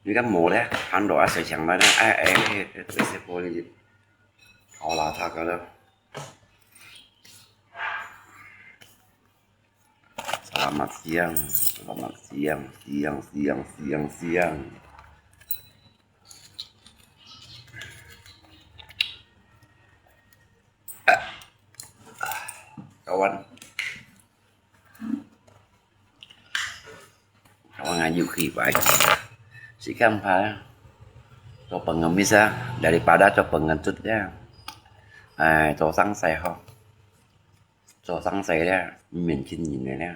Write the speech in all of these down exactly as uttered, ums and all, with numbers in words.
你看没了，看到啊，水抢来了，哎哎，这这玻璃，好邋遢个了。Selamat siang, selamat siang, siang, siang, siang, siang. Kawan, kawan ngayu khi bai. Sikam pa, cho pengemis ah, daripada cho pengecut ya. Ai, cho sang sai ho. Cho sang sai ya, min chin yin ya.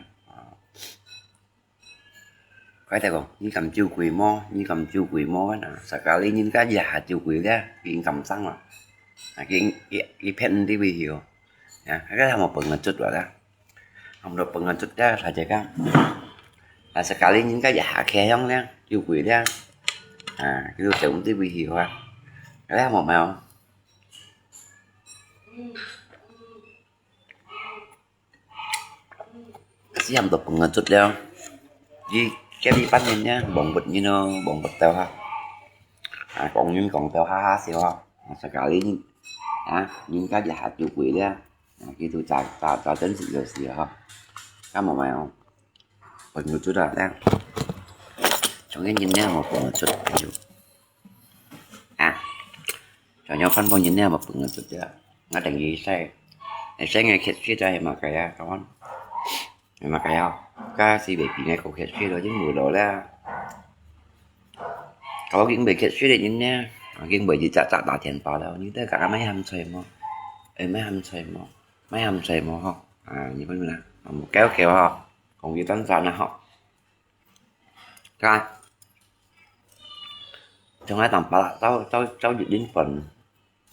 Kaya ko, ni kam chiu kui mo, ni kam chiu kui mo kan, ah, sakali nin ka ya ha chiu kui le, kin kam sang ma. Ah, kin, i, i pen di wi hiu. Ya, ka ka mo pengecut wa la. Am do pengecut ya, sa je ka. Ah, sakali nin ka ya ha ke yong le, chiu kui le. Ah, kiu se um di wi hiu wa. Ka ka mo ma. Siam to pengecut liao. Di kali pan nin ya, bong bet nin no, bong bet tau ha. Ah, kong nin kong tau ha ha siu ha. Sakali nin, ah, nin ka di ha chiu kui liao. Ah, kitu cha cha cha chen si yo si ha. Ka mo mai ong. Pengecut ah liao. Chong nin nin liao mo pengecut. Ah. Cho nyo phan phong yin ne ma pung ngan tut ya. Nga dang yi sai. Ai sai ngai khet shi dai ma kaya kawan. Ma kaya. Ka si be pi ngai ko khet shi lo jing mu lo la. Ka lo ging be khet shi de yin ne. Ging be ji cha cha da tian pa lo. Ni de ka mai ham choi mo. Ai mai ham choi mo. Mai ham choi mo ho. Ah, ni pun na. Mo keo keo ho. Kong yi tan sa na ho. Ka. Trong ai tang pa la, tao tao tao yut lin pon.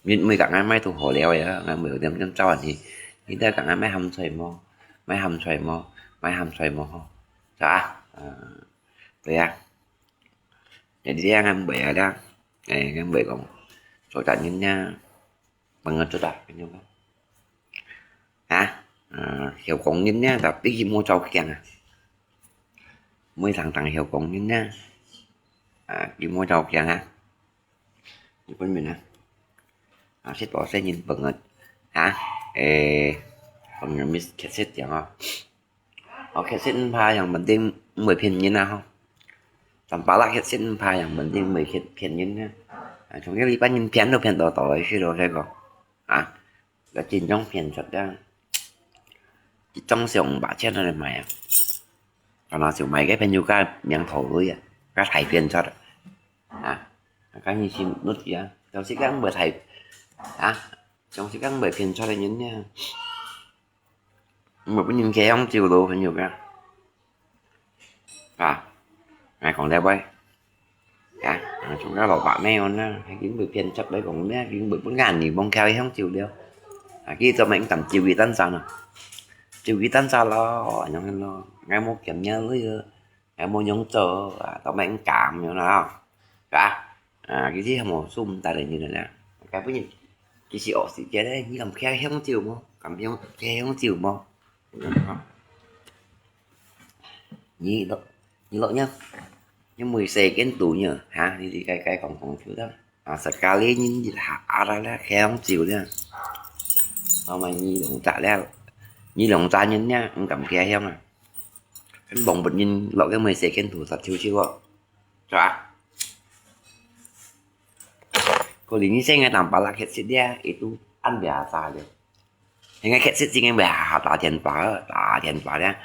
Yut mui ka ngai mai tu ho liao ya, ngai mui dem dem tao an hi. Ni da ka ngai mai ham choi mo, mai ham choi mo, mai ham choi mo ho. Sa, ah, tu ya. Jadi ya ngai mui ya da. Eh, ngai mui kong. So ta nin ya. Pang ngat tu da, kan yung ka. Ha? Ah, hiau kong nin ya, tapi ki mo chau kiang ah. Mui thang thang hiau kong nin ya. Ah, ki mo chau kiang ha. Ni pun min ha. Ah, sit po se nin penget. Ha? Eh, pang ngat mis khet sit yang ah. Ho khet sit pa yang penting mui phian nin ah ho. Tam pa la khet sit pa yang penting mui phian phian nin ah. Ah, chung ye li pa nin phian lo phian to to ai shi lo sai ko. Ah, 个真正变出个，一张相五百千个来买啊。啊，那就买个朋友个名头而已啊，个大变出啊。啊，个你心落去啊，就是讲袂大，啊，就是讲袂变出个人呢。我不应该用酒楼朋友个。 啊，哎，讲了喂，啊，chúng ta老板没有呢，还给我骗出来讲呢，给我不干你，帮开香酒了。啊，给咱们敢酒一单上啊，酒一单上咯，然后咯，俺没见面了哟，俺没用酒啊，咱们敢有了啊，是吧？啊，其实还没送带来你的呢，该不然，其实哦，是觉得你敢开香酒么？敢用开香酒么？ 你落，你落呢？你每世間度呢？哈，你你該該講講就得。啊，sekali你你下下來了，開紅酒了。啊嘛你兩隻了，你兩隻人呢，你敢開香啊？你望不人落个每世間度，實就就哦，是吧？Kau lini saya ngai tampak lah kecil dia itu an biasa dia. Ngai kecil sih ngai biasa打電話，打電話咧，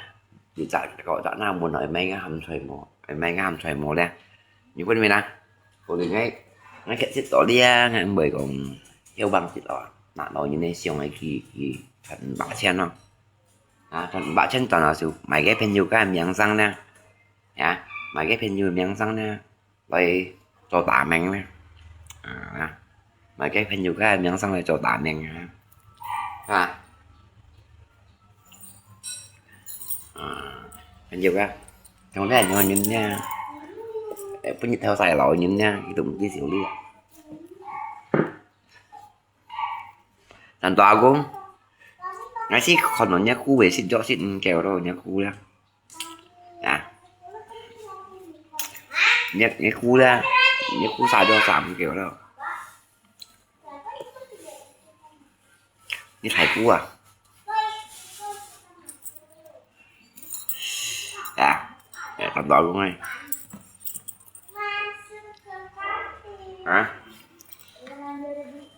你就講就那問佢，愛買个鹹菜無？愛買个鹹菜無咧？你問咩啦？Kau lini ngai ngai kecil to dia ngai mbai kong hiu bang sit lo. Nak lo ini siung ai ki ki kan bak chen lo. Ah, kan bak chen tan lo siu, mai ke pen yu kan miang sang na. Ya, mai ke pen yu miang sang na. Lai cho ta meng na. Ah, mai ke pen yu kan miang sang lai cho ta meng na. Ha. Ah, pen yu kan. Trong le nyo nyin na. Eh, pun yit thao sai lo nyin na, ki tum ki siu li. Tan to a kong. Ngai si kon no nya ku we si jo si keo ro nya ku la. Ya. 你，你姑咧，你姑殺咗三九了。你大姑啊？啊，哎，看到了没？啊？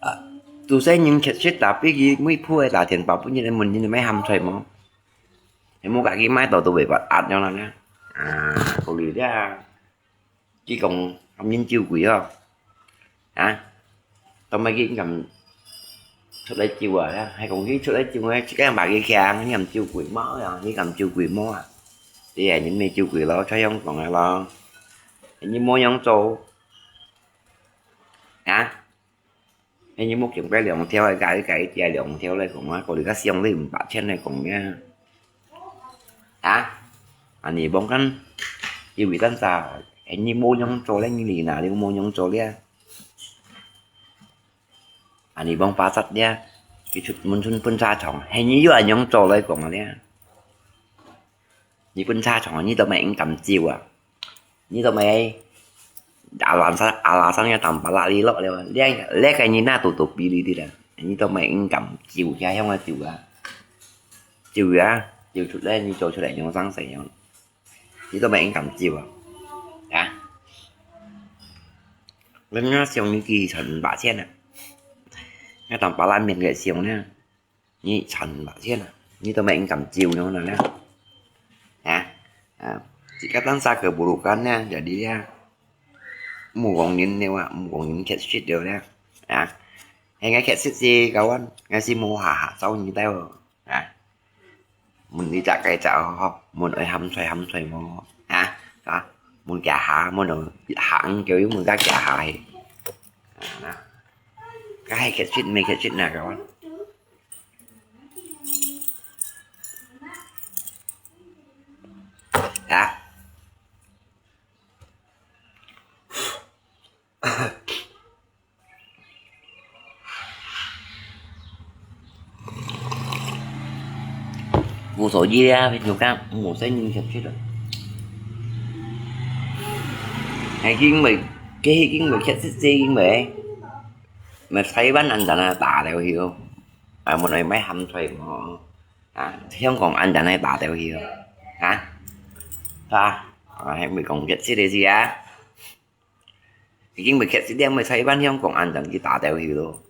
啊，都係人客食，tapi佢每鋪个打電話分人，問人買鹹菜無？你無家己買到都袂發閼了呢？啊，可憐啊！ 佢講喊人酒鬼哦，啊，做麼个佢敢出來酒啊？還講佢出來酒啊，自家買个強，你敢酒鬼無啊？你敢酒鬼無啊？對啊，你乜酒鬼咯，就恁樣講个咯。你無樣做，啊？ 哎，你莫見該兩條，該，該一條兩條來講啊，過你較想你五百千來講呀。啊？啊，你望看，因為咱啥，哎，你無樣做咧，你哪裡無樣做咧？啊，你望巴扎咧，佢出門出分車場，哎，你又恁樣做來講咧？你分車場，你都毋敢招啊？ 你都毋係，阿拉山，阿拉山个Tampalak你落了，這，這个你那都都比你的啦，你都毋敢招，這樣个招啊，招啊，招出來，你做出來，你生死樣，你都毋敢招啊，啊？人家想你幾千八千啊，那Tampalak面个想呢？ 你賺五百千啊，你都毋敢招了呢，啊？啊，自家單儕个無路幹呢，jadi啊，無講人了啊，無講人客食了呢，啊？現在客食是kawan，𠊎是無下下招你兜哦，啊？問你隻雞隻吼，問愛鹹菜鹹菜無？啊？啊？問佢下，問下，叫佢問佢下去，啊？該係客食，毋係客食呢，kawan。 啊。無所謂啊，朋友講，無細人客食啊。係因為，佢係因為客食，係因為，乜台灣恁樣啊，打了去哦。啊，問愛買鹹菜無？ 啊，香港恁樣來打掉去哦，啊？啊，啊，還未講客食个事啊？已經未客食了，未台灣香港恁樣去打掉去咯。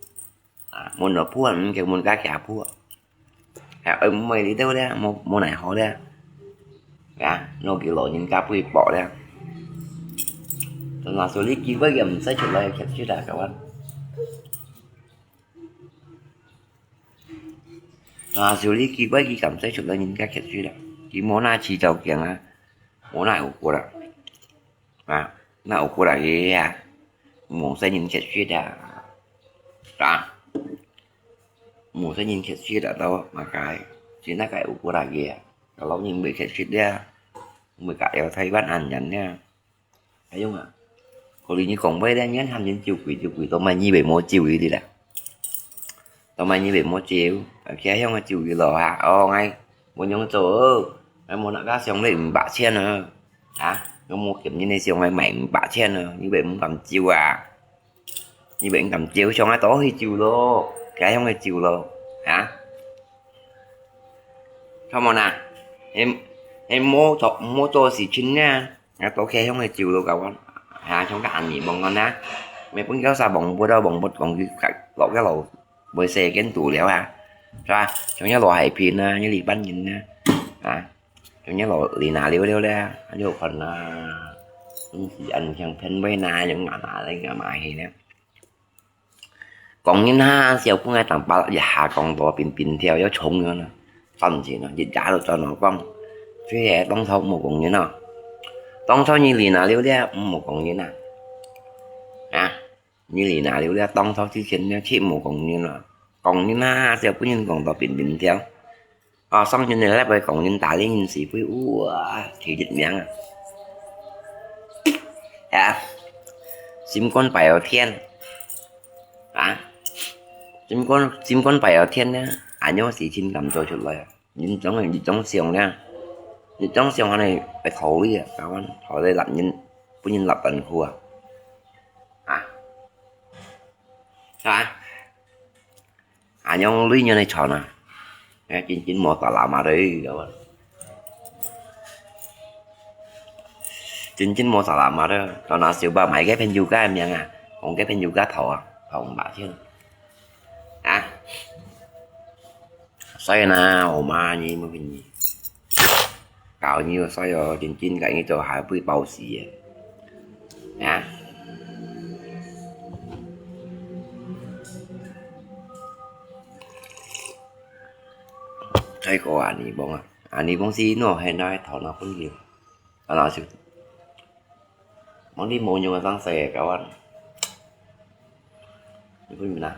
啊，問了破，毋叫問家家破。啊，呃，毋會哩到了，無，無奈何了。啊，拿佢老人家背薄了。但係所以機會佢毋使出來客食啦，kawan。 啊，所以佢怪佢敢使出來人家客食啦，佢無那起條件啊，無那有骨啦，啊，那有骨啦佢啊，無使人客食啊，啊，無使人客食啦，到麼个，是那个有骨啦佢啊，老人袂客食了，袂甲了台灣恁樣呢。 哎喲啊，可能你講話咧，你喊人酒鬼酒鬼，到尾你會無酒佢哩啦。到尾你會無酒，啊，佢向个酒佢咯哈，哦，𠊎無樣做，𠊎無那个想你五百千啊，啊，𠊎無見人个想愛買五百千啊，你會毋敢酒啊？你會毋敢酒，想愛倒去酒咯，佢向个酒咯，啊？看無啦？你，你莫做，莫做事情呢。 啊，到佢向个酒咯，kawan。啊，像个恁樣望啊，每本叫啥望不到，望不講佢落个路，會世間肚了啊，是吧？像个羅海平啊，个李班人啊，啊，像个羅李娜了了咧，就看啊，嗯，是恁像騙位那，像哪哪來干嘛去呢？ 講人哈，小朋友當白一下講到變變調，要衝人啊，賺錢啊，日日都賺老光。所以當初無講人啊，當初你離那了了，無講人啊，啊，你離那了了，當初之前呢，切無講人啊，講人哈，小朋友講到變變調。 啊，上天的那位講人打人是會，哇，第一名啊！啊，心肝擺到天，啊，心肝，心肝擺到天呢，恁樣事情敢做出來啊？人總係一種想呢，一種想恁樣會逃離啊，台灣逃離男人。分人立等褲啊。啊，啊，恁樣累人个賺啊，哎，真真無大抐啊，對，真真無大抐啊，對，到那小白買个朋友个名啊，講个朋友个頭啊，頭五百千。啊，所以呢，我媽你莫跟你，搞你所有真真个你做還會包死的，啊。再過啊，你幫啊，啊，你幫是喏，現在頭腦分裂，啊，老師。 Mong di mo nyong sang se kawan. Ibu mina.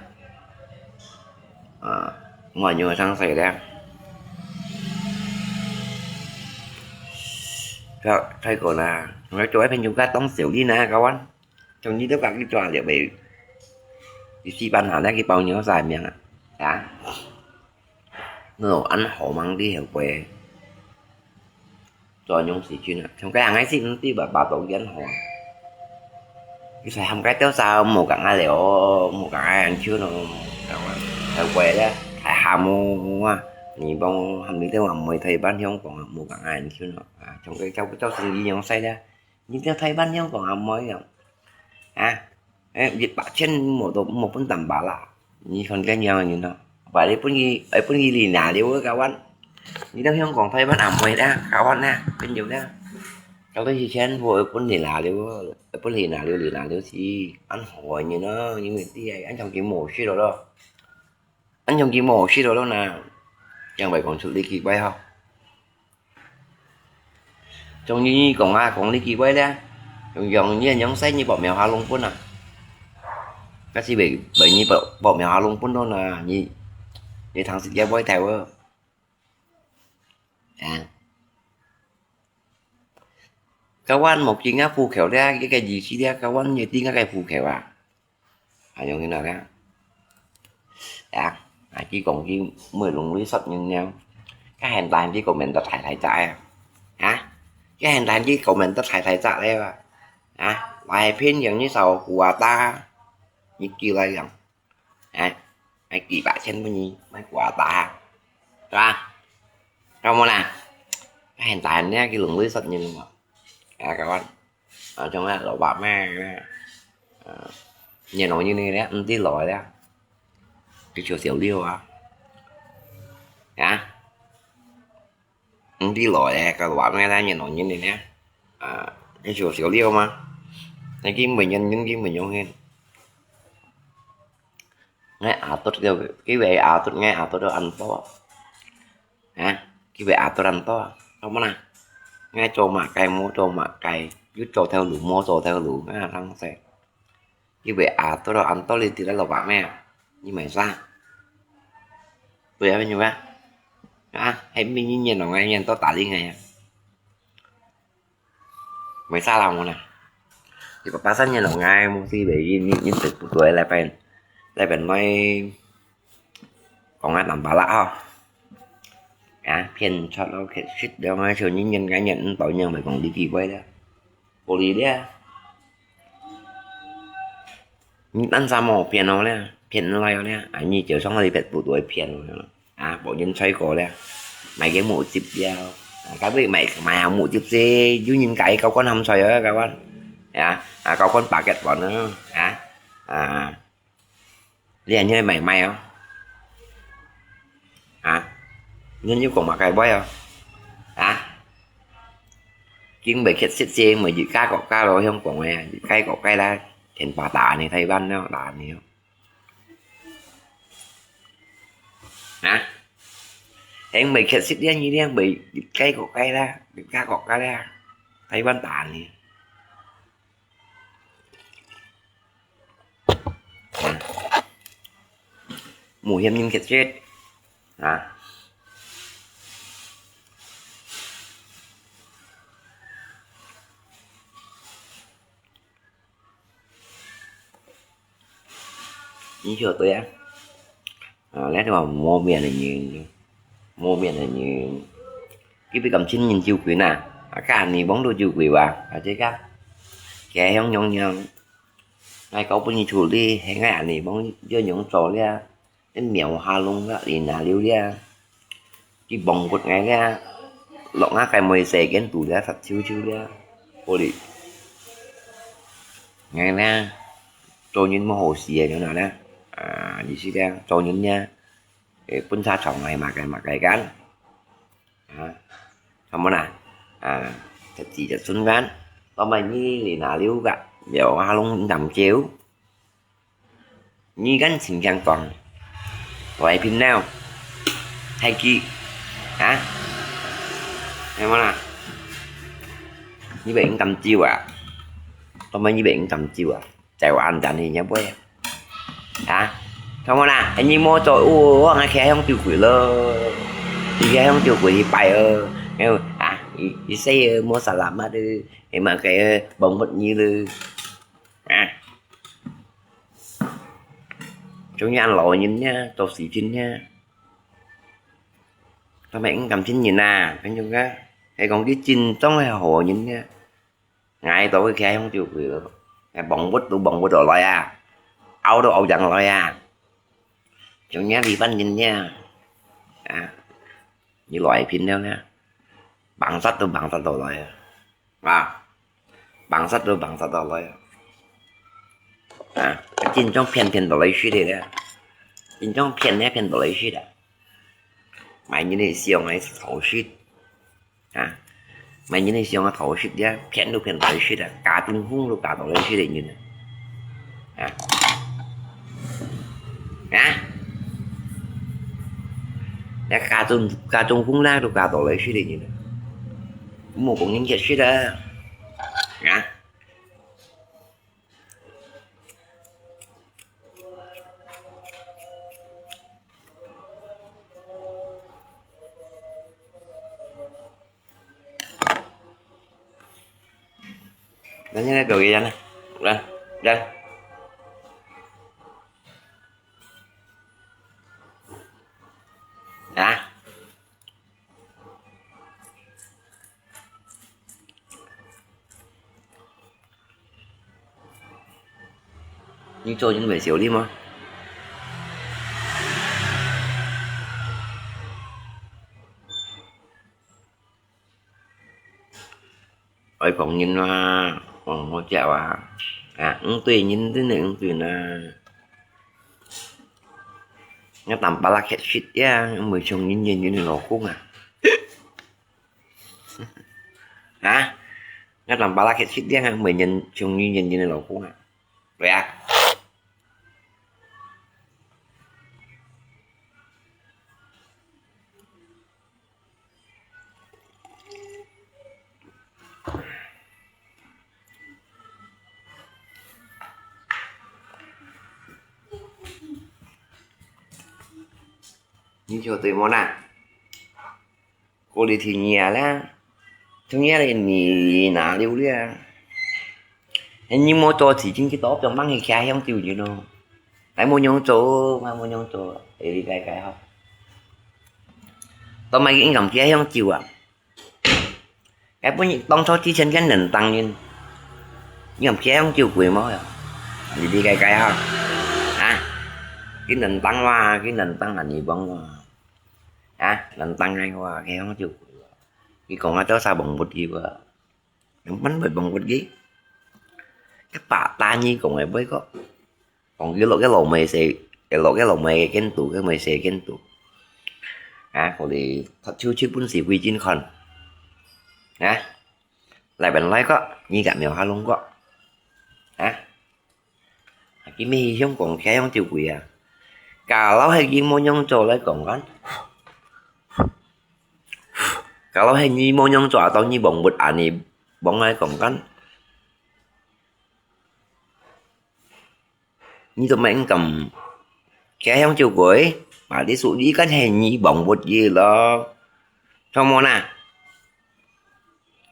Ah, mo nyong sang se dia. Kau, kau ko na. Ngai tu ai pen juga tong siu li na kawan. Trong ni tu kak di tua liak bai. Di si ban ha na ki pau nyong sai miang ah. Ya. No, ăn hổ mang đi heo bai. Cho nhung xì chín à. Trong cái hàng ấy xin tí bà bà tổ kiến hổ. Cái sai hăm cái téo sao mù cả ngai lẻo, mù cả ngai ăn chứ nó. Heo bai đó. Thái hà mù à. Nhi bông hăm đi téo mà mười thầy bán hiông còn mù cả ngai ăn chứ nó. À, trong cái cháu cháu xin đi nhung say đó. Nhi téo thầy bán hiông còn hăm mười à. À. Eh, jet ba chen mo to mo pun tam ba la. Ni kon ke nyang ni no. Ba le pun gi, ai pun gi li na liu kawan. Ni dang hiong kong Thái Văn am hoi da, kawan na, pun yu da. Kau to hi chen bo ai pun li na liu, ai pun li na liu, li na liu si. An hoi ni no, ni mi ti ai, an chong ki mo shi lo lo. An chong ki mo shi lo lo na. Yang bai kong chu li ki bai ho. Trong ni ni kong a kong li ki bai le. Yong yong ni yong sai ni bok miao ha long pun a. Ka si bai bai ni bok bok miao ha long pun don a ni. Ni thang si ya bai tai wo. A. Kawan mok ki nga phu kheo le, ke ke ji si le, kawan ni ti nga ke phu kheo a. Ai yong hin na ka. Ya, ai ki kong ki mui lung lui sot nyung nyung. Ka hen tan ki comment ta thai thai cha ya. Ha? Ka hen tan ki comment ta thai thai cha le wa. Ha? Lai phin yang ni sao kua ta. Ni ki lai yang. Ha? Ai ki ba chen bu ni, mai kua ta. Ka. Ka mo na. Ka hen tan ni ki lung lui sot nyung nyung. Ya kawan. À, trong á, lò bạp mẹ, à, nhìn nó như này đấy, không tí lòi đấy. Cái chiều xíu liêu á. Hả? Không tí lòi đấy, cái lò bạp mẹ đấy, nhìn nó như này đấy. À, cái chiều xíu liêu mà. Cái kim bình nhân, những kim bình nhân hen. Ngay ảo tốt kêu, cái về ảo tốt, ngay ảo tốt đâu ăn tốt. Ha, ki bai a to ran to, to ma na. Ngai cho ma kai, mo cho ma kai, yu cho theo lũ, mo cho theo lũ, nga rang se. Ki bai a to ran to li ti la lo ba me. Ni mai sa. Tui a me nyu ba. Ha, hai mi ni nyen lo ngai nyen to ta li ngai. Mai sa la mo na. Ti pa pa san nyen lo ngai mo si bai ni ni ni tu tu lai pen. Lai pen mai. Kong a tam ba la ha. Ya, phiền chót lo kẹt xít đó ngay chiều những nhân cá nhân tao nhân phải còn đi kỳ quay đó. Vô lý đấy. Những ăn sao mà phiền nó đấy, phiền nó lai đấy. À, như chiều xong thì phải tụ tuổi phiền nó. À, bộ nhân xoay cổ đấy. Mày cái mũ chụp đeo. À, cái bị mày mày hàng mũ chụp xe, dư những cái cao con hâm xoay đó các bạn. Ya, à, cao con paket bọn nó. À, à. Li anh như mày mày không? Hả? Nhân như cũng mà cái bói không? Hả? Chính bởi khét xếp xê mà dị cá có cá rồi không có mày dị cái có cái lá. Thèn bà tả này thay văn nó tả này không? Hả? Thèn bởi khét xếp điên như điên bởi dị cái có cái lá, dị cá có cái lá. Thay văn tả này. Mũ hiểm nhân kiệt chết. À. Như chiều tôi á. À, lẽ tôi bảo mua miệng này như, mua miệng này như. Cái bị cầm chín nhìn chiêu quỷ nè. À, cái anh này bóng đôi chiêu quỷ và, à, chứ cái. 該樣樣樣，𠊎交分你處理，係𠊎恁呢，望要仰做了，你苗下弄了，你拿溜了，佢幫不𠊎了，落𠊎个妹世間肚了，實臭臭了，好哩。𠊎呢，做人無好事个，樣哪呢？啊，意思呢，做人呢，誒，分差長係麼个麼个間。 啊，看無啦？啊，就直接順間，到尾你你拿溜个，了下弄你敢招？你敢親像講，來平了，太極，啊，看無啦？你袂敢招啊？到尾你袂敢招啊？ 在我暗淡裡面會。啊，看無啦，你莫做，哦，𠊎徛向酒櫃咯，你徛向酒櫃去拜哦，哎喲，啊，一一世哦，莫salamat哦，哎嘛，該哦，幫不你咯，啊，中央老人呢，做事情呢，他們應該親人啊，朋友啊，係講佢真正係好人呢。 𠊎都會徛向酒櫃咯，𠊎望不都望不到來啊，拗都拗贏來啊，像若這班人呢，啊，你來拼了呢，bằng殺都bằng殺到來啊，啊，bằng殺都bằng殺到來啊，啊，真正騙騙到來食个咧，真正騙呢騙到來食啊，買人个想个好食。 啊，買人个想个好食啊，騙都騙到來食啊，嫁中風都嫁到來食个人啊。啊，啊，那嫁中嫁中風啦，都嫁到來食个人啊。莫講人食食啊，啊。 那现在表演呢？来，来。啊？ 你做人會笑你嗎？愛講人話，講好食話，啊，毋對人真係毋對啦。𠊎當巴拉克食呀，毋會像人人人个老公啊。 啊，𠊎當巴拉克食了，每人像你人人个老公啊，對啊。你笑對無啦？ 過了天夜啦，天夜了你拿了了。你莫做事情去到邊望去徛向酒人咯。𠊎無樣做，𠊎無樣做，會理解解吼。到尾應該徛向酒啊。𠊎本當初之前跟人當人，你敢徛向酒鬼無？你理解解吼。啊，跟人當話，跟人當人講話。 啊，人當个話，佢講就，佢講啊，做啥忘不記啊？人乜會忘不記？佢把大義講个，會講，講佢落个老妹勢，落个老妹个見度，个妹勢見度。啊，可能讀書出本事會真看。啊，來本來個，你敢有下弄過？啊？ 佢乜係想講，佢想走鬼啊。Kalau係佢無樣做來講kan。Kalau係你無樣做，atau你忘不恁呢，忘來講kan。你都毋敢，佢想走鬼，berarti屬於kan係你忘不佢咯。Trong môn啊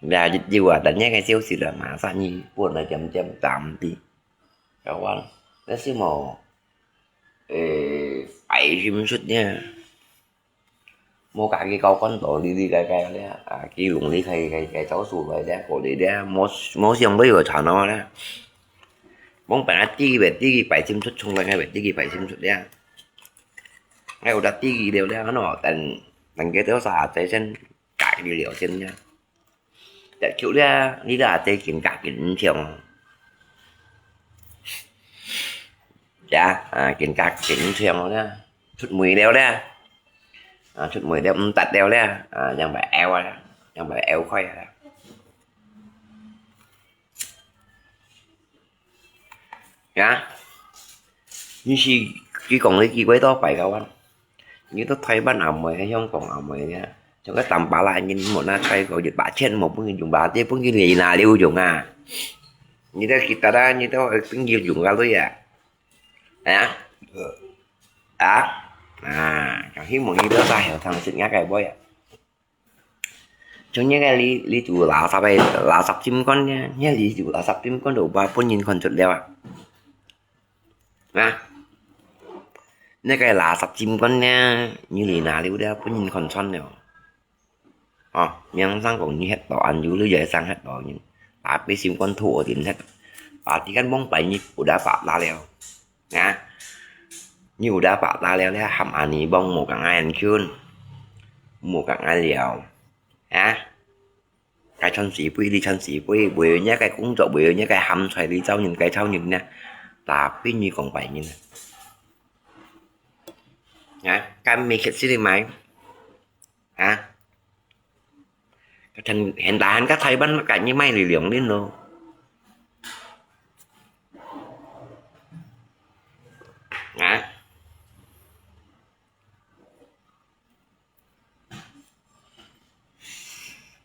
？Lah，一句話，等下个消息啦，馬上你本來漸漸淡啲。 Kawan，該係無，誒，擺心出呢。無家己交關多哩哩个个咧，啊，佢攏哩个个个走數來咧，過哩咧，無無想到有賺哦咧。往擺啊，第一擺第一擺先出，從來个擺第一擺先出咧。哎，有得第一了咧，喏，等等个多少啊，再先改哩了先咧。 特級咧，你个阿姐更加緊張。呀，啊，更加緊張咧，出門了咧，啊，出門了，毋得了咧，啊，正會枵啊，正會枵開啊。 呀，你是，佢講你幾位到擺个啊？你到台灣也毋會，香港也毋會呀。像个Tampalak人無拿出過一百千，無分佢用吧，這分佢連拿了用啊。你到kita啦，你到分佢用个鐳啊？啊？啊？啊，希望你到大後生食若个妹啊。 像你个哩哩就垃圾个，垃圾浸罐呢，你哩就垃圾浸罐都把分人看出了啊。啊，你个垃圾浸罐呢，你哩拿了了，分人看穿了。哦，名聲講你歇到恁久，你也生歇到人，tapi心肝土定歇，把地間往擺你不得把拉了。 啊，你有得把拉了咧，喊阿尼幫無講愛人群，無講愛了，啊，該穿死鬼，你穿死鬼，為了你个工作，為了你个鹹菜，你找人，該找人呢，tapi你講擺人啊，啊，該make it silly mai，啊。 Kan現代人个台灣个你賣力量恁咯。啊？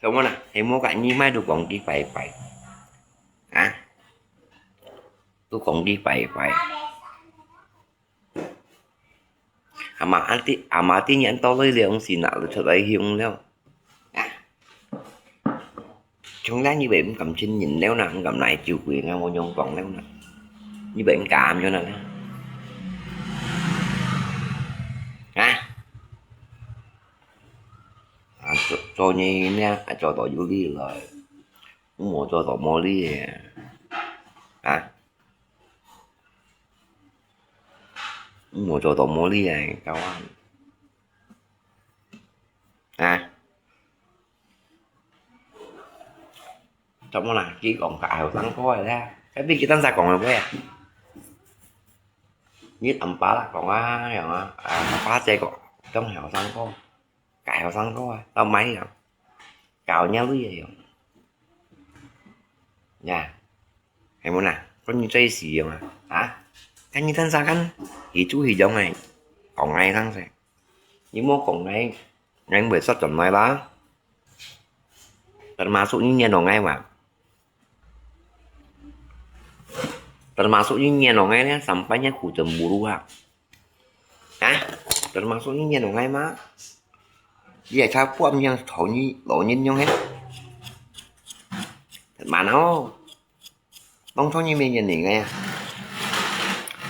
做麼啦？係無个你賣都講佢拜拜。啊？都講佢拜拜。 阿媽阿弟，阿媽弟年到了兩時那就出來用了。啊，從來你會毋敢親人了呢，毋敢來酒鬼，𠊎無用講了呢。你會毋敢樣呢？啊？啊，做，做你呢，啊，做到有理來，無做到無理个。啊？ 無做到無理个，搞啊！啊？做麼啦？佢講較後生哥个咧，該比佢當時講个話啊？你阿爸啦講啊，樣啊，啊，阿爸姐講，當後生哥。 該後生哥啊，到買啊，搞若鐳个樣。呀，係無啦？講你最時用啊？啊？該你等下看，佢就佢用个，講𠊎當時。你無講𠊎，𠊎毋會說轉來啦。Termasuk你念到𠊎嘛？Termasuk你念到𠊎呢，sampai-nya ku cemburu啊。 啊？Termasuk你念到𠊎嘛？你係差半樣同你老人樣嘿？Mana哦？當初你無念𠊎啊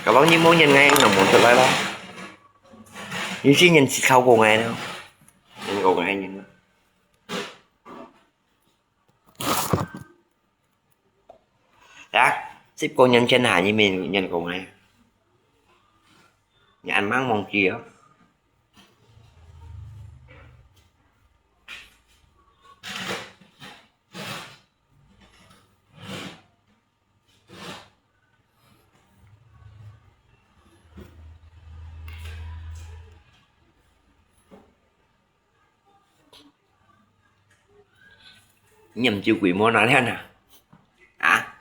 ？Kalau你無念𠊎，𠊎無出來咯。你先念識透過𠊎咯，念過𠊎念。 呀，十過年前下，你無念過𠊎？你恁猛忘記哦？你毋酒鬼無哪樣啊？啊？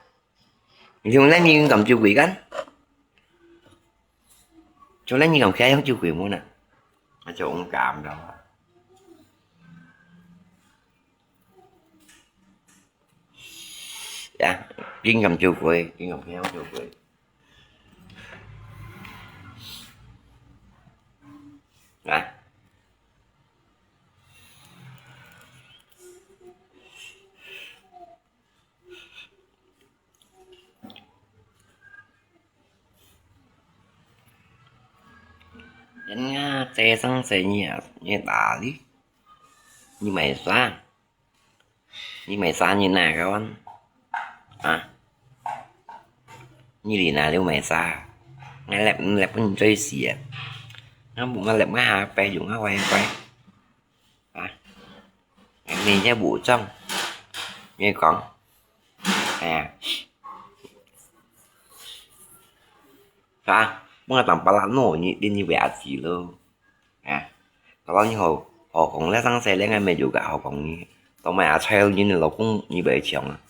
你從來你敢酒鬼kan？從來你敢開樣酒鬼無呢？那就勇敢了啊。呀，緊敢酒鬼，緊敢開樣酒鬼。啊？ 人家這生這世啊，也打理，你買啥？你買啥？你拿个碗啊？你哩哪裡買啥？𠊎摝，𠊎摝分你最死啊！𠊎無，𠊎摝，𠊎下擺用，𠊎壞壞啊！你也無裝，你講，哎呀，啥？我當巴拉諾，你你你為阿姊咯？啊，kalau你好好講咧，上世咧，𠊎乜有个好講你，到買阿菜，你个老公你會搶啊？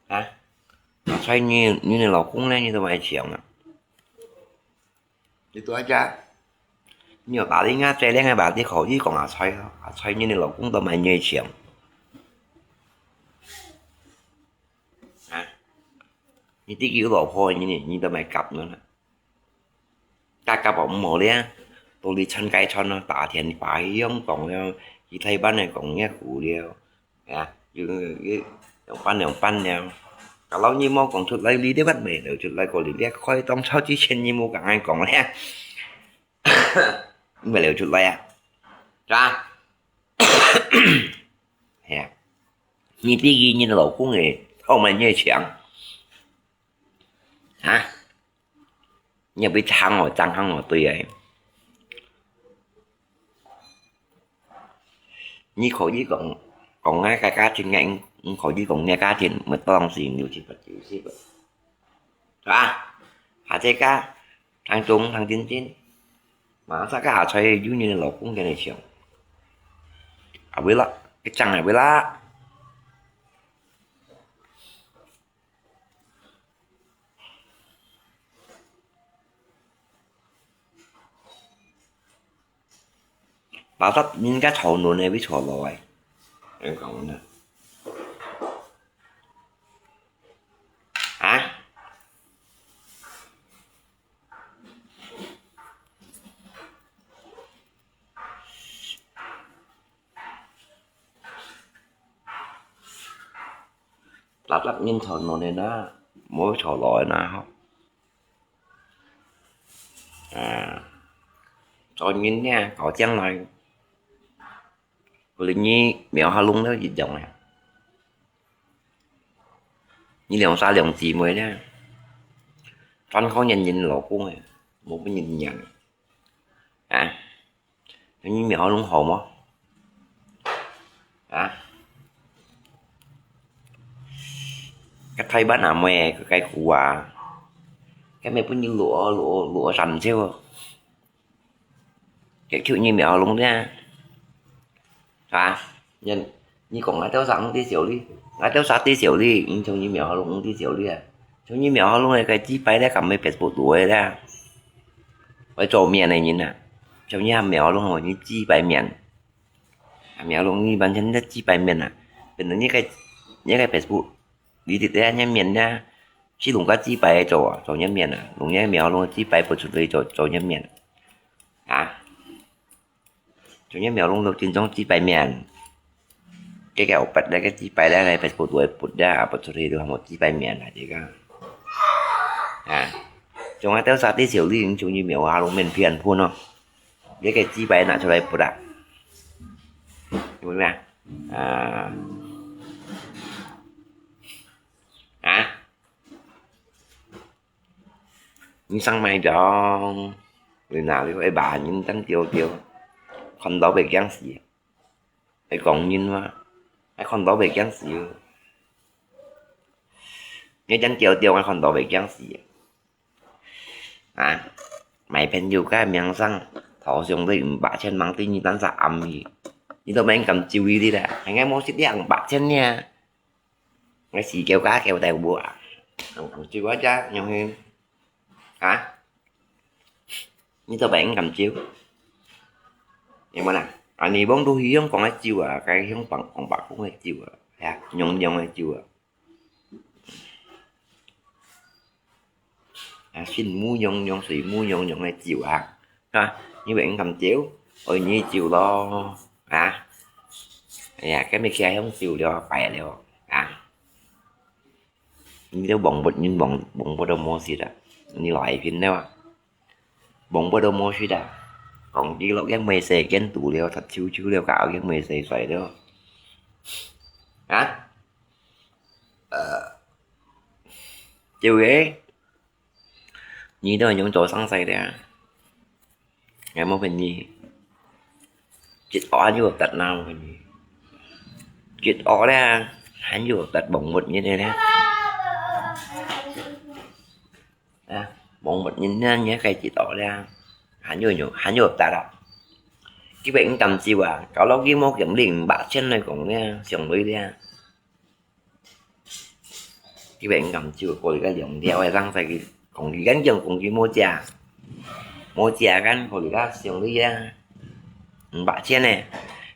啊，阿菜你你个老公咧，你都會搶啊？你都在家，你有打理𠊎，最靚个吧？你可以講阿菜咯，阿菜你个老公都買你搶。啊，你自己有老婆，你你都買夾了啦。 大家寶毋好咧，到你穿該穿咯，打電話去香港了，去台灣來講也苦了，啊，有有有兩班兩班了。Kalau你無講出來，你這擺乜流出來過，你這開當初之前你無同𠊎講咧，乜流出來啊，是吧？係啊，你第一，你个老公誒，後面越強，啊？ 你也會爭哦，爭行哦，對啊。你可以講講𠊎个家庭，𠊎毋可以講你个家庭，乜當時有七八九十个，係吧？下這个聽眾聽真真，馬上个下載有你个老公跟你搶，啊會啦，一張啊會啦。 Batat人家坐輪个，會坐落个，恁講呢？啊？Batat人坐輪个啦，無坐落个啦，吼。 啊，做人呢，到將來，無論你廟下弄了一樣啊。你兩儕兩姊妹呢，專靠人人老公啊，無分人養啊。 你廟下弄好無？啊？該台灣阿妹，該苦啊，該乜分你摝摝摝三朝哦。該就你廟下弄呢，啊？ 你你講𠊎兜儕毋知笑你，𠊎兜儕知笑你，你像你廟下弄毋知笑你啊！像你廟下弄个該祭拜咧，敢會Facebook度个咧？會做面个人啊！像你還廟下弄哦，你祭拜面，啊廟下弄你完全在祭拜面啊！變成你个你个Facebook，你直接你面咧，去弄个祭拜做啊，做你面啊，弄你廟下弄祭拜不出去做做你面啊！ 像你廟下弄到真正祭拜面，該个有捌該个祭拜咧，該Facebook都會發咧，啊發出去都喊我祭拜面啊，這个。啊，像𠊎兜儕知笑你，像你廟下弄面騙騙哦，這个祭拜拿出來發啊，有無啊？啊，啊。 你想買張，你拿了會罵人當丟丟，看到會驚死，會講人話，還看到會驚死哦。你真丟丟，還看到會驚死。啊，買朋友个名聲，頭上都五百千，望對你單儕暗去，你都免敢注意你啦，還愛莫識兩百千呢。 𠊎死狗家狗大屋啊，紅紅酒啊，這樣去，啊？你都毋敢酒？有無啦？啊，你望到去香港个酒啊，該香港紅白公个酒啊，係啊，樣樣个酒啊。啊，新模樣樣、水模樣樣个酒啊，啊，你毋敢酒，愛你酒咯，啊？哎呀，該物件用酒了，敗了，啊？ 你都忘不，你忘，忘不到麼事啊？你來拼了啊？忘不到麼事啊？講佢落个妹婿跟堵了，實臭臭了，搞个妹婿衰了。啊？呃，就係，你都用做生意了，有無朋友？一下就得那朋友，一下了，還有得忙活你的呢。 啊，忙活人呢，你个幾多了？還有有，還有得啊？幾百五咁少啊？搞到佢無經理五百千來講呢，上來了。幾百五咁少，過來个兩條个生意，講佢緊講，講佢無食，無食緊，過來个上來啊，五百千呢。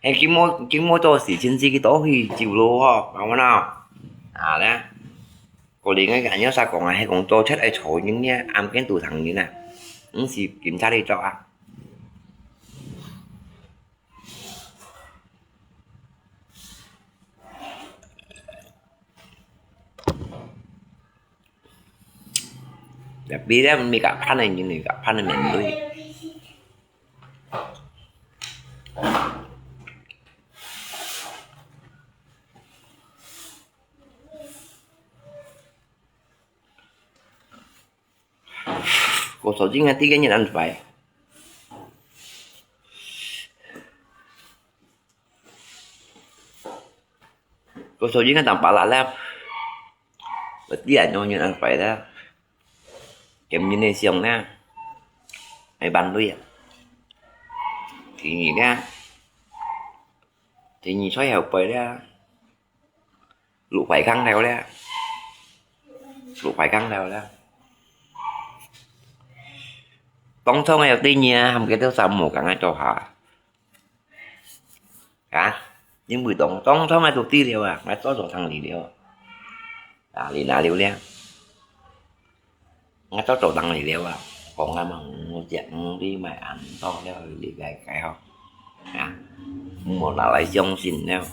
哎，佢無，佢無做事，親戚佢都去走路吼，搞麼个？啊咧。 過年个人有啥講啊，係講做出來做人呢，暗間都成人啊，毋係警察來做啊。Tapi咧，毋係合法个人，合法个面對。 Cô số chín ngay tí cái nhìn ăn phải. Cô số chín ngay tầm pala lắm. Berarti ya nyo nhìn ăn phải đó. Kém nhìn này siêu nha. Hay bàn lui à. Thì nhỉ nha. Thì nhỉ xoay hậu quay đó. Lũ phải găng theo đó. Lũ phải găng theo đó. Tổng thống này tí nhỉ, hàm cái tiêu sao mù cả ngay cho hả? Hả? Nhưng buổi tổng, tổng thống này tụi tí liều à, ngay cho tổng thống đi liều. À, đi nà liều liang. 𠊎早早當然了啊，講啊嘛，我講你莫恁多了，你該該吼，啊，莫拿來相信了。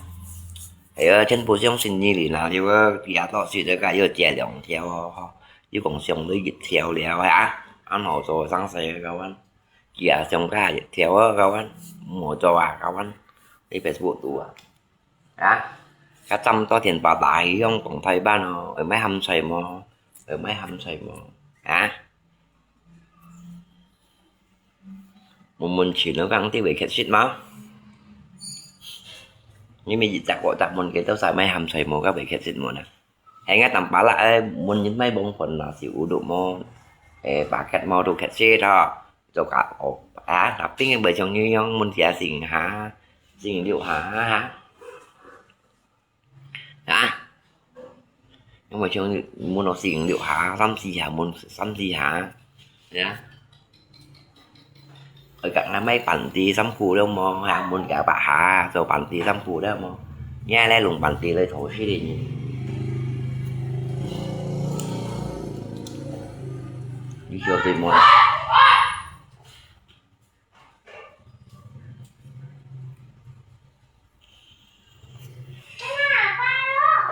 哎呀，全部相信你哩啦，又个幾下多歲了，該又借兩條哦，吼，又講上你一條了啊，恁好做生事个，kawan，幾下上加一條哦，kawan，莫做啊，kawan，你Facebook度啊。 啊，較站到電話打去向講台灣哦，會買鹹菜無？會買鹹菜無？啊？問問錢咯，講對會缺失無？你咪一隻個隻問佢到時買鹹菜無，該會缺失無呢？ Hay nga tampalak ai, mun nyin mai bông phun na si uduk mo, eh, paket mo tu ket si tho. Cho ka, oh, ah, tapi ngai bai chong nyu yong mun sia sing ha, sing liu ha, ha. Ha? Ngai bai chong mun no sing liu ha, sam si ha, mun sam si ha. Ya. Ôi, các năm ấy bản tí xăm khu đâu mà, hàng muốn cả bà hà, rồi bản tí xăm khu đâu mà. Nghe lẽ lùng bản tí lấy thổ xí đi nhỉ. Đi cho tôi mua.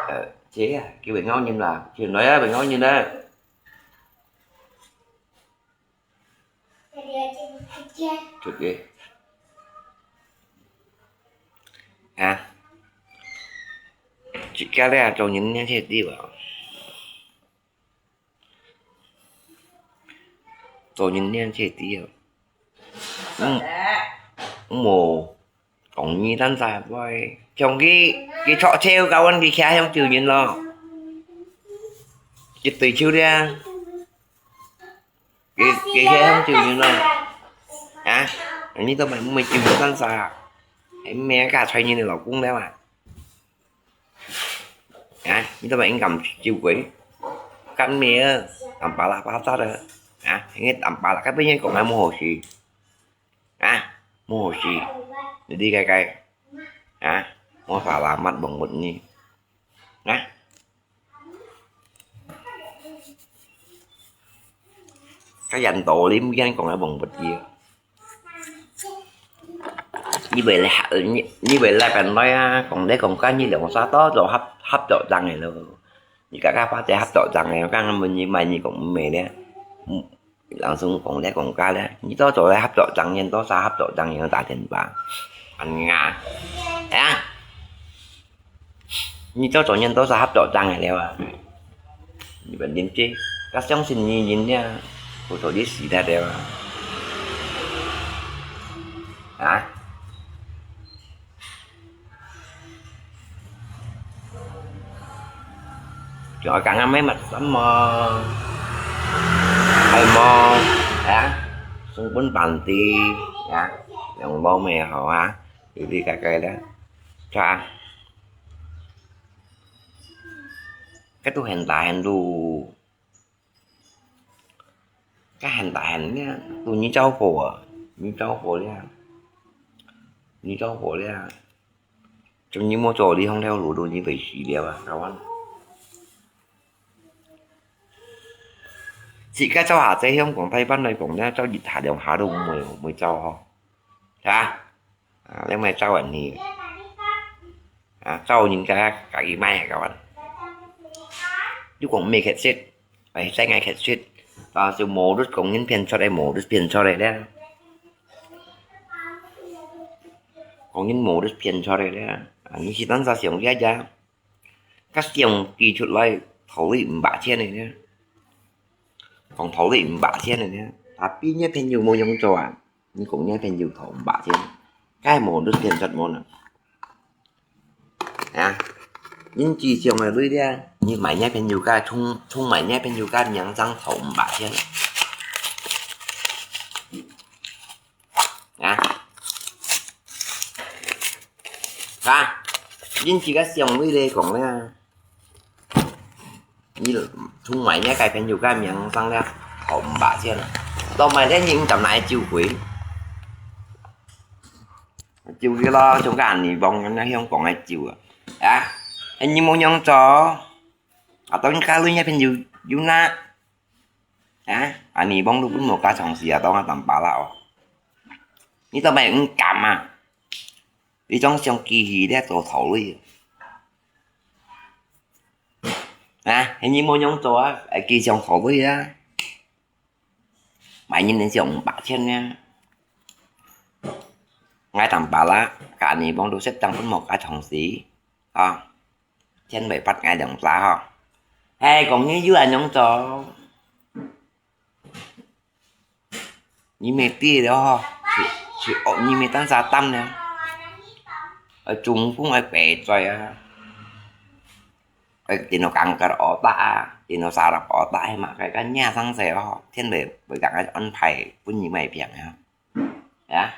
Ờ, chế à, kêu bệnh ngó nhìn là, kêu nói á, bệnh ngó nhìn đấy. Chuột ghê. À. Chỉ cái đây là trâu nhìn nha, chết đi bảo. Trâu nhìn nha, chết đi bảo. Ừm. Ừm, mù. Còn nhi tan xa bôi. Chồng cái, cái trọ treo cao ăn cái kia không chịu nhìn lo. Cái tùy chiêu đi à. Cái, cái kia không chịu nhìn lo. Hả? Anh ấy tao mày, mày chịu nhìn tan xa. Hãy mẹ cả xoay nhìn lỏ cũng đấy mà. Hả? Anh tao mày anh cầm chịu quỷ. Cắn mẹ, tắm pá lá pá tát rồi. Hả? Anh ấy tắm pá lá cắt với nhau còn ai mua hồ xì. Hả? Mua hồ xì. Để đi cay cay. Hả? Mua phá lá mắt bằng một nhi. Hả? Cái dành tổ lý mới dành còn ai bằng bịch gì. Như vậy là, như, như vậy là bạn nói, à, còn đấy còn có như là còn sao đó rồi hấp, hấp trộn răng này luôn. Như cả các phát sẽ hấp trộn răng này, các mình như mày như cũng mày đấy. 人生講咧講價咧，你做做咧合作正，人多少合作正，人打電話。哎呀，哎呀，你做做人多少合作正个了啊？你們鄰居，佢相信你人咧，不做你死了了啊？啊？ Cho cả ngắm mấy mặt lắm mà. Hay mà. Hả? Xung quanh bàn ti. Hả? Lòng bao mè hổ hả? Đi đi cà cà đó. Cho à? Cái tu hèn ta hèn lu. Cái hèn ta hèn nha. Tu như châu phổ à. Như châu phổ nha. Như châu phổ nha. Chúng như mua trò đi không theo lũ đồ như vậy xí đi mà. Các bạn. Chỉ cái châu Á Tây không còn Thái Bắc này cũng nha. Châu dịch thả đường hả đúng mười, mười châu hả? Hả? À, lấy mày châu ảnh thì. À, châu nhìn cái, cái gì mày hả các bạn? Chú cũng mê khét xít. Ê, sai ngay khét xít. Và sự mổ đứt cũng nhìn phiền cho đây, mổ đứt phiền cho đây đấy. Cũng nhìn mổ đứt phiền cho đây đấy. À, như chỉ tán ra siêu giá giá. Các siêu kỳ chuột lại thổ lý ủng bạ thiên này nhé. Còn thổ lý ủng bạ thiên này nhé. Tapi nhé phiền nhiều mô nhông cho à. Nhưng cũng nhé phiền nhiều thổ ủng bạ thiên. Cái mổ đứt phiền rất mô nè. Hả? Những chỉ siêu này lui đi. Như mày nhé phiền nhiều cái, chung, chung mày nhé phiền nhiều cái miếng răng thổ ủng bạ thiên. Hả? Hả? Những chỉ cái siêu lui đi còn nha. Ni 同埋呢，該朋友个名上了，好五百千啊。到買了你敢拿去救回？救佢咯，像个你幫人家香港个救啊。啊，哎，你無樣做？啊，當然家裡呢朋友有拿。啊，啊，你幫都不莫加長時啊，當然當巴拉哦。你到買唔敢啊？你種像機器咧做頭路。 啊，你無樣做啊，愛繼續好佢啊。買人人少五百千呢。𠊎當巴拉，該你幫都識當分莫該同事，啊，千萬八𠊎兩隻吼。嘿，講你又恁樣做。 你乜知了吼，是，是惡，你乜單儕擔了。愛中風，愛白嘴啊。愛電腦講个惡打啊，電腦沙拉惡打，係嘛？該，該nhà sang sẻ吼，天會，會講个安排分你買病啊。啊？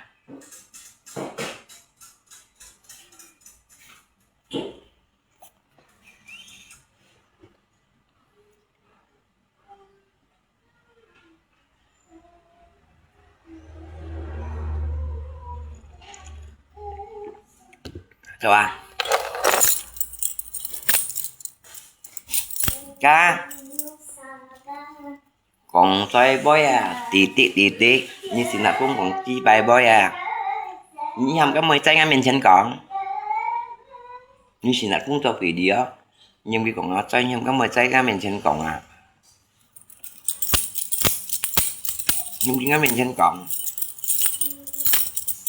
做啊？Ka, kong soi boy à, titik titik, ni si nak kong kong chi bai boy à. Ni ham ka moi chai nga men chen kong. Ni si nak kong cho video. Ni bi kong nga chai, ni ham ka moi chai nga men chen kong à. Ni bi nga men chen kong.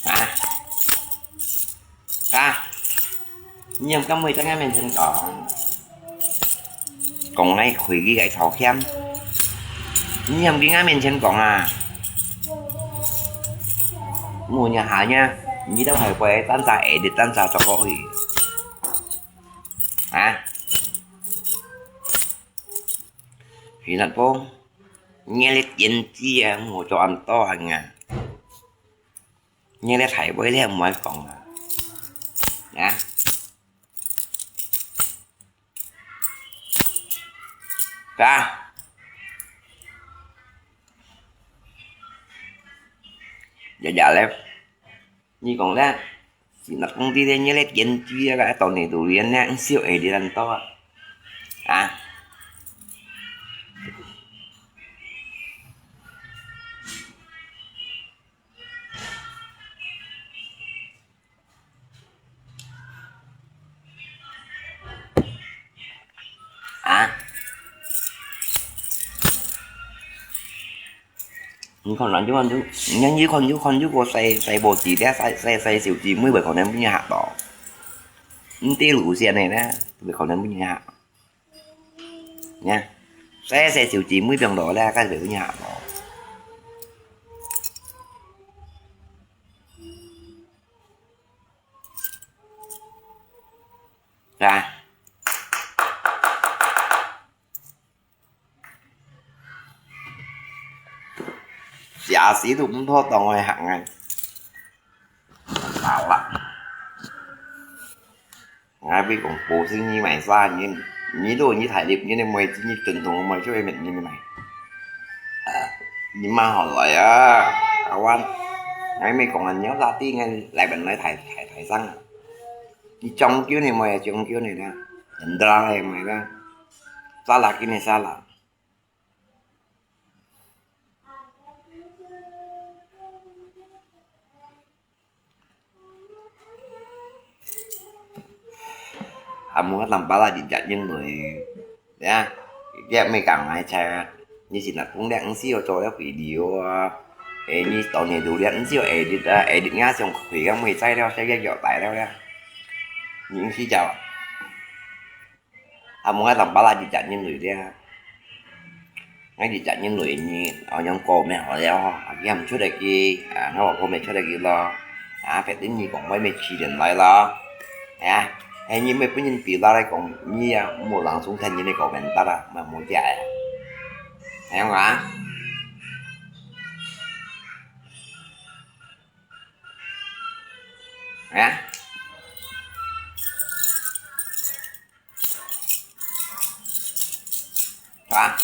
Hả? Hả? Ni ham ka moi chai nga men chen kong. Kong ngai khui ki gai thao khiam. Ni ham ki nga men chen kong à. Mu nya ha nya, ni tao hai quay tan sa edit tan sa cho ko hi. Hả? Hi nat po. Nghe lết yên chi à, mu cho ăn to hả nga. Nghe lết hai quay lết muai kong à. Hả? Ka. Dạ dạ lép. Nhi kong lép. Si nak kong ti lép nhi lép yên chi ka tao ni tu lien nè, siêu ai đi lăn to. À. Hả? 你看人就看就，你看就看就看就个細細部子咧，細細細小姊妹會可能分人嚇到。你對路線个咧，會可能分人嚇。你看，細細小姊妹放落咧，該會分人嚇到。是吧？ 寫詩都毋妥當个行啊。好啦，𠊎會講保證你買啥，你你都你大力，你的妹子，你正宗个妹就會面你買。你買好來啊，阿灣，𠊎沒講啊，你要拉低，𠊎來本來抬抬抬上啊。你將就你妹，將就你啦，人得啦，妹啦，啥啦，给你啥啦。 Amu tampa lah dijak nyen lui. Ya, dia mai kang mai cha. Ni sin na kung dia ngsi yo cho dia video a. Eh, ni tao ni du dia ngsi yo edit a, edit nga siang kui kang mai chai dia, sia dia yo tai dia. Ni ngsi jao. Amu nga tampa lah dijak nyen lui dia. Ngai dijak nyen lui ni, ôi, nyong ko mẹ hỏi leo, aki ham chốt đại kỳ, à, ngai bảo cô mẹ chốt đại kỳ lo, à, phải đến ni kong mai mẹ chỉ đến lai lo, à, hay ni mẹ bún nyen pi la lai kong ni à, mua lăng xuống thành ni mẹ kong mẹ ta à, mà mua chả à, hay không à, à. Hả?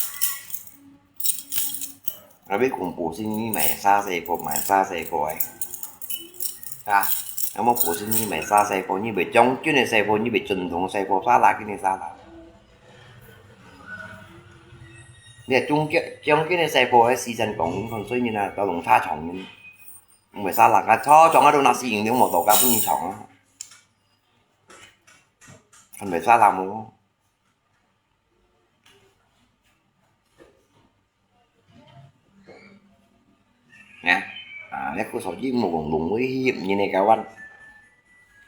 Nó biết cùng bộ sinh như mày xa xe cô, mày xa xe cô ấy. Hả? Nó mốt bộ sinh như mày xa xe cô, như bị chống chứ này xe cô, như bị trình thùng xe cô, xa lạ cái này xa lạ. Nè, chống chứ, chống chứ này xe cô ấy, xí chân cổng, còn suy như là tao lùng xa chồng như. Không phải xa lạ, cái chó chồng ở đâu nó xí, nếu mà tao cá cũng như chồng á. Không phải xa lạ mà. Nè, à, nếu cô sổ chỉ một vòng vùng nguy hiểm như này các bạn.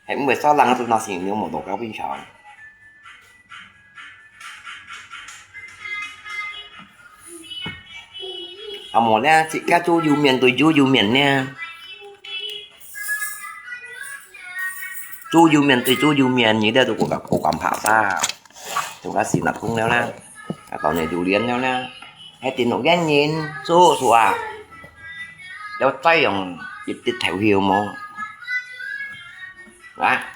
Hãy không phải xa lạ, tôi nói xin nếu mà tao cá bình thường. À, mò nè, chị cá chú du miền, tôi chú du miền nè. Chú du miền, tôi chú du miền, như đây tôi cũng gặp, cũng cảm phạt ta. Chúng ta xin là không nêu nè. À, còn này du liên nêu nè. Hãy tin nổi ghen nhìn, số số à. Đâu tay dòng, dịch dịch theo hiểu mò. Hả?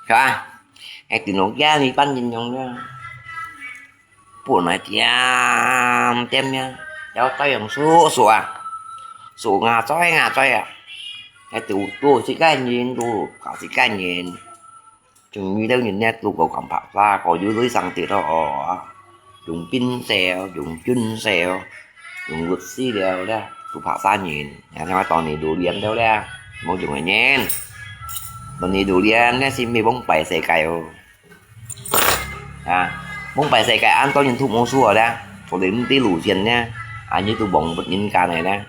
Hả? Hãy tin nổi ghen nhìn, bắn nhìn dòng nè. Bố nói tiêm, tiêm nha. Cháu cháu yang số số à. Số ngà chói, ngà chói à. Cái tụ tụ xí cái nhìn, tụ cả xí cái nhìn. Chúng như đâu nhìn nét tụ cầu cảm phạt ra, có dưới lưới sang tiền đó. Dùng pin xèo, dùng chân xèo, dùng luật xí đều đó. Tụ phạt xa nhìn. Nhà theo tao nhìn đủ điểm đâu đó. Mong dùng là nhìn. Tao nhìn đủ điểm, nét xin mi bóng bảy xẻ cày. À, mong phải xài cái an toàn nhân thụ mong xua đó. Có đến tí lũ tiền nha. À, như tụi bóng bật nhân ca này nè.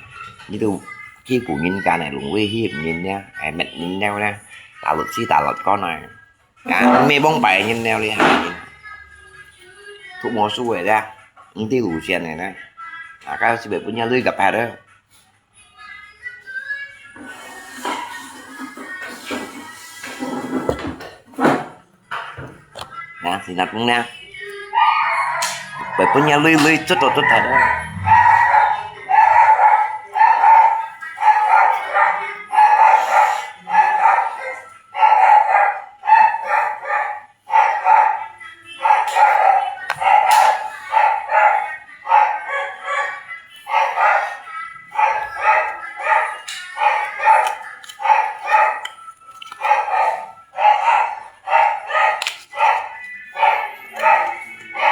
Như tụi khi của nhân ca này đúng nguy hiểm nhân nha. Ai mệt nhân neo nè. Tả luật si tả luật con này. À, mê bóng bảy nhân neo đi hả nhân. Thụ mong xua rồi đó. Như tí lũ tiền này nè. À, các sĩ bệ bún nha lưới gặp hạt đó. Nè, thì nạp cũng nè. Bởi bún nha lui lui chút rồi chút thật đó.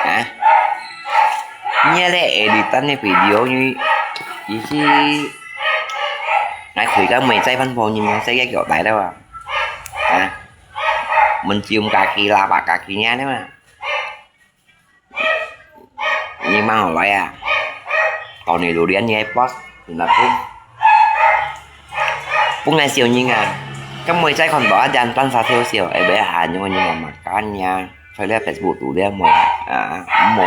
Hả? Nhớ lẽ edit tan cái video như ý chí. Ngài khuyến cáo mày chạy văn phòng nhìn nó sẽ ghét kiểu tại đâu à? Hả? Mình chịu cả kỳ là bà cả kỳ nha đấy mà. Nyi mang hổ lói à? 到你榴槤你个boss，你拿分。分𠊎笑人啊！該每再看到一點單儕偷笑，哎，別喊你，你慢慢幹呀，在這Facebook肚了無啊？無，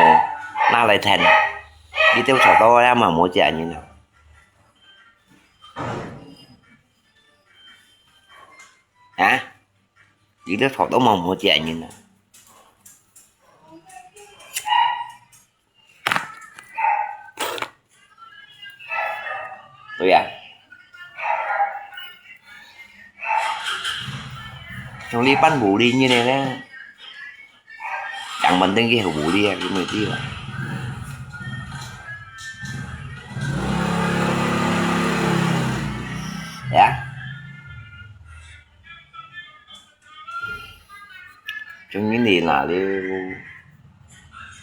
拿來聽。你都找到了嘛，無這人啊？啊？你都找到嘛，無這人啊？ 對啊。像你半無理人个咧，講半天佢好無理啊，佢無理啊。哎呀，像你呢啦了，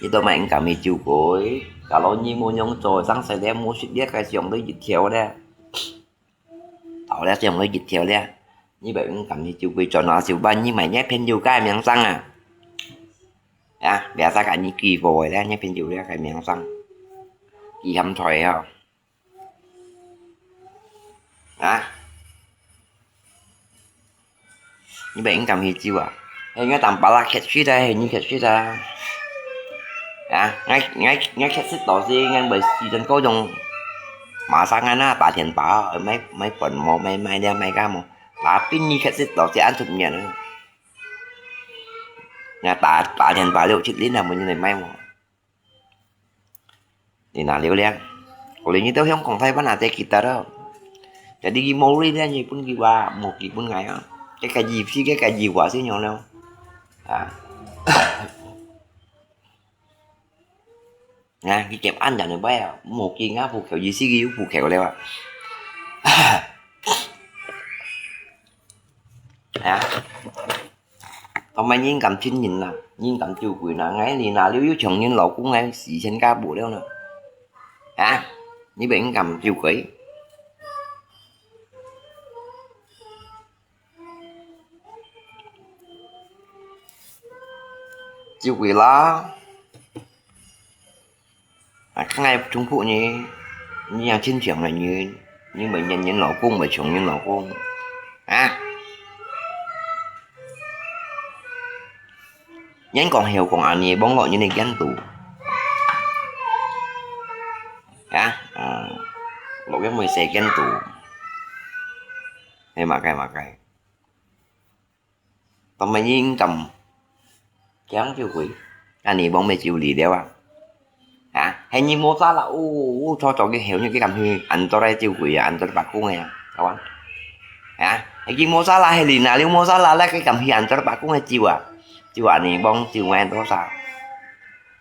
你都毋敢去酒鬼，假如你無樣做，生事咧，無食咧，該上到一條咧。 到了上了一條了，你毋敢去酒鬼轉下手吧，你買若朋友个名聲啊！啊，biasa个你幾個月了，若朋友了个名聲，幾鹹菜吼！啊，你毋敢去酒啊？哎，𠊎當巴拉缺水啊，哎，你缺水啊？啊，𠊎𠊎𠊎缺水到時，𠊎會死人高中，馬上啊那打電話，買買粉無，買買了買个無。 Tapi你確實到時恁出名啊！若打打電話了，七零啊，問你來買無？你拿了了，可能你到香港、台灣啊，在其他咯。Jadi佢無理咧，你分佢話，無佢分𠊎啊。該个意思，該个意話先樣咯。啊。 啊，佢夾硬人个話啊，無見啊，不求，意思佢又不求了啊。啊，做麼人敢信人啊？人敢酒鬼啦？𠊎你拿了又搶人老公个四千加步了呢。啊，你毋敢酒鬼？ 酒鬼啦。啊，看𠊎重複你，你也真像个人，你會認人老公，會像人老公，啊？人講曉講恁呢，網絡人个見度，啊，啊，錄音會寫見度，係麼个麼个？ 當然應該驚酒鬼，恁呢幫咩酒理了啊？啊，係你無salah，哦，哦，錯錯个，後日佢敢去安到來酒鬼啊，安到白宮个啊，kawan。啊，係佢無salah，係你哪裡無salah，來佢敢去安到白宮个酒啊？酒恁呢幫酒買多少？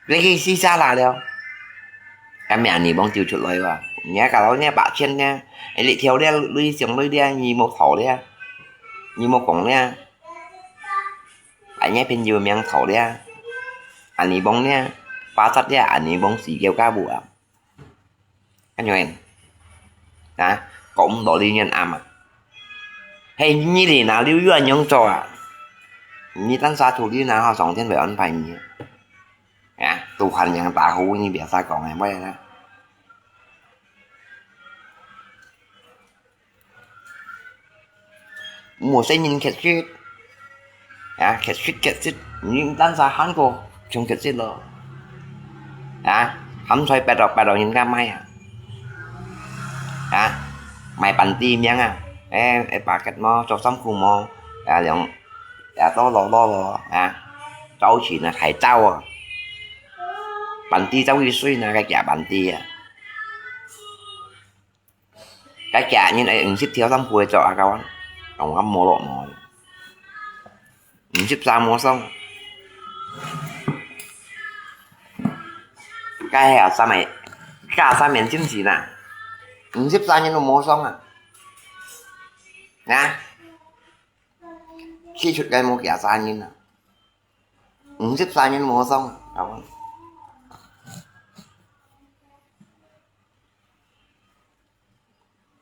你去試下啦了。Kami ani bông chiu出來哇？你假如你八千呢，一條了，你上來了，你無討了，你無講了，啊，你朋友名討了，ani bông呢，八十了，ani bông四九加五啊。Kan nyo en? Ha? Kok mdoli nyo en ama. Hei, nyi li na liu yuan nyong cho a. Nyi tan sa thu li na ha song tien wei on pai nyi. Ha? Tuhan yang tahu nyi biasa kong em wei na. Mùa sẽ nhìn khẹt xít. Ha, khẹt xít, khẹt xít. Nhìn tan sa hán cô, chúng khẹt xít lo. Ha, hắm xoay pẹt đọc, pẹt đọc nhìn cam mai à. Ha, mày bắn ti miếng à. Ê, ê, bà kẹt mò, cho sắm khu mò. Ha, lòng, ya, to lo, lo, lo. Ha, cháu chỉ là thầy cháu à. Bắn ti cháu đi suy nè, cái kia bắn ti à. Cái kia nhìn ấy, ứng sip thiếu sắm khu cho à, các bạn. Ông hắm mò lo mò. Ứng sip sa mò xong. Cái hè sa mày, cả sa miền chim gì nè. Ứng sip sa nhìn nó mò xong à. Nè. Khi chụp cái mò kia sa nhìn nè. Ứng sip sa nhìn mò xong à, các bạn.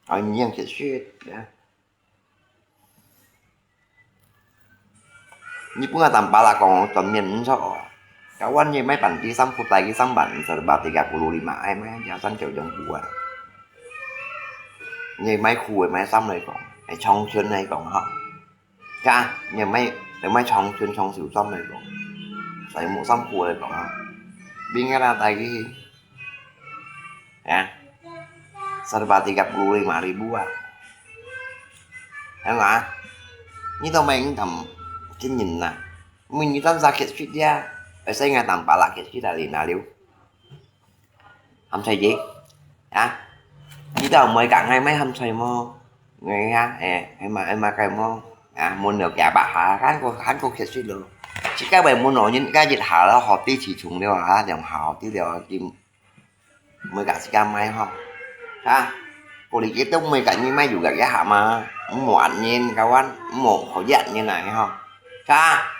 Ờ, nhìn khẹt xít, nè. Nyi pung a tam pa la kong toàn miền nso. Kawan，你買半底衫褲帶去上班，sebab tiga puluh lima，哎，買兩三九兩褲啊。你買褲个，買衫來講，哎，長裙來講哈。 Ka, nyo mai, nyo mai chong chun chong siu chom lai kong. Sai mu sam ku lai kong ha. Bing ka na tai ki. Ya. Serba tiga puluh lima ribu ah. Ang ah. Ni to mai ngam kin yin na. Mun ni tan sakit fit dia. Ai sai nga tam pala kit fit ali na liu. Hâm sai jê? Hả? Đi đâu mới cả ngày mới hâm sai mô? Ngày hả? Ê, em mà, em mà cái mô. À, muốn được cả bà hả? Hán cô, hán cô kia suy lô. Chỉ cái bài muốn nói những cái dịch hả là họ tí chỉ chúng liêu hả? Dòng hả họ tí liêu kim. Mới cả sĩ cam mai hông? Hả? Cô đi kết thúc mới cả như mai dù gạt cái hả mà. Mổ ăn nhìn, các bạn. Mổ khó dặn như này hông? Hả?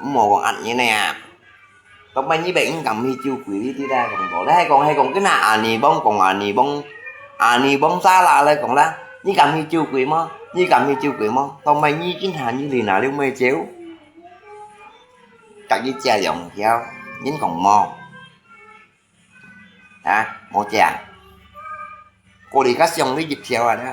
Mổ ăn như này à? Tông mai nyi bèk nyi kàm hi chiu quỷ li ti lai kòng tò. Lai hai kòng hai kòng kí nà à nì bông kòng à nì bông. À nì bông xa lạ lai kòng la. Nyi kàm hi chiu quỷ mò? Nyi kàm hi chiu quỷ mò? Tông mai nyi kín hà nyi lì nà liu mê chiu. Chặt nyi chia dòng hiếu. Nyin kòng mò. Hả? Mò chia. Cô đi cắt xong đi dịch theo à đó.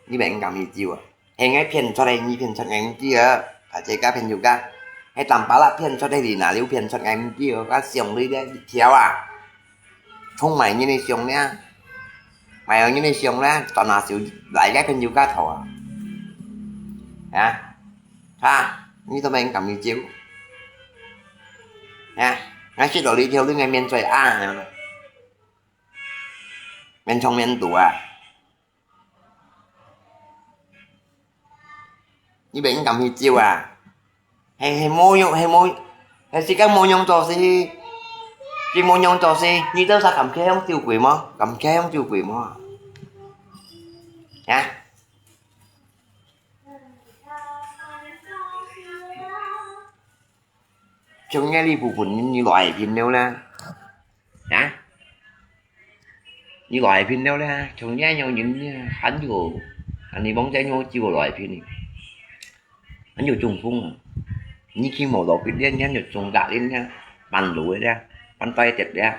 Nyi bèk nyi kàm hi chiu à. He ngai phiên chót he nyi phiên chót ngai mung chi ơ. Thả chế cá phiên yu cá. He tạm bá lạ phiên chót he lì nà liu phiên chót ngai mung chi ơ. Cá siông đi đe, đi theo à. Không mày như này siông nha. Mày ở như này siông nha. Tao nà xíu lại cái phiên yu cá thổ à. Hả? Hả? Như tao mày cầm như chiếu. Hả? Ngai xít đổ đi theo đi ngai miên xoay à. Miên chong miên tủ à. Nyi bèk nyi kàm hi chiu à. He, he mô yong, he mô, he sĩ cam mô yong cho sĩ. Chỉ mô yong cho sĩ, nyi tao sa kàm khe hông chiu quỷ mò? Kàm khe hông chiu quỷ mò? Hả? Chúng nghe đi phù phun nyi loại pin nếu na. Hả? Nyi loại pin nếu na, chúng nghe nhau nhìn như hán dụ. Hán đi bóng cháy nhau chiu loại pin. Hán dụ trùng phung à. Nyi khi mổ lộc pin liên hán dụ trùng gạ liên nha. Bàn lũ đấy. Bàn tay tiệt đấy.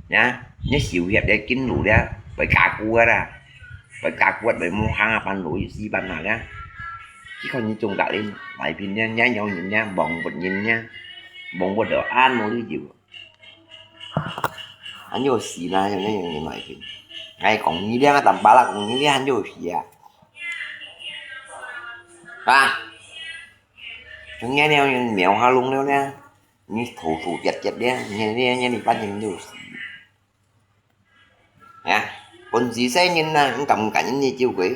Nha. Nhớ xíu hiệp đấy kín lũ đấy. Bởi cá cua ra. Bởi cá cua bởi mô kháng à bàn lũ yu xí bàn nà đấy. Khi còn nyi trùng gạ liên. Loại pin nha, nghe nhau nhìn nha, bóng bột nhìn nha. Bóng bột ở an mô lý dụ. Hán dụ xí na, yong yong yong nói pin. Ngai kong nyi liang tạm bá lạ kong nyi liang hán dụ xí à. À. Chúng nghe nèo nèo ha lung nèo nè. Nyi thủ thủ tiệt tiệt nè. Nè nè nè nè bắt nyi dụ xí. Hả? Bún xí xe nhìn na, không cảm cảm nhìn nhi chiu quỷ.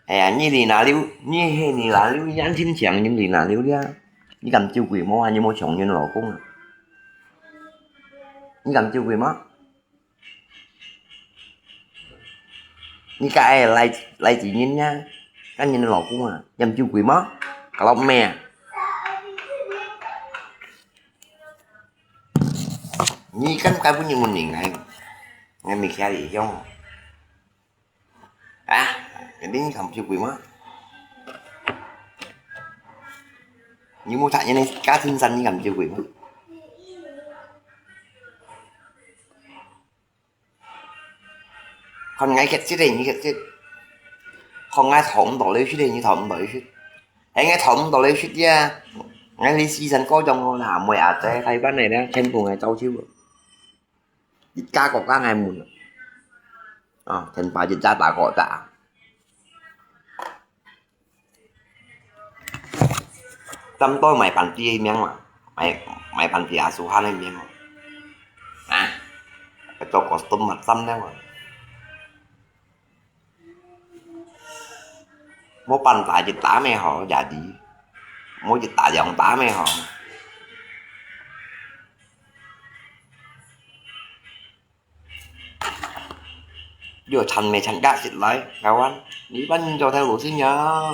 Ê, nyi lì nà liu, nyi hê nì nà liu, yan thính chiang nyi lì nà liu lia. Nyi kàm chiu quỷ mò, nyi mô chông nyi lò kung à. Nyi kàm chiu quỷ mò. Nyi kà ê lai, lai chỉ nyi nha. Kà nyi lò kung à. Yam chiu quỷ mò. Kà lọc mè. Nyi kàm kà bún nyi mùn nì ngai. Ngai mì khia lì hiong. À, cái đinh kàm chiu quỷ mò. Nyi mô thả nyi nè, cá thính săn nyi kàm chiu quỷ mò. Còn ngai kiệt xít thì nyi kiệt xít. Còn ngai thỏ mù tỏ lê xít thì nyi thỏ mù tỏ lê xít. Hay ngai thỏ mù tỏ lê xít ya. Ngai lý xí săn có trong là mùi à tê thay bát này đó, thêm cùng ngai châu xíu. Ít cá có cá ngai mùn. Ờ, thêm ba ít cá ta có ta. Tâm tôi mày bàn ti miếng mà. Mày, mày bàn ti à su han miếng mà. À, cái tôi có tôm mặt tâm đấy mà. Mô bàn ta chỉ tá mày hò, giả đi. Mô chỉ tá dòng tá mày hò. Yua chăn mẹ chăn gác xịt lái, kawan. Ní bắn cho theo lũ xí nhớ.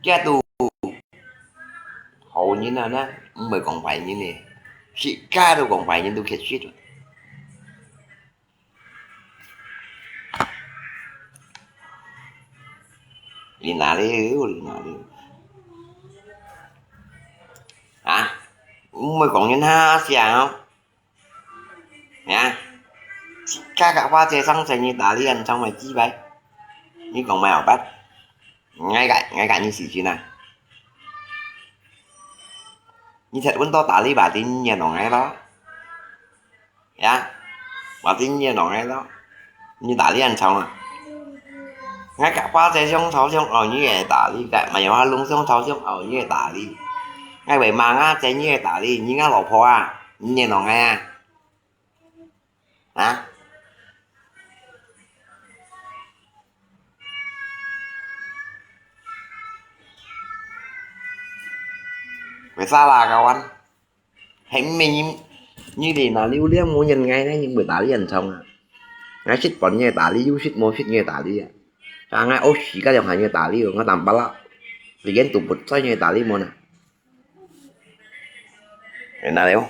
Kia tù. Hậu như nào nè, mười còn phải như nè. Xị ca tù còn phải như tù kiệt xít. 你哪裡有，你哪裡有？啊？毋會講人哈聲哦。啊？自家个花姐上身你打理人成為雞排，你講麼个好辦？𠊎个，𠊎个你死心啊！你才問到打理吧，你也弄來咯。 呀，我今日弄个咯，你打理恁長啊？𠊎个花姐想吵想哦，你也打理个，沒有啊，弄想吵想哦，你也打理。𠊎會罵啊，姐你也打理，你个老婆啊，你也弄个啊？啊？Weh salah kawan. 係毋係你，你這哪流量無人愛呢，你會打理恁長啊？𠊎識分你打理，有識無識你打理啊？啊，𠊎屙屎个兩下你打理哦，𠊎當巴拉，連都不在你打理無呢？哪了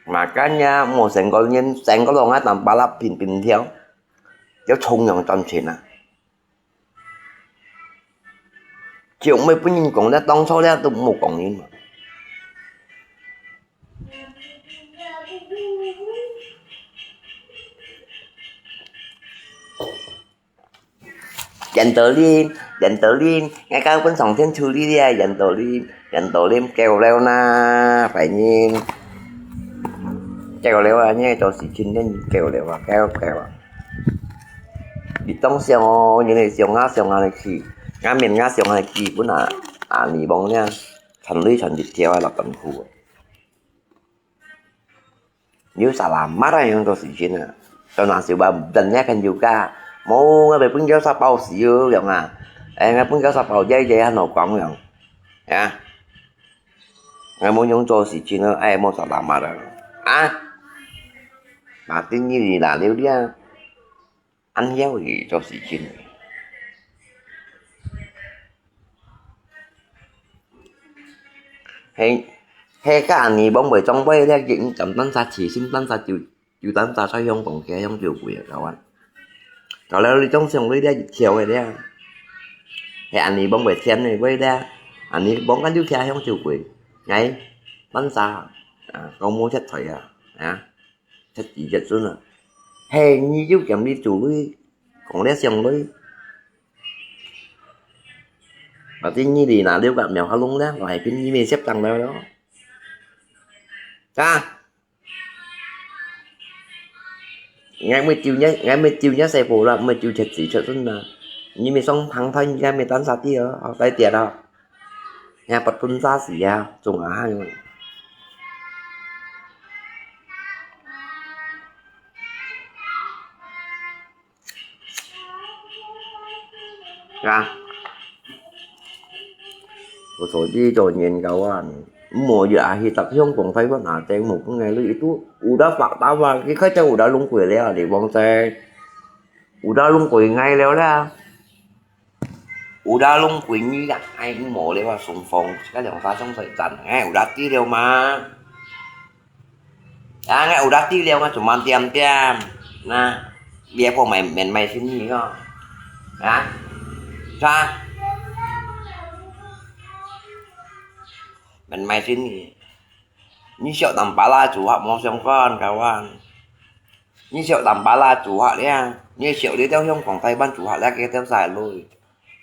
？Makanya無成個人，成個人啊，當巴拉平平跳，要從容賺錢啊！ 就毋會分人講了，當初了都無講人嘛。嚴道林，嚴道林，𠊎交分上天處理了，嚴道林，嚴道林，夠了啦，壞人。夠了啊，你做事情恁夠了啊，夠，夠啊。 你當想哦，人會想啊想啊去，𠊎面𠊎想啊去，本來啊，你望呢，賺鐳賺一條啊，落辛苦。你有salamat啊，樣做事情啊，做哪事吧，等下看有假，無，𠊎會分佢沙包死哦，樣啊，哎，𠊎分佢沙包耶耶，還好講樣，呀，𠊎無樣做事情哦，哎，無salamat啊，啊，馬丁你啦，了了。 恁樣去做事情。係，係，該恁呢，望會長輩咧，佢毋敢單儕起心，單儕就，就單儕在香港企香酒鬼啊，kawan。到了你種上位咧，一條个咧，係恁呢望會天个位咧，恁呢望緊就企香酒鬼，哎，單儕啊，講無切菜啊，啊。 七子七孫啊，係你有兼你做鐳，講了上鐳。Berarti你哩那六个苗下弄了，我還跟你們接當了咯。啊！𠊎毋係咒若，𠊎毋係咒若細婆啦，毋係咒七子七孫啦。你們上堂台，你們單儕知哦，好，再見哦。 也不分啥事啊，總啊還。啊，我坐這坐研究啊，無也係搭香港大灣啊，正無分个你都有得發達啊，佢開始有得弄鬼了，你望在，有得弄鬼𠊎了啦。 有得弄鬼你个，哎，無了啊，順風，自家兩儕相隨讚，哎，有得知了嘛。啊，𠊎有得知了，𠊎做麼恬恬，那，別个買，免買生意哦。啊，啥？免買生意。你惜當巴拉做客無相干，kawan。 你惜當巴拉做客了，你惜這兜香港大灣做客了，該兜儕鐳，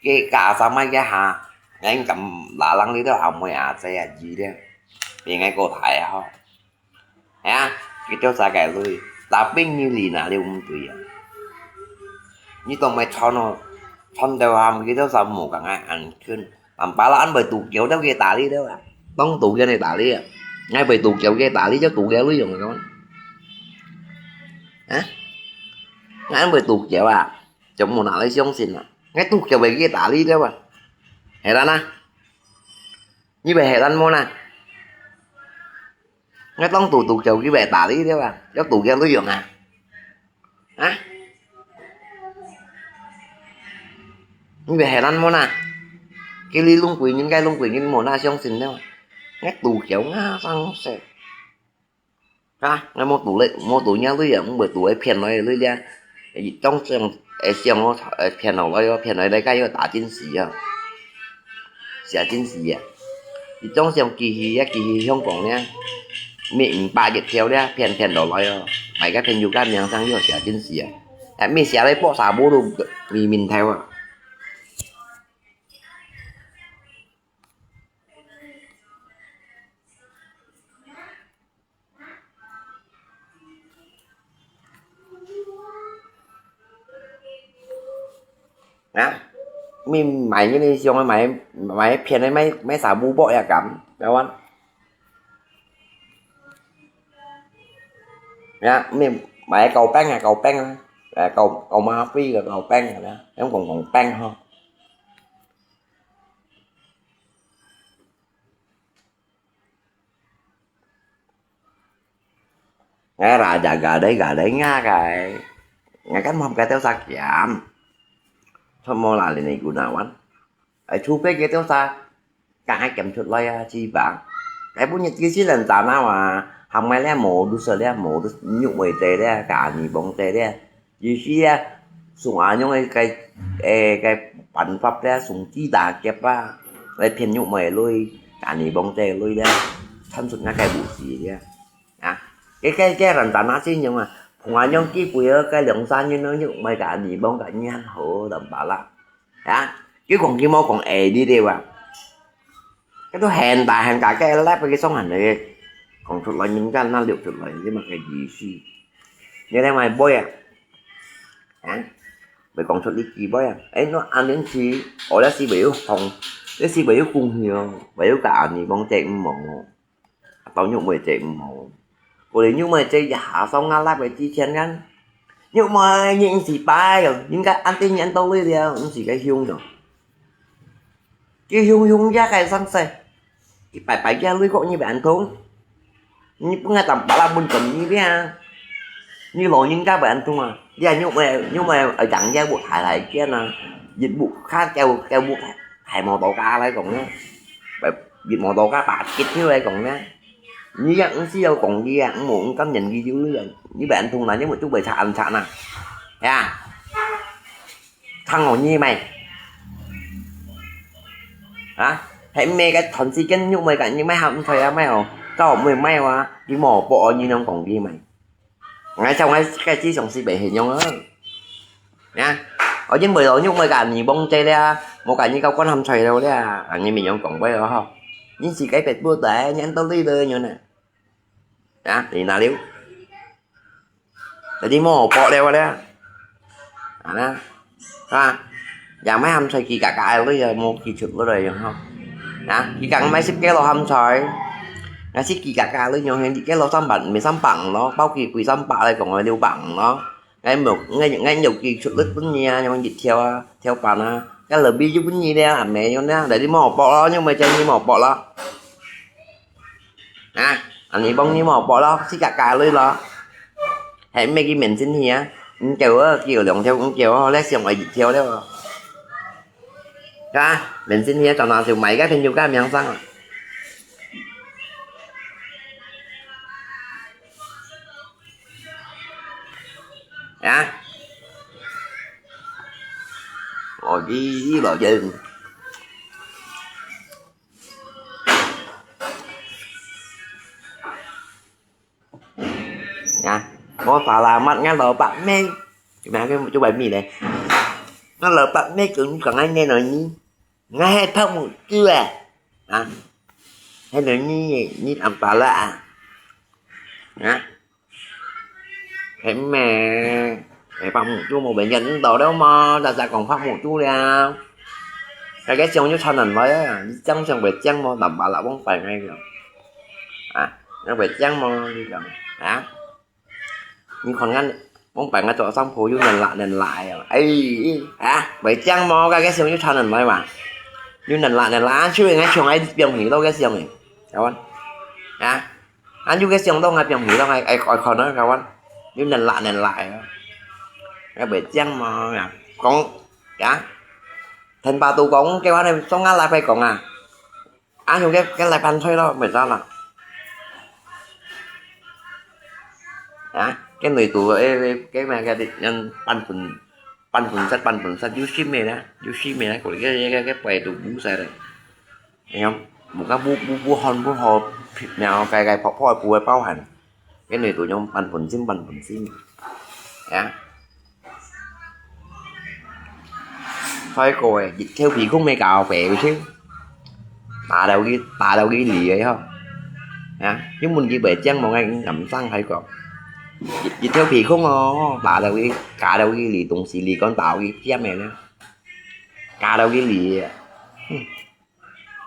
該加三个一下，𠊎敢拉人這兜阿妹阿姐阿姨了，比𠊎過大啊吼。係啊，該兜儕个鐳，tapi你哩那了毋對啊。你當愛賺哦，賺到啊，該兜儕無共𠊎恁近。 Tampalak恁會度橋兜个打理兜啊，當度橋个打理啊，𠊎會度橋个打理，就度橋鐳用个講。啊？𠊎恁會度橋啊，就無哪來相信啊。𠊎度橋會去打理兜啊，係啦呐。你會係咱無呐？ 𠊎當度度橋佢會打理兜啊，要度橋鐳用啊？啊？你會係咱無呐？佢哩弄鬼人，該弄鬼人無哪相信兜啊？𠊎度橋啊，生事。啊，𠊎無堵咧，無堵若鐳啊，毋會堵該騙來个鐳咧。當想，會想哦，騙落來哦，騙來來个又打進去啊，寫進去啊。一種像機器啊，機器香港咧，每五百一條咧，騙騙落來哦，買个朋友个名聲又寫進去啊。啊，每寫來博啥無都明明頭啊。 啊，你買个你想買，買騙个，買，買啥無博也敢，知無？啊，你買狗餅啊，狗餅啊，啊，狗，狗嗎啡个狗餅啊，用講講餅吼。 Ngai rajah gadai-gadai nga kai. Ngai kan mom kai têu sa kiam. Chot mo la lin gunawan. Ai chu pe ke têu sa. Ka ai kiam chut lai a chi bang. Kai bu nyet ki si len ta na wa. Ham ngai le mo du se le mo du nyuk mei te le ka ni bong te le. Yi si a, sung a nyong e kai, e, kai pan pap le, sung chi ta kiap a, lai phiên nyuk mei lui, ka ni bong te lui le, chan sut nga kai bu si le. A, ke, ke, ke ran ta na si nyong a, phung a nyong ki pui a, kai liang sa nyong nyuk mei ka ni bong ka nyan ho dam ba la. A, ki kong ki mo kong e di de wa. Ke tu hen ta hen ka ke lep ke song han de, kong chut lai nyong kan na liuk chut lai, di ma ke yi si. Nyo le mai boi a. Ha? Bai kong chut li ki boi a. Ai, no, an nen chi, o le si bai yu hong, le si bai yu kung hiu, bai yu ka an ni bong tek mo. Tau nyuk mei tek mo. Ko le nyuk mei tek ya ha song nga lap bai chi chien kan. Nyuk mei nyi si bai yo, yin ka an ti nyen to li liao, si ka hiung yo. Ki hiung hiung ya kai sang se. Ki bai bai ya lui ko ni bai an thung. Ni pun ngai tam pala mun kon ni bia. Ni lo yin ka bai an thung a. Dia nyuk mei, nyuk mei, a yang ya bu hai hai kian a. Yit bu kha kêu, kêu bu hai mo to ka lai kong ne. Bai, yit mo to ka ba kit thiu lai kong ne. Ni ya ng si yo kong ni ya, ng mo ng kam nyen ki yu ya. Ni bai an thung na, ni mo tu bai cha an cha na. Ya. Thang ngò nyi mày. Hả? Hãy mê cái thon si kén nhúc mày cả như mày hâm thoi á mày hổ. Tao mày mày wa, đi mò bộ như nông cổng đi mày. Ngay trong ngay cái chi sống si bể hình nhông á. Nha. Ở trên mười lỗ nhúc mày cả nhị bông chê lea, một cả như cao con hâm thoi đâu lea, à, như mình nhông cổng quay đó không? Nhưng chỉ cái bệt bút đấy, nhắn tao đi đời như này. Hả? Thì nào liu. Jadi mo pok leo le. Ana. Ha. Ya mai ham sai ki kaka lu ya mo ki chut lu le yang ha. Na, ki kang mai sip ke lo ham sai. Na si ki kaka lu nyong hen di ke lo sam ban, mi sam bang lo, bao ki kui sam ba le kong liu bang lo. Ngai mo, ngai, ngai nyok ki chut lu pun nia nyong di thiau a, thiau pan a. Ka le bi ju pun ni le a me nyong na, jadi mo pok lo, nyong mai chai ni mo pok lo. Ha, ani bong ni mo pok lo, si kaka lu lo. Hãy mê ki mền xin hia, ng kêu á, kêu lòng theo ng kêu á, lẽ siêu ngoại dịch theo lẽ. Ha, mền xin hia, cho nó siêu máy cái phim chiếu cái miếng xăng à. Ha. Ôi, đi, đi, bảo chứ. Nha, mo salamat ngan lo pak me. Cuma ke cuba mi le. Ngan lo pak me kung kang ai ne no ni. Ngai hai pak mu tu a. Ha. Hai no ni ni am pala a. Ha. Hai me. Hai pak mu tu mo ben yan do do mo, da da kong pak mu tu le. Cái cái xiong như thằng nằm nói á, chăng xiong về chăng mo, tạm bạ là bóng phải ngay rồi. À, nó về chăng mo đi rồi. Hả? Như còn ngăn bóng bánh ở chỗ xong phố, you nần lạ nần lại rồi. Ê, ê, hả? Vậy chăng mo, cái cái xiong như thằng nằm nói mà. You nần lạ nần lạ, chứ ngay chuồng ai biang hỉ đâu cái xiong này. Các bạn. Hả? Anh you cái xiong đâu ngay biang hỉ đâu ngay, ai khỏi khỏi nói các bạn. You nần lạ nần lại rồi. Cái vậy chăng mo, con, hả? Thành bà tù con, cái quán này, sống ngã lại phải con à. Á, hiu ke, ke lai pan thoi lo, mệt ra la. 啊，該內肚个，个，个麼个，个，人半分，半分熟，半分熟，有心个啦，有心个啦，過來，个，个，个，个，背都烏晒了。哎呀，無个，無，無，無好，無好，苗，該，該，泡，泡，不會包含。 該內肚樣半分心半分心。啊，開過誒，一條鼻空咩搞白去，打到佢，打到佢離誒吼。啊，根本佢袂靚，無愛敢生開過。一，一條鼻空哦，打到佢，搞到佢離，東西離，講打到佢尖誒呢，搞到佢離誒。哼。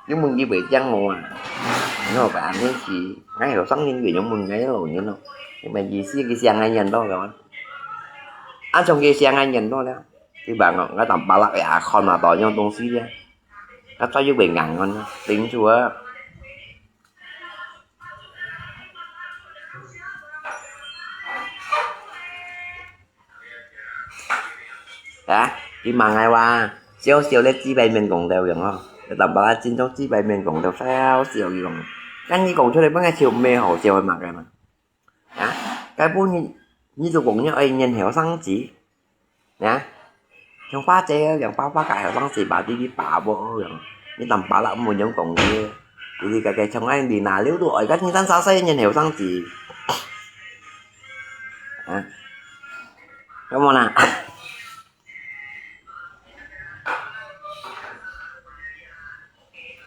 你問佢袂聽無啊？你好白恁樣死，𠊎後生人佢樣問𠊎老人咯，你們意思佢想愛人咯，係嘛？啊，像佢想愛人咯了，佢話我，𠊎當巴拉也看嘛到樣東西咧，啊，再又會硬硬咯，頂住啊！ 啊，佢問𠊎話，小小个幾百面講到樣哦，你當把佢真做幾百面講到，小小佢講，但你講出來，本來就毋係好笑个嘛，該嘛。啊，該本你，你就講你愛認後生子，啊，像花姐，像花花个後生子，把自己把握樣，你當把佢毋會樣講个，就是該个像𠊎你那溜都愛，該你當啥細認後生子。 啊，有無啦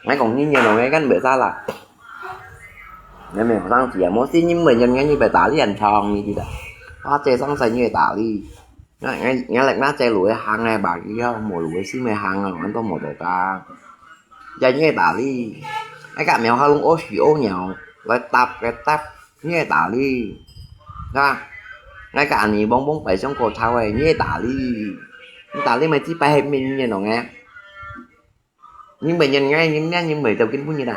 ？𠊎講你認同个，該袂使啦。𠊎無生氣啊，無信你毋會認，𠊎你會打你很痛，你知道？我這上身你會打你。𠊎，𠊎，𠊎來，𠊎這路行个吧，以後無路个心个行啊，恁都無得打。 也你會打你。𠊎甲苗下攏屙屎屙尿，來搭个搭，你會打你，係吧？𠊎甲你蹦蹦擺上高頭个，你會打你。你打你咪只擺係面面容个。你毋認𠊎，你面你毋會到今晡日啊。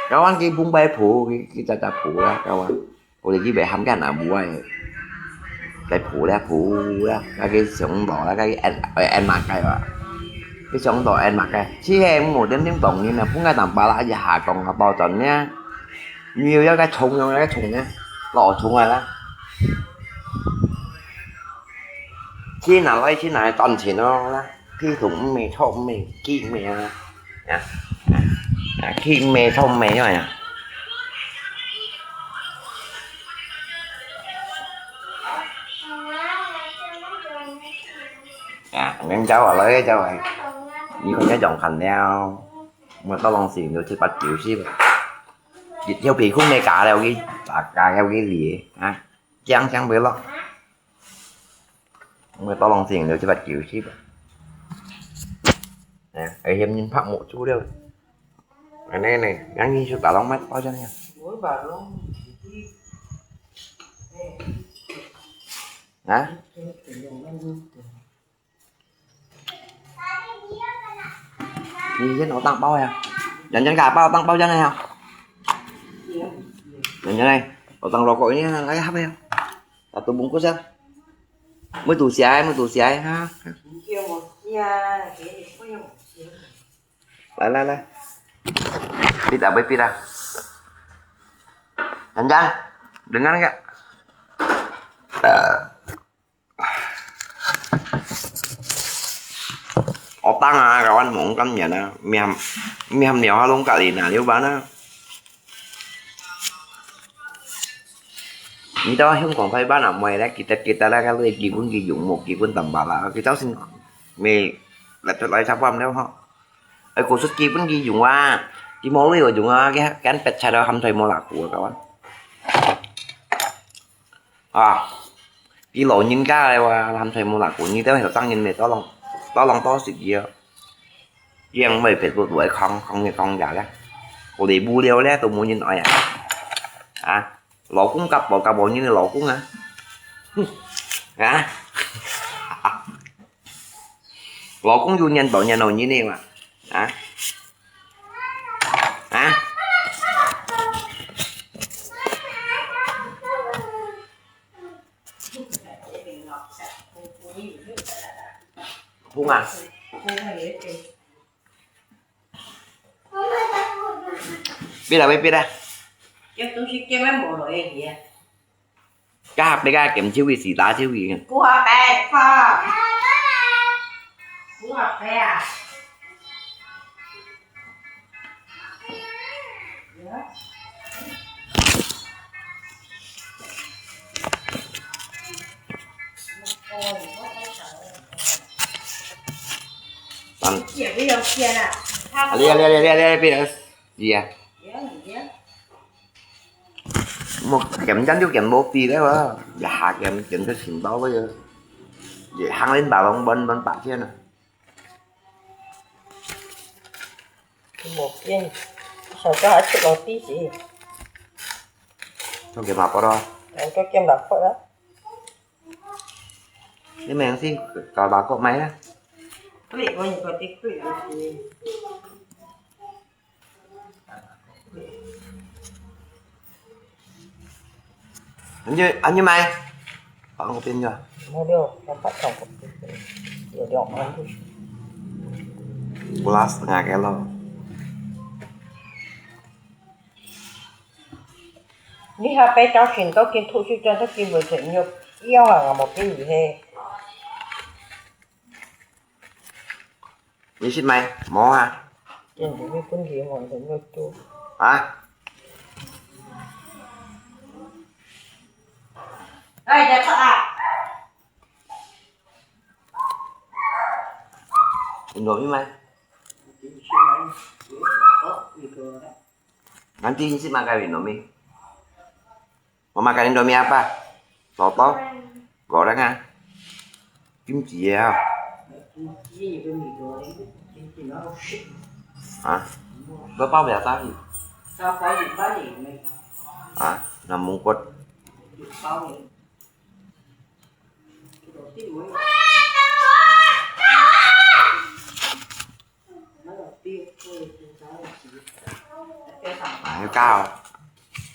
Kawan佢分擺譜，佢，佢隻隻譜啦，kawan。我哋佢會喊緊阿母啊，該譜啦，譜啦，該佢想到啦，該佢按，愛按麼个啊？佢想到按麼个？只係無點點講呢，分𠊎當巴拉一下講下包轉呢，你又要該重用，該重呢，老重啊啦。去拿來，去拿來賺錢咯啦。 屁同毋係，臭毋係，雞毋係啊！啊，啊，啊，雞毋係，臭毋係啊！啊，恁走啊，來走啊！你看這樣看了，我到攏是有七八九十，一條鼻空个加了佢，加，加了佢裂啊，講講袂落。 我到攏是有七八九十。哎，而且人拍無住了。恁呢呢，恁呢就打攏賣到這樣。啊？你先拿紅包呀，人家拿紅包，紅包這樣呀。人家呢，拿紅包過來，來，好不好？ Satu bungkus ya. Mau tu siai, mau tu siai ha. Lai, lai, lai. Pit ah, pit ah. Jangan, dengar nggak? Otang ah, kawan, mong kan ya na. Miam, miam niao ha long kali na liu ba na. Nito Hong Kong Taiwan ah, muai leh kita kita leh kalau gigun giyung mo gigun tambah lah. Kita sin me leh lai chapam leh ho. Ai ko sut gigun giyung wa. Ki mo lui wa yung wa ki kan pet cha da ham thai mo la ku kawan. Ah. Ki lo nyin ka leh wa ham thai mo la ku ni tao heo tang nyin me to long to long to sit ye. Yang mai pet bu tuai khong khong ni khong ya leh. Ko li bu liao leh to mo nyin oi ah. Ah. 老公甲無甲無人个老公啊？啊？老公有緣投緣投人个嘛？啊？啊？風啊！別啦，別，別啦。這東西根本無落去啊。加下別个鹹手尾、自打手尾。顧下背，看。顧下背啊。 啊，你啊，你啊，你啊，你啊，你啊，你啊。莫鹹，咱就鹹無味个哇，一下鹹，鹹到心包个，一行人把往滿滿白天啊。 無變，上晝還食落地時。做鹹肉骨咯。哎，做鹹肉骨啊。你明天搞肉骨賣啊？對，我有个地區有時。 恁樣，恁樣賣？放个邊个？無了，我發糖个，有兩萬。不拉屎啊，該咯。你下擺到新到今吐水轉到今晡日，你又一樣啊，我無變你嘿。 你識買？無啊。嗯，你分佢，我等要做。啊？哎，食飯啊！你落去買？Nanti你識買个Indomie？ Mama kain Indomie apa? Soto? Goreng ah? Kimchi ah? Hah? Kau tahu bahasa apa? Hah? Nang mungkut. Ai, kau.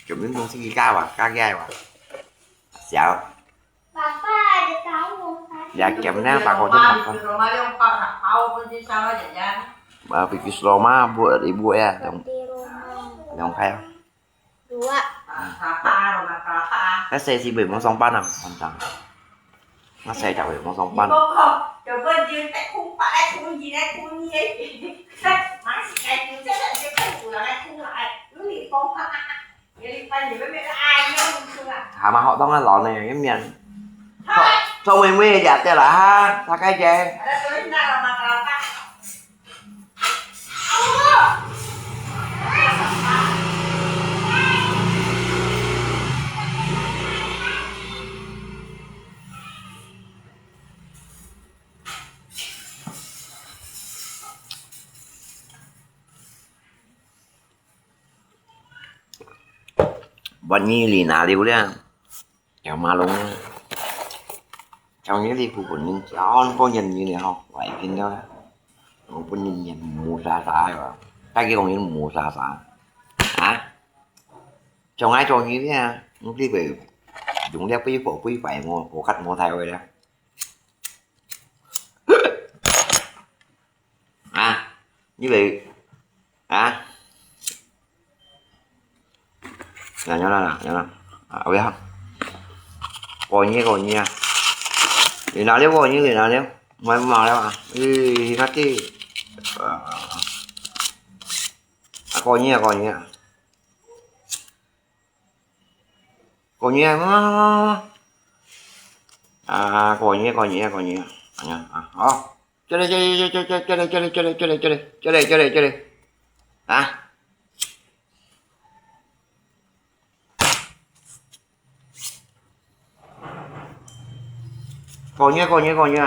Chụp những con xin kau à, kau gai à. Siapa? Dạ, chụp nè, bà còn trên mặt con. Mà bị cái slo má, buat ibu ya, dòng, dòng khay. Dua. Nó xe si bị mong song pan à, hoàn toàn. Nó xe chả bị mong song pan. Hả mà họ đóng nó lò này, cái miệng. Thôi, thôi, mình, mình, dạ, tê là ha, tha cái chén. Bánh mì lì nà liu liang. Kéo má lông. Trong những đi khu của những cháu có nhân như này không? Vậy kinh đó. Không có nhân nhân mù xa xa rồi. Ta kia còn nhân mù xa xa. Hả? Trong ai cho như thế à? Không đi về. Chúng ta quý phổ quý phải ngồi, phổ khát ngồi thay rồi đó. À, như vậy. À. Là nhớ là, nhớ là. À, ôi ha. Coi như, coi như. Thì nào liêu coi như, thì nào liêu. Mày mà liêu à. Thì nó thì. À, coi như, coi như. Coi như. À, coi như, coi như, coi như. À, à, à. Chale, chale, chale. Hả? Coi như, coi như, coi như.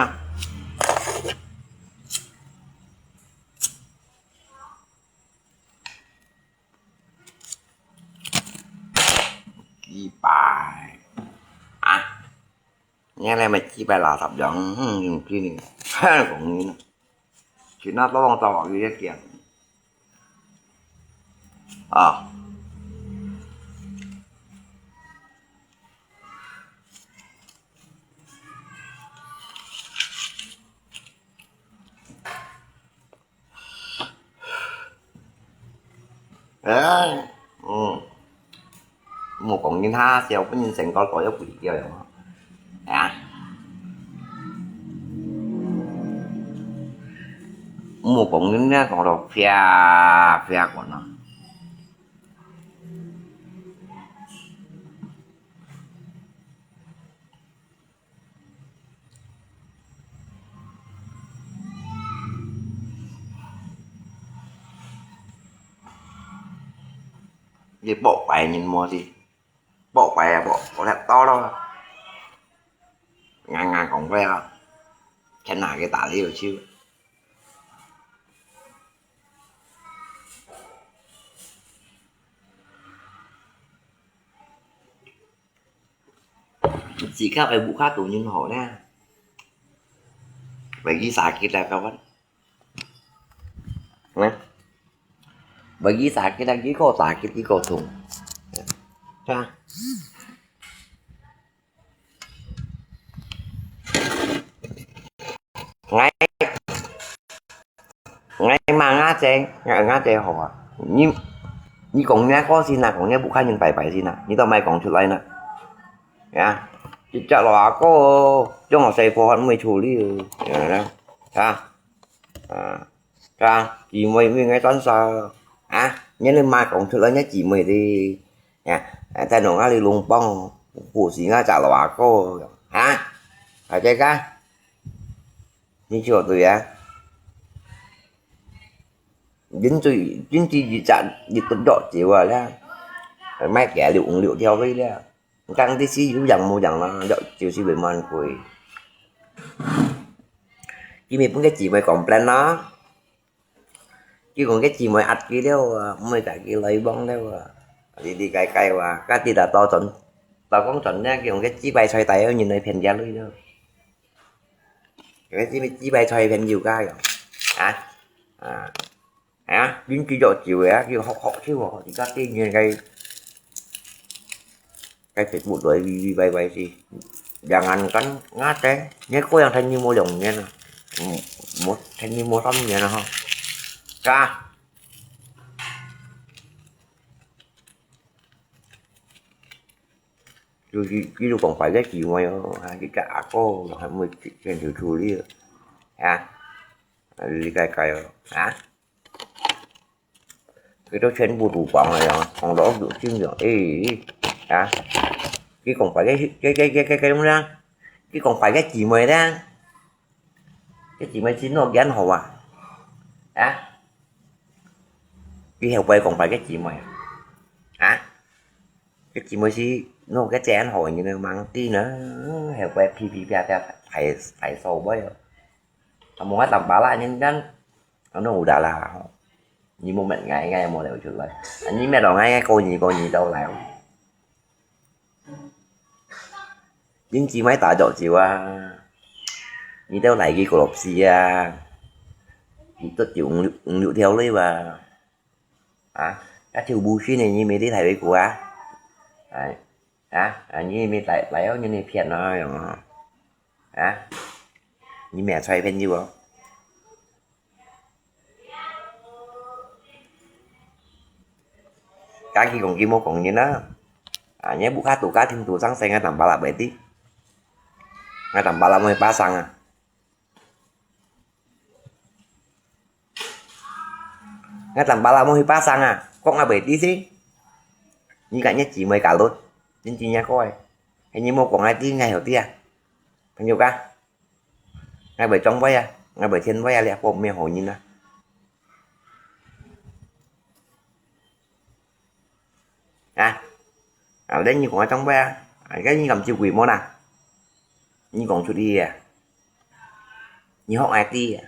Chi bài. Hả? Nghe này mà chi bài là tập giọng, hmm, dùng chi này. Ha, cũng như nó. Chỉ nó có con tàu ở dưới kia. Ờ. Ê, 嗯，無講人哈，笑分人成個袋要鬼掉了。啊？無講人家講到啪啪滾啊。 你博牌人無事，博牌啊，博，博得多咯。硬硬講話啊，天哪，佢打你有手。 自家會屋下肚人好呢。Bagi sakit lah kawan. Nah. Bagi sakit lah, kita sakit, kita 痛。啊。 𠊎，𠊎罵吾姐，吾，吾姐好啊。你，你講若个先啊，講若屋下人拜拜先啊，你都莫講出來呢。啊，一隻老阿哥，將我細婆還毋會處理哦，啊，啊，啊，姊妹為𠊎擔心啊，你，你莫講出來，若姊妹的，啊，啊，在弄啊你弄幫，不是吾隻老阿哥，啊，啊，這個。 你做對啊。人最，人最一隻，一個藥酒啊啦，買幾六五六條尾啦。當然是有樣無樣啦，藥酒是會蠻貴。今日分个姊妹complain啦。 佢講个姊妹壓佢了啊，毋會佮佢來往了啊。哩哩該該哇，家己打到轉，打講轉了，佢講个紫白菜帶有人來騙佢鐳了。个紫，紫白菜騙油家樣。啊？啊？啊？恁佢做酒个啊，佢學，學手哦，自家店員个 該Facebook來歪歪歪去。Jangankan ngate，你个樣聽你無兩年啊，嗯，無，聽你無三年啊吼。Ka，就是，比如講，壞个姊妹哦，啊，佢个阿哥還會牽手處理啊，啊，你該該哦，啊。 佢都全部都講了呀，講到有精神，誒，啊，佢講白个，該該該該該種啦，佢講白个姊妹啦，个姊妹是哪間好啊？啊，佢後背講白个姊妹，啊，个姊妹是哪个間好，你能忙啲呢？後背噼噼啪啪排排數尾哦。 Amun ngatampala nyan kan, ano udahlah. Ni mo met ngai ngai mo leo chulai. Ani met lo ngai ngai ko ni ko ni tau lai. Din chi mai ta jok jiu a. Ni tau lai ki korupsi a. Ni tot jiu ung ung liu tiau lei ba. A, ka thiu bu shin ni mi ti thai wei ku a. A, a, ni mi tai lai o ni ni phian no yong. A, ni mẹ sai phian jiu o. Ka ki kong ki mo kong ni na. A, ni bu ka tu ka thim tu sang sai ngatampala bai ti. Ngatampala mo pa sang a. Ngatampala mo hi pa sang a, kok nga bai ti si. Ni ka ni chi mo ka lut, ni chi ni ko ai. He ni mo kong ai ti ngai ho ti a. Kan yu ka. Ngai bai chong bai a, ngai bai thien bai a lia po me ho ni na. A, a, lei ni kong ai chong bai a, a, ka ni kam chiu kui mo na. Ni kong chu ti a. Ni hok ai ti a.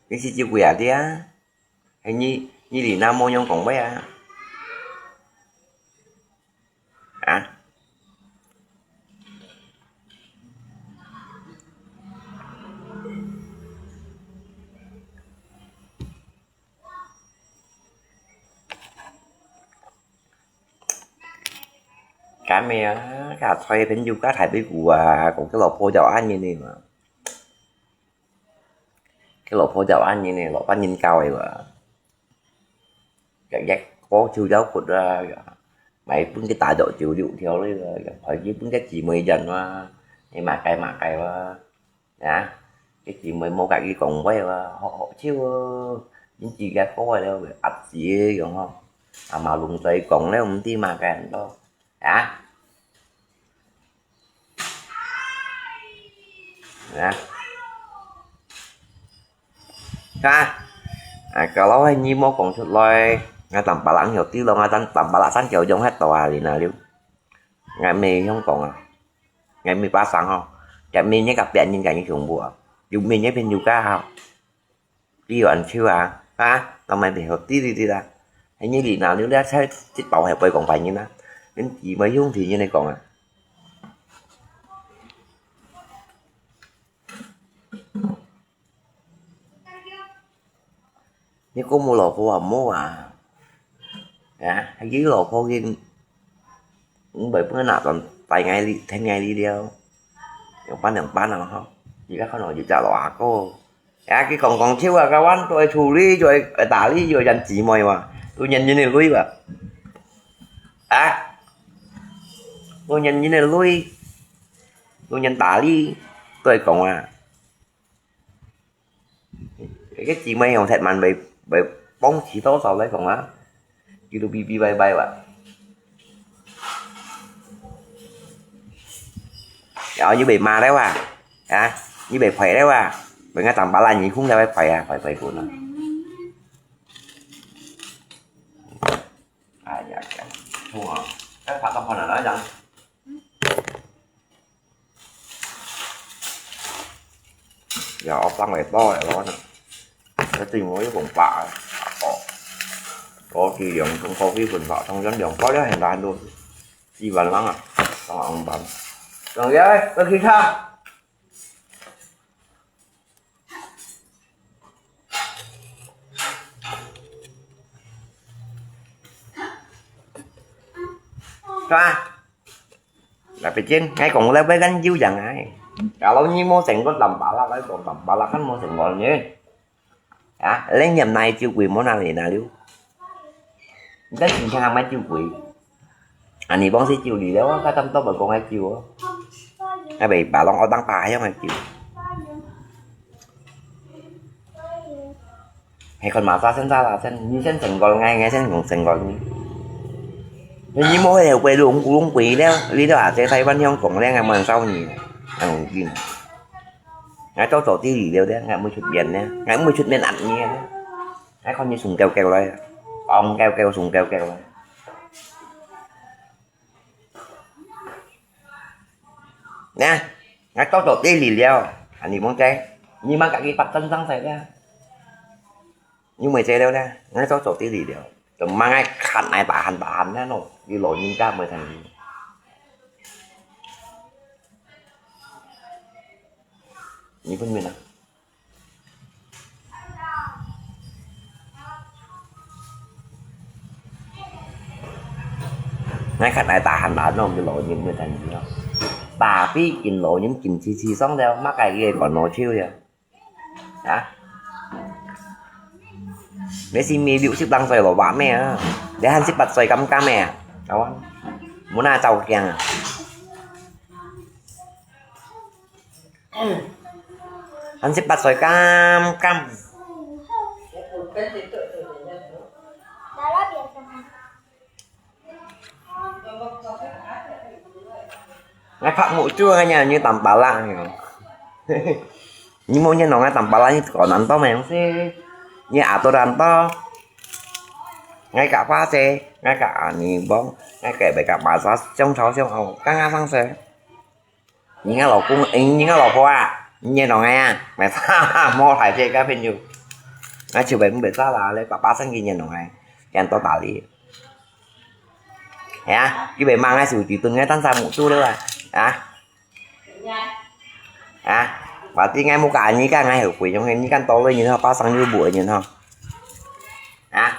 Ni si chiu kui a ti a. He ni, ni li na mo nyong kong bai a. A. Ka me a, ka choi phen yu ka thai bai ku a, kong ke lo po jao an ni ni ma. Ke lo po jao an ni ni, lo pan yin kao ai wa. 日日過就要活啊，買分佢打藥酒六條了，開始分佢姊妹人啊，你買雞買雞啊，啊，佢姊妹無甲佢講話啊，好好笑哦，因自家過了，壓死个樣吼，阿媽攏在講了，毋知嘛，該很多啊。 啊。啊，啊，kalau係你無講出來，𠊎Tampalak曉知咯，𠊎Tan-，Tampalak山腳用忒多啊，你那了。𠊎毋會曉講啊，𠊎毋會巴生吼，佢毋會个別人家你恐怖啊，又毋會个朋友家吼。 你有恁笑啊？啊，當然袂好，知你知啦。係你哩那，你這才一包係會講別人啊，連姊妹兄弟人來講啊。你講無老婆啊，無啊？ 啊，佢老婆佢毋會分拿轉帶𠊎哩，跈𠊎哩了。兩班兩班啊吼，而家可能有隻老阿哥。啊，佢講講笑啊，該晚都愛處理，就愛，愛打理，就愛人姊妹嘛，都認人个鐳吧。啊，都認人个鐳，都認打理，都愛講啊。 該姊妹用忒慢會，會幫持多少來講啊？佢都嗶嗶歪歪哇。然後又被罵了哇，啊，又被罰了哇，被人家長把爛泥空了，罰啊，罰罰滾啊。哎呀，痛啊！哎，爬到好了，來講。 又放來多來咯，一定無一紅包啊！哦，我去用中國飛粉法，通常兩包了很難都，四萬零啊，當紅包。仲有，要去看。 Ka. Tapi cin, ngai kong le bai kan jiu jang ai. Kalau nyi mo senggol tampalak, ngai kong tampalak kan mo senggol nyi. Ya, leng yam nai jiu kui mo na le na liu. Ngai sing chang mai jiu kui. Ani bong si jiu li le, wa ka tam to ba kong ai jiu. Ngai bai ba long o tang pa yong ai jiu. Hay kon ma sa sen sa la sen, ni sen senggol ngai, ngai sen kong senggol ni. Ni mo hay quay lung lung quay leo, li đó à, Tây Ban Hồng Kông leo ngai mòn sau ni. Ang kim. Ngai to to ti li leo leo, ngai mui chut bien leo, ngai mui chut bien ăn ni leo. Ngai kon ni sung keo keo lai. Ong keo keo sung keo keo lai. Nè, ngai to to ti li leo. Ani mong che. Ni mang ka ki pat chân sang sai leo. Ni mui che leo nè, ngai to to ti li leo. Tơ mang ngai khan ngai tahan tahan nè no. Ni lo ni ka mui thang ni. Ni pun min à. Ngai khat nai tahan tahan nong ki lo nyin mui tan nyin lo. Tapi kin lo nyin kin chi chi song leo, mak kai ki kon lo chiu leo. Hả? Nè si mi liu sip lang soi lo wa me à. Để han sip bat soi kam kam me à. Kawan. Mu na chau kiang à. Ăn sip bat soi kam kam. Ngai phak mu chua ngai nya, ñu tam pa lang ñu. Ñu mo ñu nong ngai tam pa lang ñu ko nan to meng si. Ñu a to dan to. Ngai ka pa se, ngai ka ani bong, ngai ka bai ka ma sa, siong chao siong ao, ka nga sang se. Nhìn ngã lẩu cung, nhìn ngã lẩu phô à, nhìn nó ngay à, mày sao mô thái thế các bên dù. Ngã chịu bệnh bệnh sao là lấy bà ba sang kia nhìn nó ngay, kèn to tả lý. Ya, cái bệnh mang ngay sự chỉ từng ngay tan xa mũ tu đấy à. Ya. Ya, bà tí ngay mua cả như cái ngay hở quỷ trong ngay như căn to lên như nó ba sang như bụi như nó. Ya.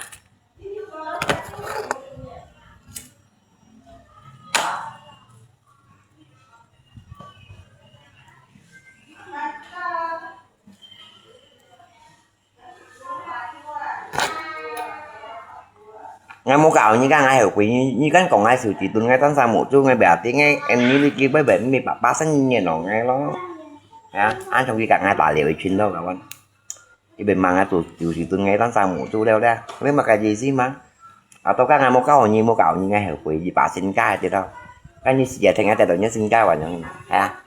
𠊎無教你講𠊎後悔，你，你敢講𠊎手指斷，𠊎單儕無做，𠊎表弟，𠊎，你，你，你，你，你爸爸生日咯，𠊎咯。啊，恁樣佢講𠊎打了一群咯，𠊎講。佢便罵𠊎做，手指斷，𠊎單儕無做了咧，你麼个意思嘛？啊，到講𠊎無教你，無教你，𠊎後悔，你把身家得到。該你死啊，聽𠊎得到你身家還樣，係啊。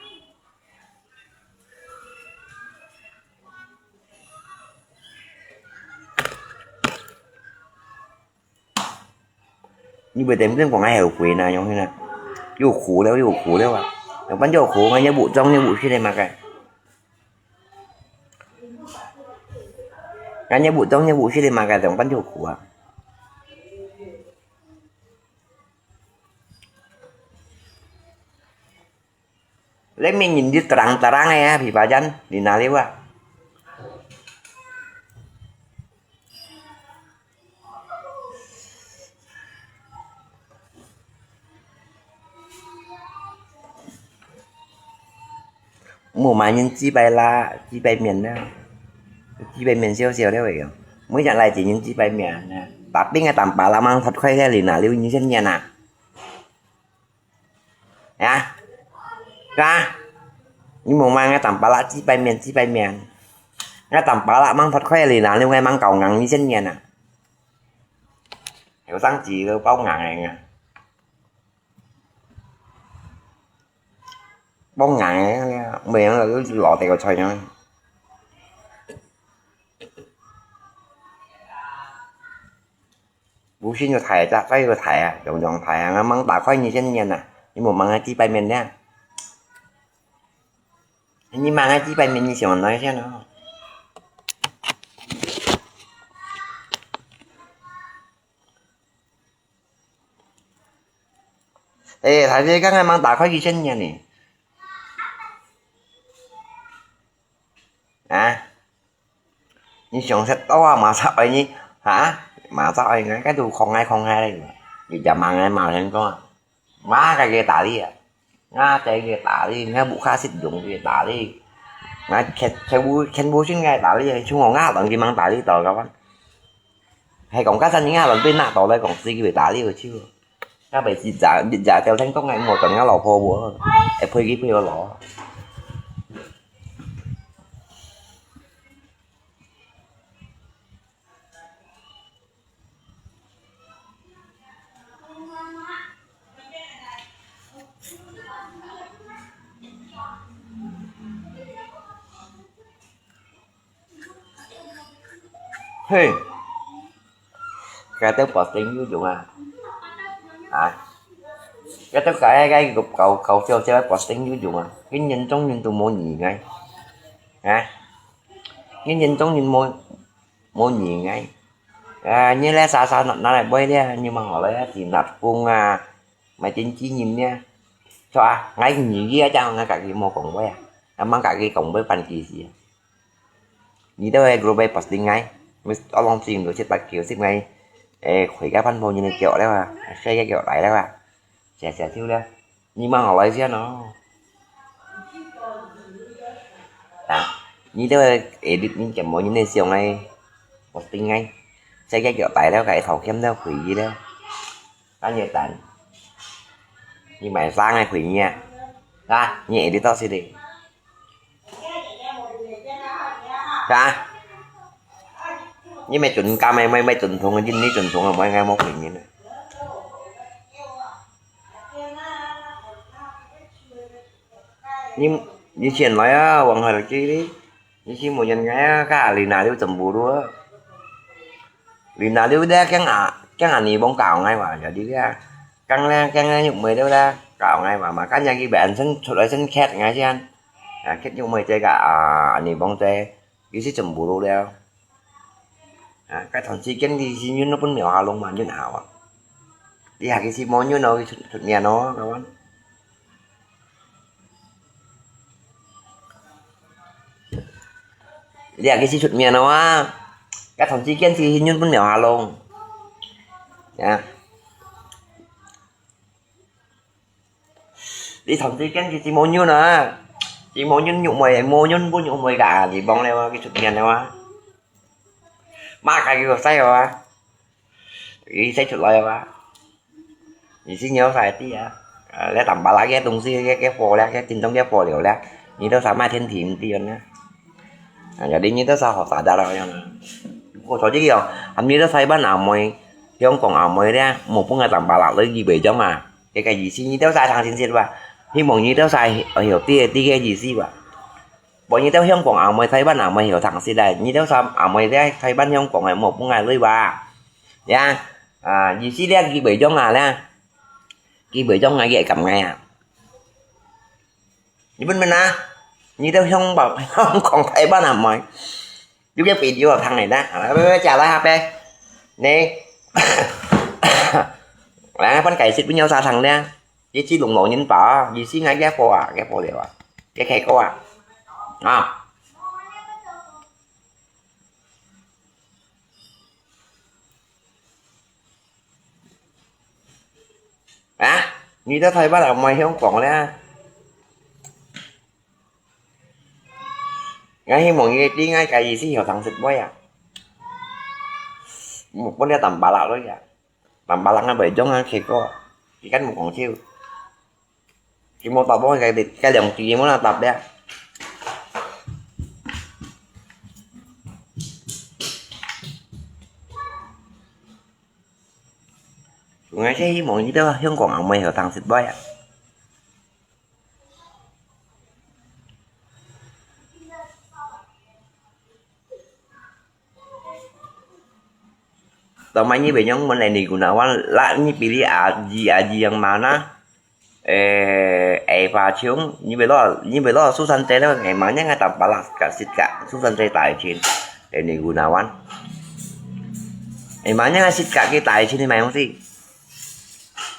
你會等等講𠊎後悔呢，樣呢？又苦了，又苦了啊！有半就苦，𠊎也無種，也無食的嘛个。𠊎也無種，也無食的嘛个，有半就苦啊！ Lê min nhìn đi tarang-tarang ya, phi pajan, đi naliu ah. Mùa mà nhìn chi pai la, chi pai miên na. Chi pai miên siêu siêu đấy vậy. Mới chẳng lại chỉ nhìn chi pai miên na. Tapi ngay tầm pa la mang thật khuấy cái lì nà liu nhìn xem nha nè. Ya. Ka. Ni mông mang ngai tắm pá lạ chi pai miên, chi pai miên. Ngai tắm pá lạ mang thoát khỏi lì nà, liu ngai mang cầu ngắn ni sen miên à. Hiểu sáng chỉ lơ bao ngắn này nha. Bao ngắn này, mày nó lọ tay của trời nha. Bố xin cho thầy chắc phải cho thầy à, dòng dòng thầy à, mang tả khỏi như sen miên à. Nhưng mà mang chi pai miên nha. Nhưng mà mang chi pai miên như xem nói xem nó. Ê, thầy đi các ngài mang tả khỏi như sen miên nè. À. Ni xiong set to a, masa oi ni, ha? Masa oi ngai ka tu khong ngai khong ngai lei. Ni jam ngai ma len ko. Ma ka ge ta li a. Nga te ge ta li, nga bu kha sit dung ge ta li. Nga khet khet bu khen bu sin ngai ta li, chung nga dong ki mang ta li to ka wan. Hai kong ka san nga lon pin na to le kong si ki ta li chiu. Nga bai si ja ja teo theng kong ngai mo ton nga lo pho bu. E phoi ki phoi lo. Hey. Ka teo posting yu jung a. Ha. Ka teo ka ka kau kau kau siau siau posting yu jung a. Kin yin zong yin tu mo ni ngai. Ha. Kin yin zong yin mo mo ni ngai. À, như lẽ xa xa nó nó lại bơi đi, nhưng mà họ lại thì nạt phung à, mà chính chỉ nhìn nha. Cho à, ngay nhìn gì á, chẳng ngay cả cái mô cổng bơi à. À, mang cả cái cổng bơi bàn kỳ gì à. Nhìn đâu ai group bơi posting ngay. Mới ở lòng xin được chết bạc kiểu xếp ngay. Ê, khuấy cái phân phô như này kiểu đấy à. Xây cái kiểu đấy đấy à. Chè chè thiếu đấy. Ni mang hò lai sia no. Ta. Ni teo edit ni chăm mo ni ne siong ai. Posting ai. Sai kia kiok tai leo kai thau kiam leo khui yi leo. Ka ni tan. Ni mai sang ai khui ni a. Ta. Ni edit to si de. Ka. Ni mai chun ka mai mai mai chun thong ni ni chun thong mai ngai mo khui ni. Ni, ni chien lai a, wang hai lak chi li. Ni chi mo yan ngai a, ka li na liu chăm bu lu a. Li na liu de keng a, keng a ni bong kao ngai wa, ya di de. Keng le, keng le nyuk mei liu de, kao ngai wa, ma ka nya ki ben sen, chut lai sen khet ngai sian. A, khet nyuk mei che ka, a, ni bong che. Ki si chum bu lu liao. Ha, ka thon si ken ki si nyun no pun miao ha long ma nyun ao a. Di ha ki si mo nyun no ki chut, chut mian no, ka wan. Di ha ki si chut mian no a. Ka thon si ken si nyun pun miao ha long. Ya. Đi thong ti ken ki ti mo nyun a. Ti mo nyun nyuk môi, mo nyun bu nyuk môi ka, đi bong leo a, ki chut mian leo a. Ma ka ki ko sai a. 佢生出來个話，意思你兜儕知啊。啊，這淡白啦，這東西，這，這貨咧，這真正這貨了咧，你兜儕賣天地毋知啊。啊，jadi你兜儕學習得了樣啊。我說這個哦，啊，你兜儕一般阿妹，香港阿妹咧，無分𠊎淡白啦，你以為將啊，這個意思你兜儕聽真實吧？希望你兜儕曉知，知个意思吧。無你兜香港阿妹、臺灣阿妹曉聽實啊，你兜儕阿妹咧，臺灣香港个，莫分𠊎累吧。呀，啊，意思咧，佢會用啊咧，佢會用啊，佢會感覺啊。你問問啊，你兜香港，香港、臺灣阿妹，有个video聽个啦，啊，來，來，來，食來下杯，你，來，分解釋分你兜儕聽咧。 一支龍老人包，意思𠊎个貨啊，个貨了啊，个客家啊，啊。啊，你兜臺灣人毋會曉講咧。𠊎希望你知𠊎个意思曉聽實話啊。莫分這淡白啦，你啊。 Tambalang啊，會用啊，結果，佢kan無講笑。佢無答我，該，該兩句佢無那答了。𠊎係希望佢兜香港人毋會曉聽實話啊。 Tau mai ni benyong mun lai ni gunawan, la ni pilih aji, aji yang mana? Eh, eh, pacung, ni belo, ni belo, susan tele, eh, manya nga tapalas ka sit ka, susan tele tai chin. Eh, ni gunawan. Eh, manya nga sit ka ki tai chin ni mayong si.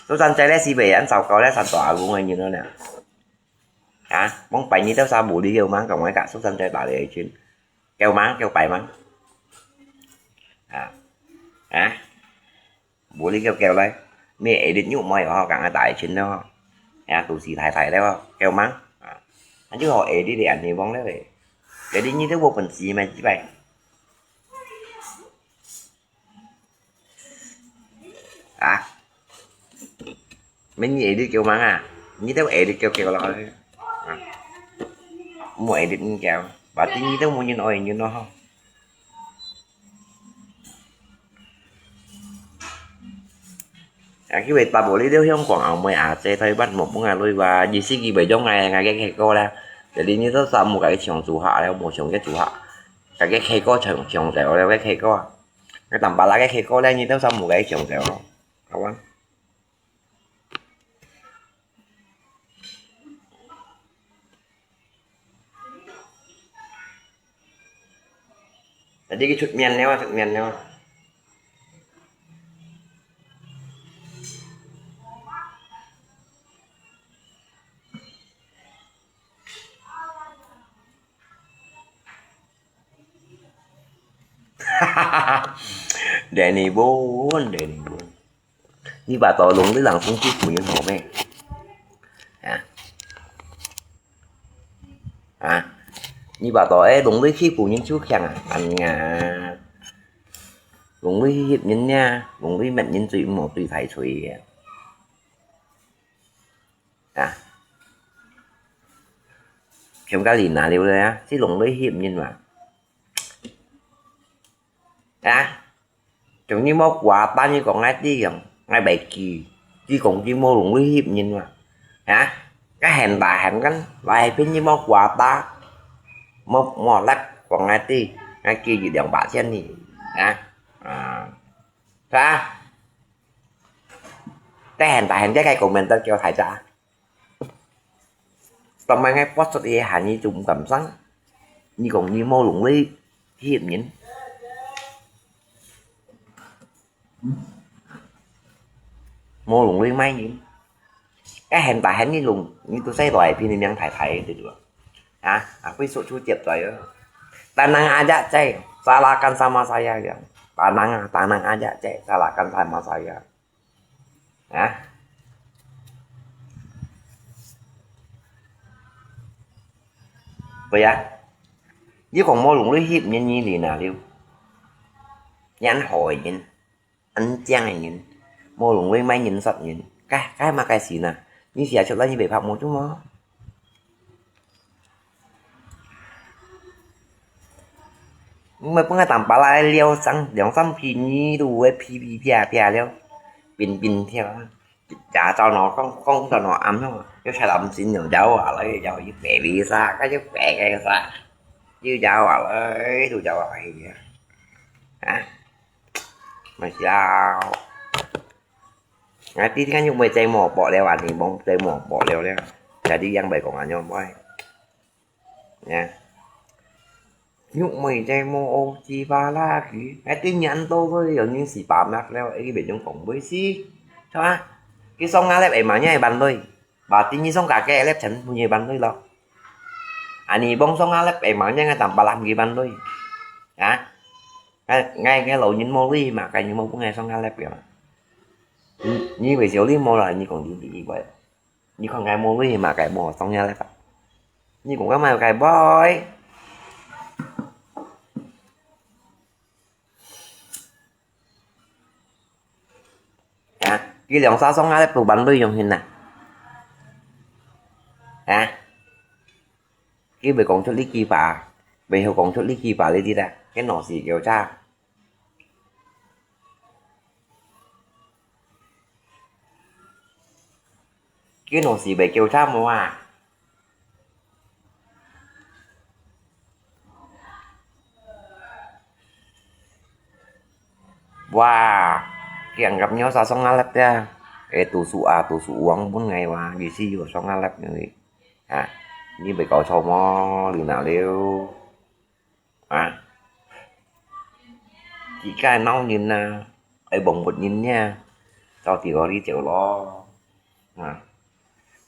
Susan tele si beyan, sao kau le, san to agung, eh, ni no na. Hả? Mong pai ni tao sa bù đi kêu mang, kau ngai ka susan tele tai chin. Kêu mang, kêu pai mang. Hả? Hả? Bù đi kêu kêu lai. Mi edit nyu moi ho, kang tai chin no. Ya, tu si thai thai leo, kêu mang. Hả? Anh chứ họ edit đi anh ni vong leo. Edit ni tao vô phần si mai chi pai. Hả? Mình edit kêu mang à? Ni tao edit kêu kêu lo. Hả? Mua edit ni kêu. Berarti ni tao mua ni oi ni no. À, cái việc ta bộ đi theo Hồng Quảng ở mười à, sẽ thấy bắt một bông à lui và gì xí cái bài giống ngày, ngày cái cái cô là. Jadi ni tao sa mua cái trường chủ hạ, một trường cái chủ hạ. Cái cái cái cô trường, trường tiểu, cái cái cô. Cái tầm bà là cái cái cô là ni tao sa mua cái trường tiểu. Không ăn. Jadi cái sụt miên nêu, sụt miên nêu. Danny Boone, Danny Boone. Ni bà tỏ lùng lưới làng sung khi phủ nhân hổ mê. Hả? Hả? Ni bà tỏ é lùng lưới khi phủ nhân chú khen à? Anh ngà. Lùng lưới hiếp nhân nha, lùng lưới mệt nhân tùy mổ tùy phải sủi. Hả? Khiêm cá lìn nà liu lê á, xí lùng lưới hiếp nhân mà. Hả? Chúng như mô quá ta như còn ngay tí gần, ngay bài kỳ, chứ còn chứ mô lùng lưới hiếp nhìn mà. Hả? Cái hèn ta hèn gắn, lại phía như mô quá ta. Mô mô lắc còn ngay tí, ngay kỳ gì đèn bạc chen nhỉ. Hả? À. Hả? Cái hèn ta hèn cái cái comment tao kêu thải ra. Tao mai ngay post sot ye hà nhi chụp cảm sáng. Nhi còn nhi mô lùng lý hiệp nhín. Mô lùng lý máy nhín. Cái hèn ta hèn nhi lùng, nhi tu say đòi phi nhi miang thải thải tự được. Hả? À, quý số chú tiệp rồi á. Tenang aja, cai. Salahkan sama saya ya. Tenang, tenang aja, cai. Salahkan sama saya. Hả? Vậy à? Nếu còn mua lùng lưới hiệp nhân nhi thì nào liu? Nhắn hỏi nhân. 恁靚个人，無弄會賣人煞人，該該麼个事呢？你寫出來你白白無就無？你莫分𠊎當巴拉了，上兩三批你都會噼噼啪啪了，乒乒跳啊！ 也走喏，講講到喏暗喏，又出來毋信喏，走啊來，走去白尾沙，該就白个沙，又走啊來，又走啊去啊，啊，咪笑。啊，弟弟看又毋會再摸薄了啊，你摸再摸薄了了，jadi yang baik講啊，樣會。 呀，玉妹在摸烏雞巴啦，佢，哎，對面都會有人是把脈了，哎，別種講會死，是吧？佢上下粒會嘛，你會bandoi，把第二上下个粒全部你會bandoi咯。啊，你幫上下粒會嘛，你愛當把攬佢bandoi，啊？哎，哎，哎，老人無鐳嘛，該你無分佢上下粒个嘛。你，你為小你無啦，你講你奇怪。 你看該無鐳嘛，該無上下粒啊。你講該麼个該boy？啊，佢兩儕上下粒都bandoi樣形啊？啊？佢會講出這句話，會曉講出這句話，你知啦？該老師叫啥？ 佢老師會叫啥無啊？哇，佢恁樣上下粒个，哎，讀書啊，讀書，王分𠊎哇，佢係有上下粒个，啊，你會搞錯無？你哪了？ 啊，自家鬧人啊，愛幫助人呀，走地路裡走咯。啊，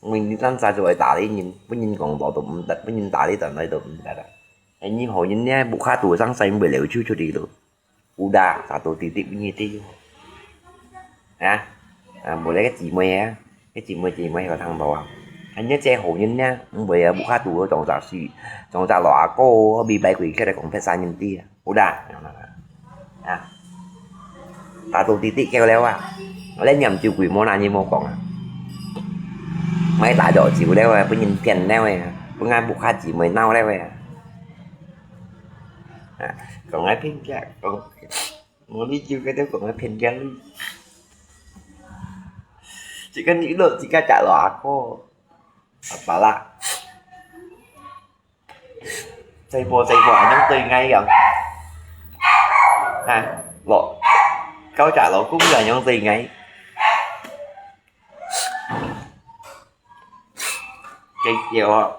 因為你單儕就愛打理人，分人講到都毋得，分人打理到來都毋得啊。哎，你好人呢，屋下肚上洗毋會流手出去咯。有啦，打到滴滴分你滴。 啊，啊，無咧，該姊妹啊，該姊妹姊妹有聽到啊。恁樣做好人呢，毋會啊，屋下肚个當隻死，當隻老阿哥，好比擺鬼起來講別儕人知啊，有啦。啊，打到滴滴叫了啊，𠊎連念酒鬼無哪人無講啊，買大咗酒了啊，分人騙了啊，分𠊎屋下姊妹鬧了啊。啊，講𠊎騙个，講 無你就該兜講个騙人。自家你老，自家隻老阿哥，阿爸啦。細婆細婆恁樣對𠊎樣，啊，老，交隻老公又恁樣對𠊎。該叫啊！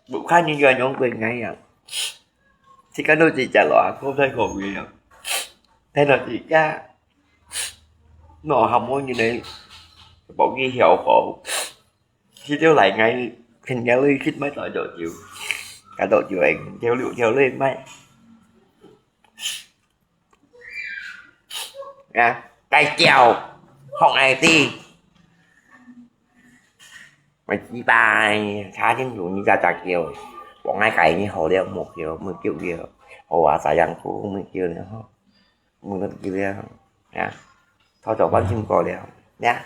屋下人又恁樣對𠊎啊，自家都自家老阿哥在後面啊，聽到自家，哪還無人來幫佢曉好，佢就來𠊎，肯定會去買大酒酒，大酒酒，哎，跳六跳六買。 啊，該叫，學𠊎知。𠊎知吧，查清楚你才才叫。我愛改你好了，莫叫，莫叫了。好啊，sayangku，莫叫了，吼。莫叫了，啊。偷偷放心過了，呀。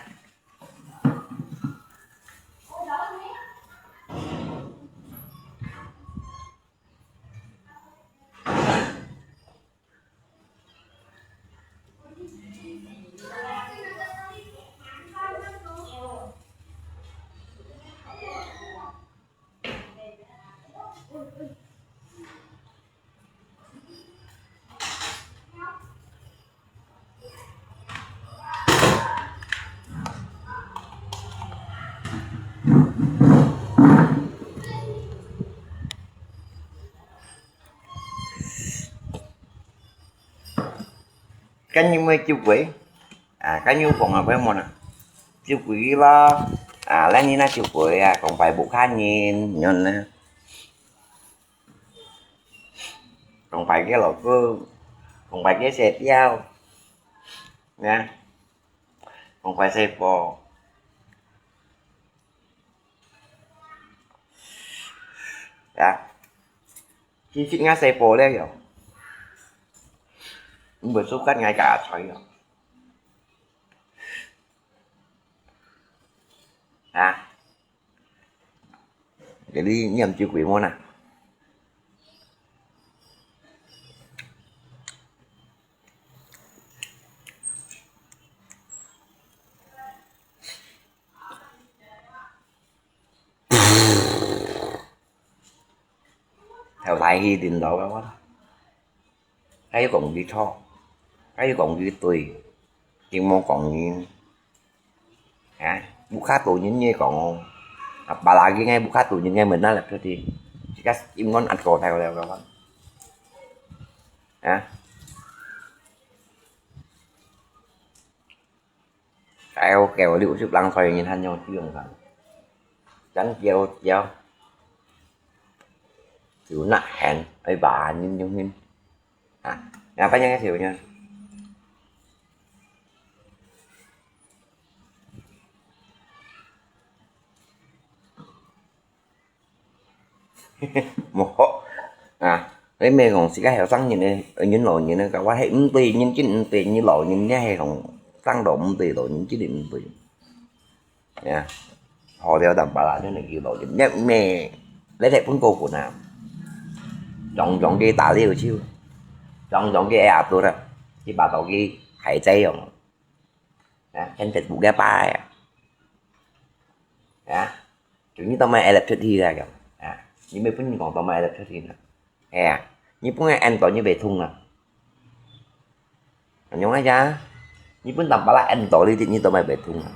該你有酒鬼？啊，該你有講啊，無無啦？酒鬼啦，啊，恁你那酒鬼啊，講擺屋下人，樣呢？講擺个老公，講擺个細表，呀，講擺細婆，呀。 佢識𠊎細婆了喲。毋會輸甲𠊎家菜哦。啊，這裡念酒鬼無啦？ 頭大去領導个話，該又講佢錯，該又講佢對，佢無講人。啊，屋下多人个講哦，啊，巴拉个个屋下多人个門那立出去，自家陰暗壓過頭了个話。啊。 哎，我叫六十零歲人還有這種人，真叫叫，就那喊，哎吧，人有人啊，那反正个時候呢， 無好啊！你莫講自家後生人呢，人老人呢，佢話係毋對，人真毋對，你老人呢係講生到毋對，老人真係毋對。呀，好了，淡薄啦，真係叫老人，你咩？你係分高分啊？長長个打溜球，長長个阿多啦，一把刀个海賊樣。 啊，現在不个拜啊。啊，就你到尾愛出去啦，啊，你莫分人講到尾愛出去啦。係啊，你分人按到你會痛啊。恁樣啊呀，你分淡薄啦按到你，你到尾會痛啊。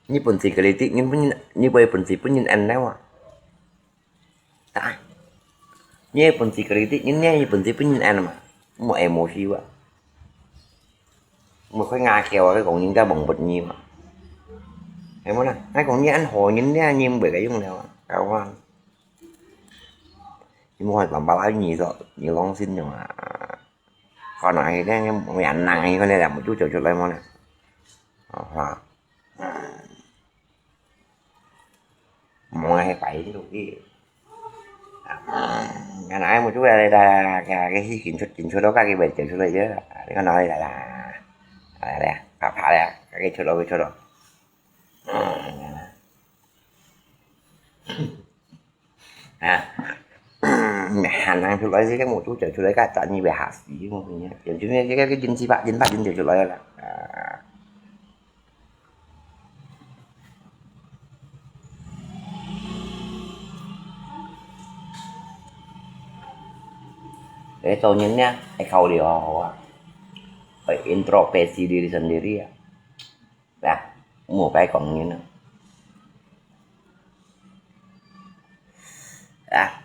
你本事个哩，你分人，你會本事分人按了啊？啊，你本事个哩，你呢，你本事分人按嘛？莫愛無事啊！莫開牙橋啊，佢講人家忘不你嘛。係無啦？𠊎講你按好人呢，你毋會个用了啊，搞啊！你莫看淡薄啦，你說你良心用啊！ 看啊，佢个無人能，佢个咧，目珠走出來無咧？哦，哈。無啊，佢擺出去。啊，看啊，目珠來啦，佢，佢去緊出，緊出到，佢會走出來个。你看哪裡來啦？來咧，啪啪咧，佢出咯，佢出咯。嗯。 啊，喊喊出來，這个目珠走出來，該站你會嚇死，我跟你講，就係這个，這个人氣吧，人吧，人走出來了啦。啊。誒，做人呢，愛考慮好好啊，愛introspeksi diri sendiri啊。 啊，莫白講人啊。啊，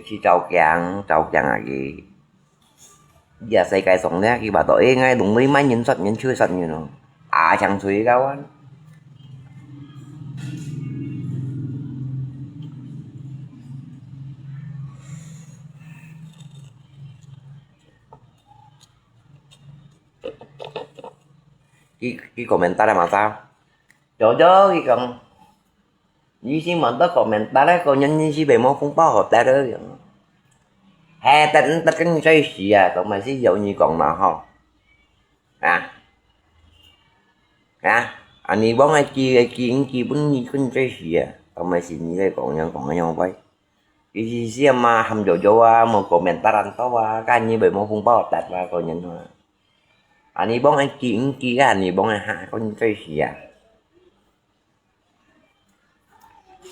去照鏡，照鏡啊佢。這世界上呢，佢話到，誒，𠊎弄到滿人殺人，就殺人咯。啊，像誰个啊？ 佢，佢komentar嘛，早。早早佢講，你先莫得komentar咧，講人你是被摸風暴好得了樣。嘿，得，得跟你在一起啊，都嘛是有你講嘛吼。啊，啊，啊，你幫佢寄，寄，寄分你跟你在一起啊，都嘛是你在講樣，講樣話。 佢意思嘛，喊早早啊，無komentar恁多啊，該你會無紅包得啊，個人啊。啊，你幫人寄，寄啊，你幫人下，個人最死啊。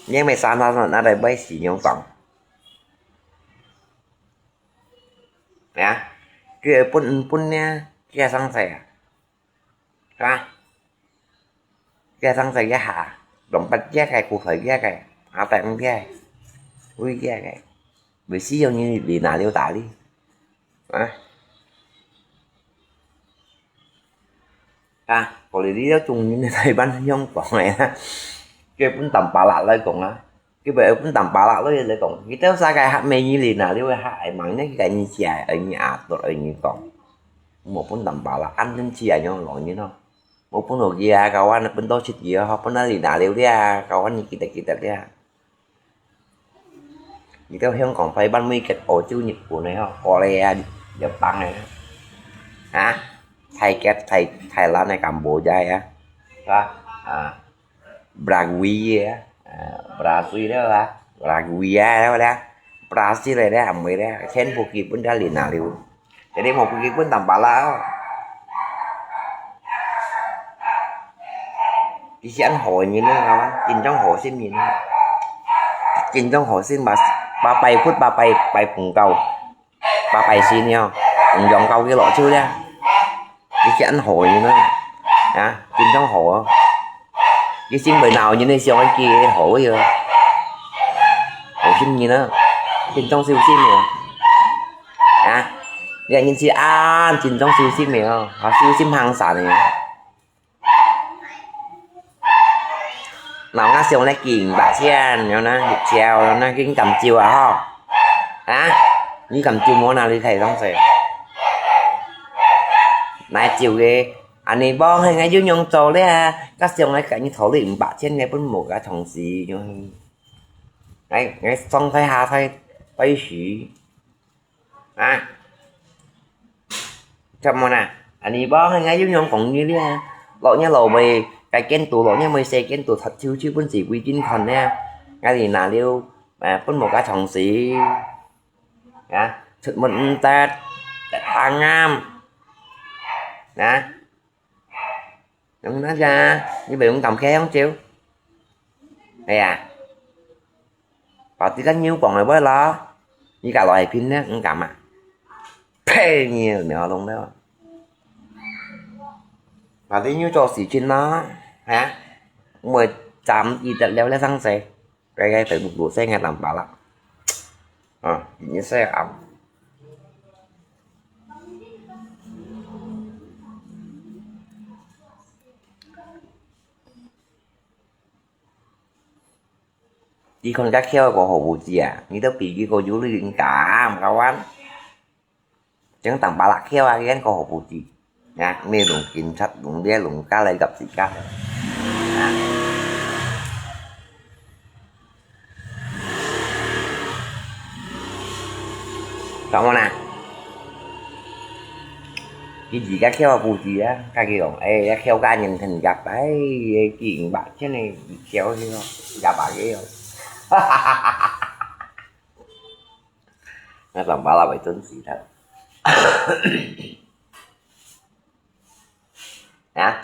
你咪生生生，那來買死牛房。啊，佢會分，分呢，佢生仔啊。 啊，佢生在這下，兩百隻个，古代隻个，阿伯隻个，會隻个，會使用你，你拿溜打哩。啊，啊，過來你要中人个台灣香港个啊，佢分淡薄啦來講啊。 佢會分淡薄啦，你來講，佢兜世界客美女哩，哪裡會客愛問呢？佢个你姐，愛你阿叔，愛你講，無分淡薄啦，安頓起來樣老人咯。無分好佢啊，教官分到出去啊，分到你拿了啊，教官你記得記得啊。你到香港、台灣、美國、澳洲、日本个吼，過來啊，日本个啊，泰國、泰、泰蘭个、Cambodia个啊，是吧？啊，Brazil个啊，啊，Brazil个啊，Brazil个啊，Brazil个啊，毋會个，全部基本都你拿了。 Jadi無佢分當巴拉哦。佢係恁好个人呢，真正好心人呢。真正好心，八、八拜佛，八拜拜佛教，八拜神哦，毋用教佢落手咧。佢係恁好个人呢，啊，真正好哦。佢心背鬧人呢，想佢好个哦。好心人啊，真正小心个。 啊，你看人是恁真正小心个哦，啊，小心行善个。老阿兄來敬八仙，然後呢，入朝，然後呢，緊敢招啊吼。啊，你敢招無哪裡睇上勢？來招个，恁呢幫，係𠊎有用做咧，阿兄來甲你討你五百千个，本無个同事，來，來上台下台，拜師。 啊，做麼呢？恁呢無，𠊎有用講你咧，落日落尾，該間肚，落日尾細間肚，踢球球分自己健康咧，𠊎哩拿了，誒，分無个同事，啊，出門毋得，得行啊，啊。 用哪隻？你毋用敢開香蕉？係啊，把這個牛講了會咯，你家來拼呢，你敢啊？呸！你有鳥籠了。把這牛做事情咯，哈？我站一得了了上勢。 該該Facebook路線个人吧啦。啊，你說啊。你看佢翹个好無知啊，你都比佢个有理，你敢，kawan？ 正當巴拉翹啊，佢个好無知。啊，你攏警察，攏這，攏加來合自家。啊。Kawan啊，佢自家翹啊無知啊，佢講，哎，這翹个人很夾，哎，幾百千个翹去咯，夾把个哦。哈哈哈哈哈！ 該當巴拉會準時个。啊？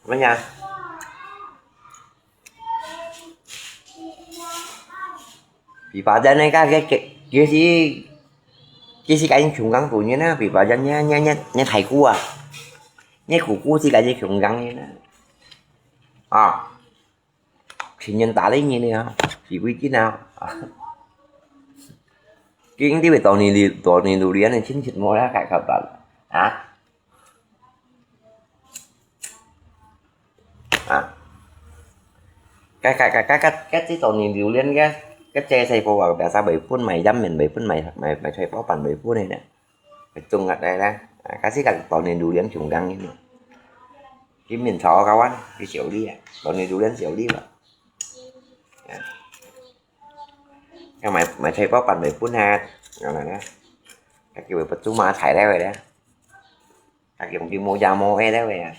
麼个？ 比巴掌呢，該，該，該，其實，其實該香港本人啊，比巴掌呢，呢，呢，呢，大姑啊，呢姑姑係該香港人啊。啊，情人打理你呢，是為緊啊。啊，今日會到你，到你榴蓮的親戚無啦，該，該，啊？ 啊。該，該，該，該，該，該，這當年榴槤个，該這細部啊，biasa會分買，一面會分買，買，買菜包飯會分个呢。會中啊，來，來。啊，該係該當年榴槤香港个呢。佢面朝个話，佢小李啊，當年榴槤小李嘛。啊。該買，買菜包飯會分啊，原來呢。該叫佢不中嘛，踩了个呢。 啊，用佢無呀無个了喂啊。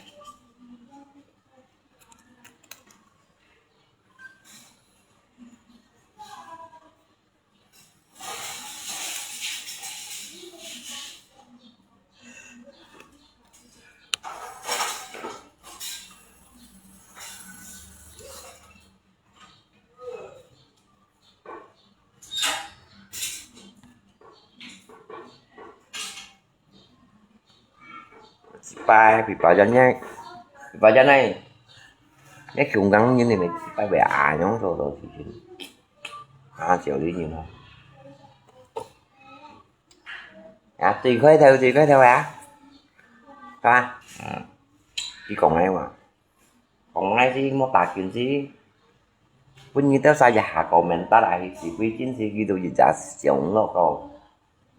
一擺，比巴掌呢，比巴掌呢，你香港人你們一擺會恁樣做做事情，啊，小李人哦。啊，最開頭，最開頭啊，係嘛？嗯，佢講个話。 講來是莫打緊是，分你兜儕一下comment啊，去四界進去，佢都一隻相落到。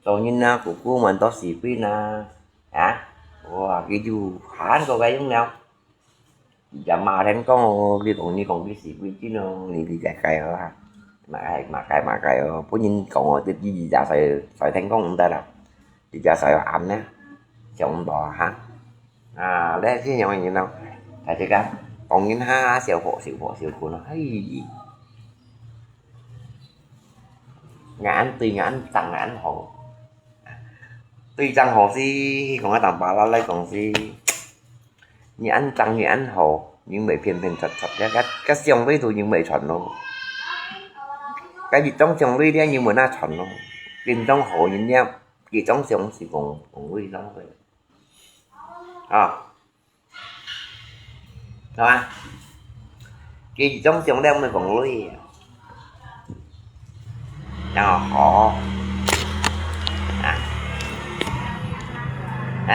做人啊，姑姑們到四界啊，啊，哇，佢就喊過个用了。佢也罵人講哦，你講你講佢四界進哦，你你該該哦啊，罵該罵該罵該哦，分人講哦，這佢一隻誰誰聽講毋得啦，一隻誰喊呢，想毋到啊哈。 啊，這係樣个人咯，大自家講人哈，笑呵笑呵笑呵咯，嘿。𠊎恁對，𠊎恁正，𠊎恁好。對正好是，講个當巴拉來講是，你恁正，你恁好，人會偏偏出出，該該該相對都人會傳咯。該一種相對咧，人會那傳咯。變種好人咧，一種相是講講對上个。 啊，係嘛？佢一種想了毋講鐳啊，然後好啊啊，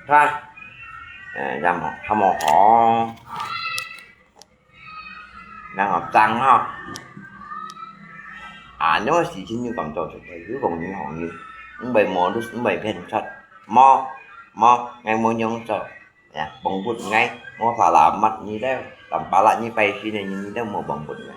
係嘛？誒，然後還無好。 然後正吼。啊，你个事情你講做出來，你講你行業，毋會無，毋會騙出，無，無，𠊎無樣做，呀，幫不𠊎，無salah乜你兜，tanpa lah你拜神个人，你兜無幫不𠊎。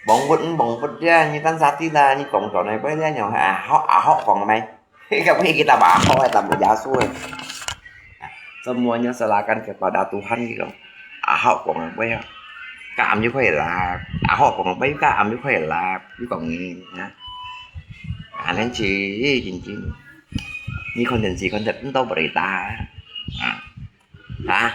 幫不毋幫不呀，你tan sakit啦，你講做哪會這樣，啊，好，啊，好講咩？ 該个佢个大把好个，大把耶穌个。Semuanya serahkan kepada Tuhan佢講。啊，好講啊，不要。Ka am又可以啦，啊，好講啊，不要，ka am又可以啦，又講你啊。啊，恁樣真真，你看電視看得毋到berita啊？啊？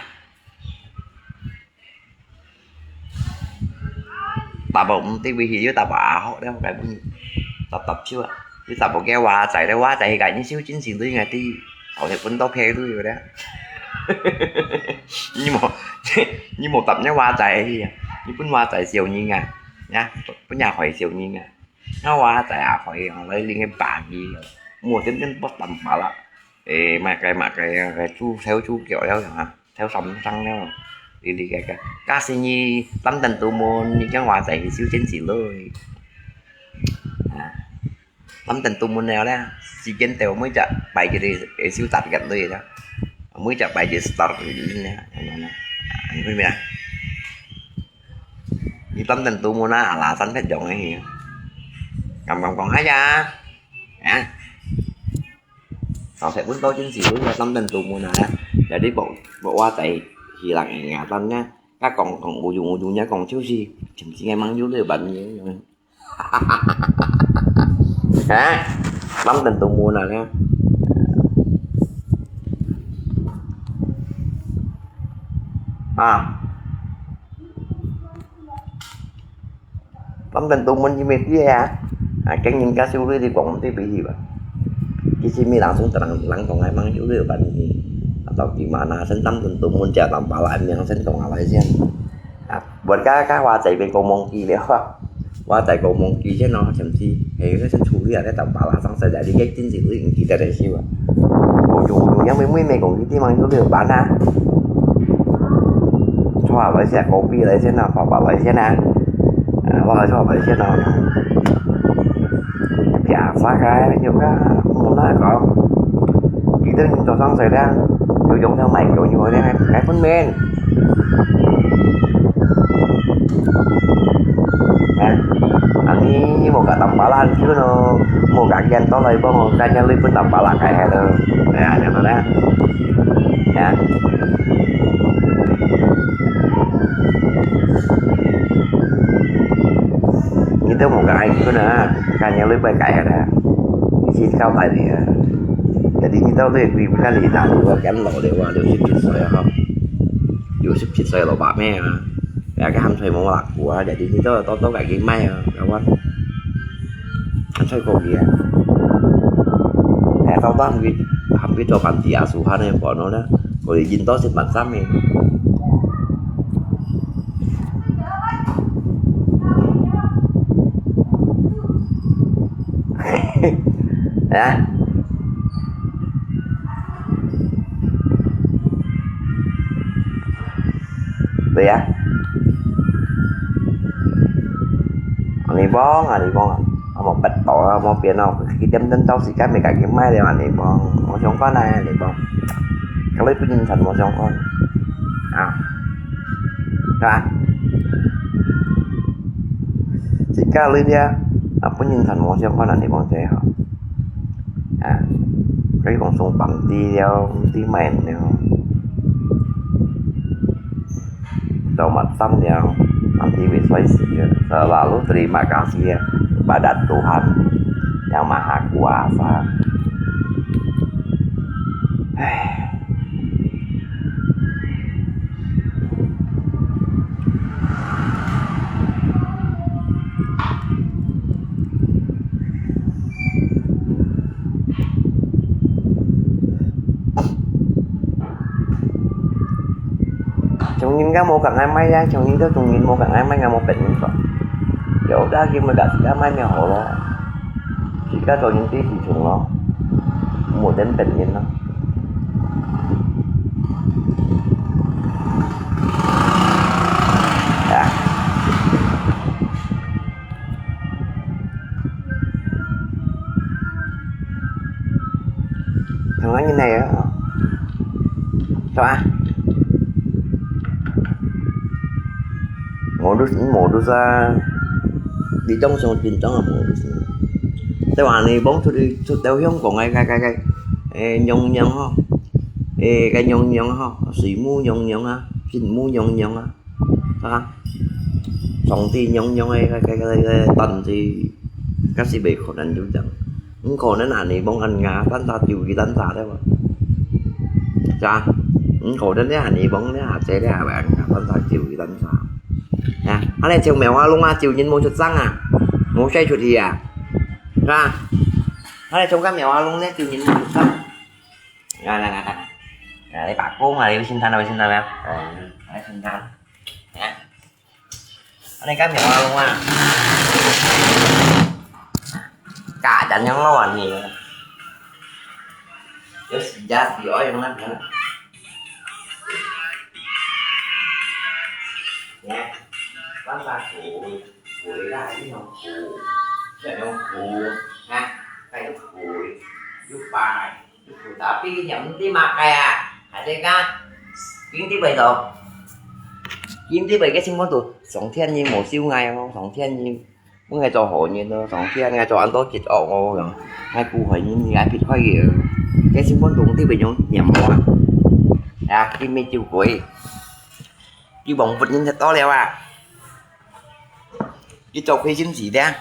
Tapau毋知為何又tapau阿學了，該分答答手啊！又tapau个華仔了，華仔係該人修真是對𠊎知，頭先分到屁對了。你無，你無答人華仔去啊？你分華仔笑人啊？呀，分也害笑人啊？那華仔也害，來另个把去，無天天不打巴啦。 誒，麼个麼个，誒，豬頭豬腳了哈，頭三生了，哩哩个个。假使你擔等都門，你講華仔去修剪之類。啊，擔等都門了咧，時間到每隻拜一个會修十日類啦，每隻拜一start一日咧，恁樣啦。啊，你明白啊？你擔等都門啊，阿拉山別樣个去。敢敢講，哎呀，啊？ Tau sek pun tau cun si lui ya tam tentu mun ah ya. Jadi bok bok wa tai hilang ingatannya. Ka kong kong ujung-ujungnya kong ciu si, cem si emang julu ban ni. Ha? Tam tentu mun ah ya. Ah. Tâm tình tù môn gì mệt kia à? À, cái nhìn cá siêu đi thì cũng không biết gì vậy. Cái gì mi lăng sung lăng lăng tông ai mang siêu đi bạn gì. Atau gimana sen tâm tình tù môn chả tạm bả lại miệng sen tông ai sen. À, buat cá cá hoa chạy về cầu mong kỳ liệu à. Hoa chạy cầu mong kỳ sen nó xem si. Hay cái sen su đi à, cái tạm bả lại sang sai đại đi cái tin gì lui kỳ đại đại siêu à. Ôi dồi ôi, yang mê mê mê cũng cái tim mang siêu đi bạn à. Chua với xe kopi lấy sen nào, phở bả lấy sen à. Ờ, chua với sen nào. Biasa cái, nhiều cái, không nói có. Chỉ đơn giản cho sang sài đang. Tôi dùng theo mày kiểu như thế này, cái phấn men. Nè, anh ấy một cái tấm bả lan chứ nó, một cái gen to lấy bông, cái nhân lui phấn tấm bả lan cái hè đó. Nè, anh nó đó. Nè. Ngitu mo kai ko na, kanya lui pai kai ada. Isi kau tai dia. Jadi ngitu tu kui bukan li na, dua kan lo dia, dua sip sip soi ha. Dua sip sip soi lo ba me ha. Ya kan ham soi mo lak gua, jadi ngitu to to kai mai ha, kawan. Kan soi ko dia. Ya tau tang kui, ham kui to kan dia suhan ne po no na. Ko li jin to sip mat sam e. 啊？對啊。恁呢講，恁呢講啊，無辦法啊，無變咯，佢點燈到時間，咪家己賣了，恁呢講，無相干啊，恁呢講，佢分人賺無相干，啊，係吧？自家裡邊啊，分人賺無相干，恁呢講最好。 啊，可以講送當地了，毋知買了，到麼站了，當地會衰死了，selalu terima kasih ya pada Tuhan yang Maha Kuasa. 唉。 窮人家無共𠊎買呀，窮人都窮人無共𠊎買，𠊎無別人做。有得佢咪自家買咪好咯，自家做人知自重咯，無等別人咯。 啊。Tengok ni nai ya. Tengok ah. Modus ni modus ah. Di tong song tin tong ah modus ni. Tengok ni bong tu di tu tau hiong kong ai kai kai kai. Eh nyong nyong ho. Eh kai nyong nyong ho. Sui mu nyong nyong ah. Pin mu nyong nyong ah. 啊，上帝娘娘个个个个个等级，假使袂可能就這樣，毋可能恁呢講恁樣，單儕就佢單儕對無？是啊，毋可能你恁呢講你阿姐你阿伯單儕就佢單儕。啊，恁呢像苗阿龍啊，就人無出聲啊，無使出去啊，是吧？恁呢像个苗阿龍呢，就人無出聲。來來來來來，來，你把公啊，你先談，你先談啊，來先談。 啊，恁呢个苗阿龍啊，假人樣咯，恁呢。有時間就愛用那個。你看，放下苦，苦啦，一種苦，這種苦，啊，還有苦，有拜。 Tapi佢念毋知麼个啊，還在講，經濟袂到，經濟袂个情況都上天你無收𠊎哦，上天你分𠊎做好人咯，上天𠊎做恁多結惡哦，𠊎苦害人，𠊎ผิ害佢，个情況都毋知會用念無啊，啊，佢咪就會，佢忘佛人就到了啊，佢做虧心事的。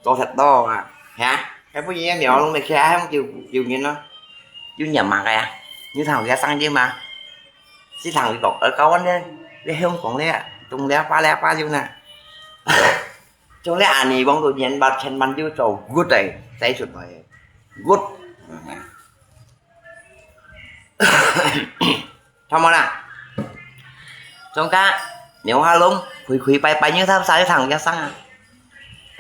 做得到啊，哈？該不然苗龍你起來向救救人咯，有念麼个啊？你聽佢聲音嘛？是聽佢講，呃，高安咧，你香港咧，中了八了八就呢。中了恁呢，講到年八千萬就做good个，使出來个，good。 Tama na. Sungka，苗下龍，開開拜拜，你三儕聽一聲啊。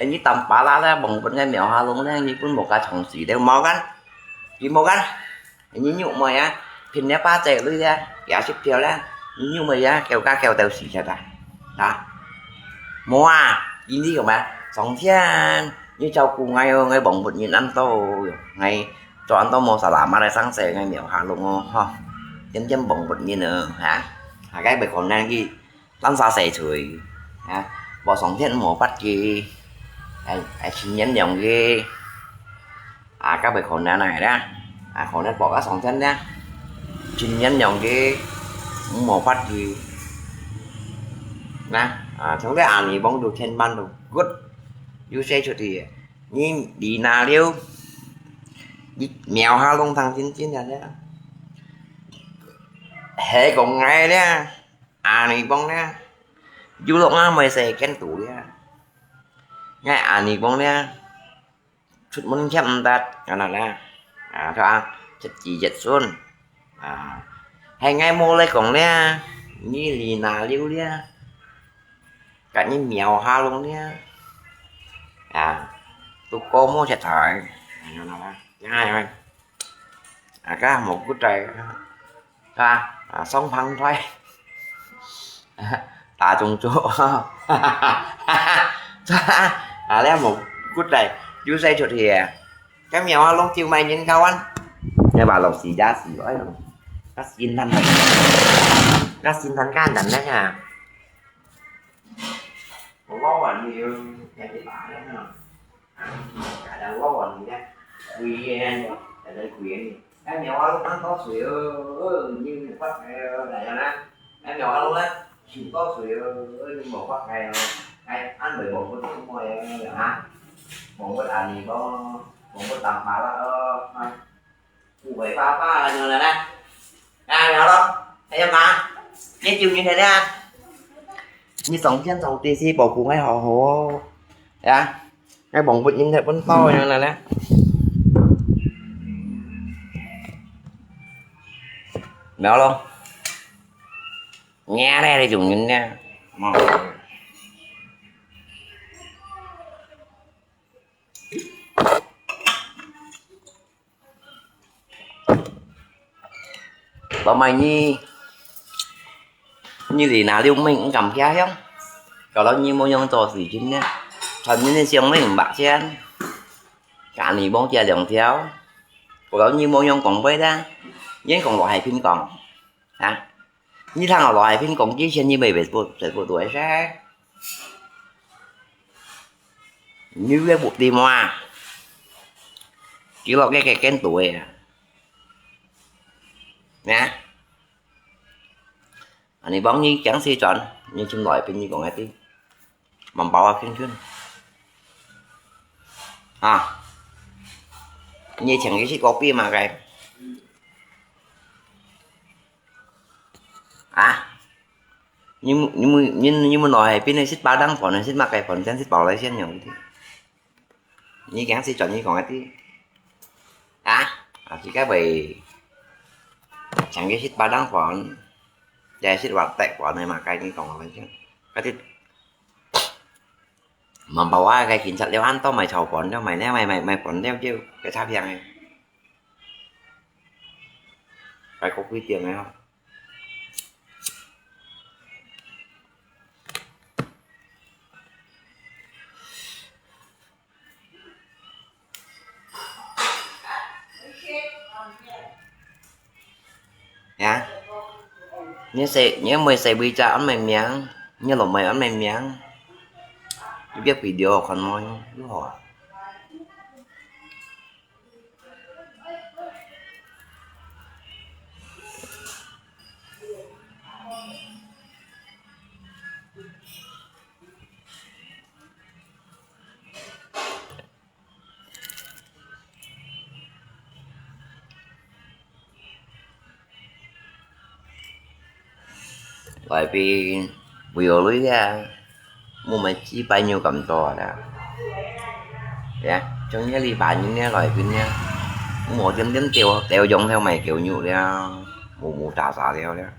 你當巴拉咧，望本个苗下龍咧，你本無个從事咧，無kan？你無kan？你玉妹啊，拼了八隻女咧，幾十條咧，你玉妹啊，叫家叫到死忒啊。啊？無啊，你你講咩？上天，你照顧𠊎哦，𠊎望本人恁多哦，𠊎 做恁多無salamat个生死，𠊎苗下龍哦，吼，點點望佛人哦，哈，大家袂可能去單儕洗罪，哈，無上天無法去，哎，哎，盡原諒佢，啊，較袂可能啊，啦，啊，可能報个上天啦，盡原諒佢，無法去，那，啊，從這恁呢望到千萬都good，又洗出去。 你離那了，你苗下龍聽真真啊咧。係講𠊎咧，恁呢講咧，有落啊，mày sẽ kén tủ咧。𠊎恁呢講咧，出門欠毋得，恁呢咧，啊，著啊，出子絕孫，啊，係𠊎無咧講咧，你離那了咧。 Kat你苗下龍咧，啊，都過無食台，啊，該無骨仔，啊，啊，雙胞胎，打中咗，啊，這無骨仔，又使出去啊！該苗啊，攏就賣人交換，你話攏死也死，哎喲，該心態，該心態簡單了呀。我老板你有，該你爸了呢。 Kadang lawan ni kan, kuyen, kadang kuyen ni. Kan nyawa lu nang tau sui, oh, ni ni kuat kayo, dah ya na. Kan nyawa lu lah, sui tau sui, oh, ni mau kuat kayo. Ai, an bai bong bút tu mo ya, ya ha. Bong bút ani bong, bong bút tam pa lah, oh, ha. Cú bảy ba ba là như là nè. À, hiểu không? Thấy không? Dễ chịu như thế nè. Như sống thiên sống tì si, bảo cú ngay họ hổ. Ya. Ngay bóng bút nhìn thấy bún to như là nè. Hiểu không? Nghe đây là dùng nhìn nè. Mà Tóm lại nhi, nhi lì nà liu mình cũng cảm thấy hiếm. Có lâu nhi mua nhông cho gì chứ nhá. Phần nhi nên siêng mình bạc chen. Cả nhi bông chia lượng thiếu. Có lâu nhi mua nhông cũng bơi ra. Nhé cũng bỏ hai phim còn. Hả? Nhi thằng ở lại phim cũng chia sẻ nhi mày về bộ, về bộ tuổi sao? Nhi về bộ tìm à? Chỉ lo cái, cái kén tuổi à? Nè? Anh ấy bóng nhi chẳng si chọn, nhi chim lại phim nhi còn ai tí. Mắm bao à, khinh khinh. À. Nhi chẳng cái shit copy mà cái. À. Nhưng nhưng nhưng nhưng mà nói bên này shit ba đang phòn, shit mà cái phòn, shit bảo lại shit nhiều tí. Nhi kén shit chọn nhi còn ai tí. À. À, chỉ cái vậy. Chẳng cái shit ba đang phòn. Để shit bảo tệ phòn này mà cái nhi còn lại shit. Cái tí. Mà bảo ai cái chính sách liêu ăn tao mày chào phòn cho mày nè, mày, mày, mày phòn liêu chứ cái tháp hiang này. Phải có quy tiền này không? Ya. Nhi sẽ, nhi mới sẽ bây giờ ăn mày miếng, nhi lẩu mày ăn mày miếng. Biết video còn nói, lu hả? Lai pin, bùi lui ya, mu mai chi pai nyu kam to da. Ya, chung ye li ba nyu ne lai pin ya. Mu mo tiêm tiêm tiêu, tiêu yong theo mày kiểu nyu liao. Mu mu ta sa liao liao.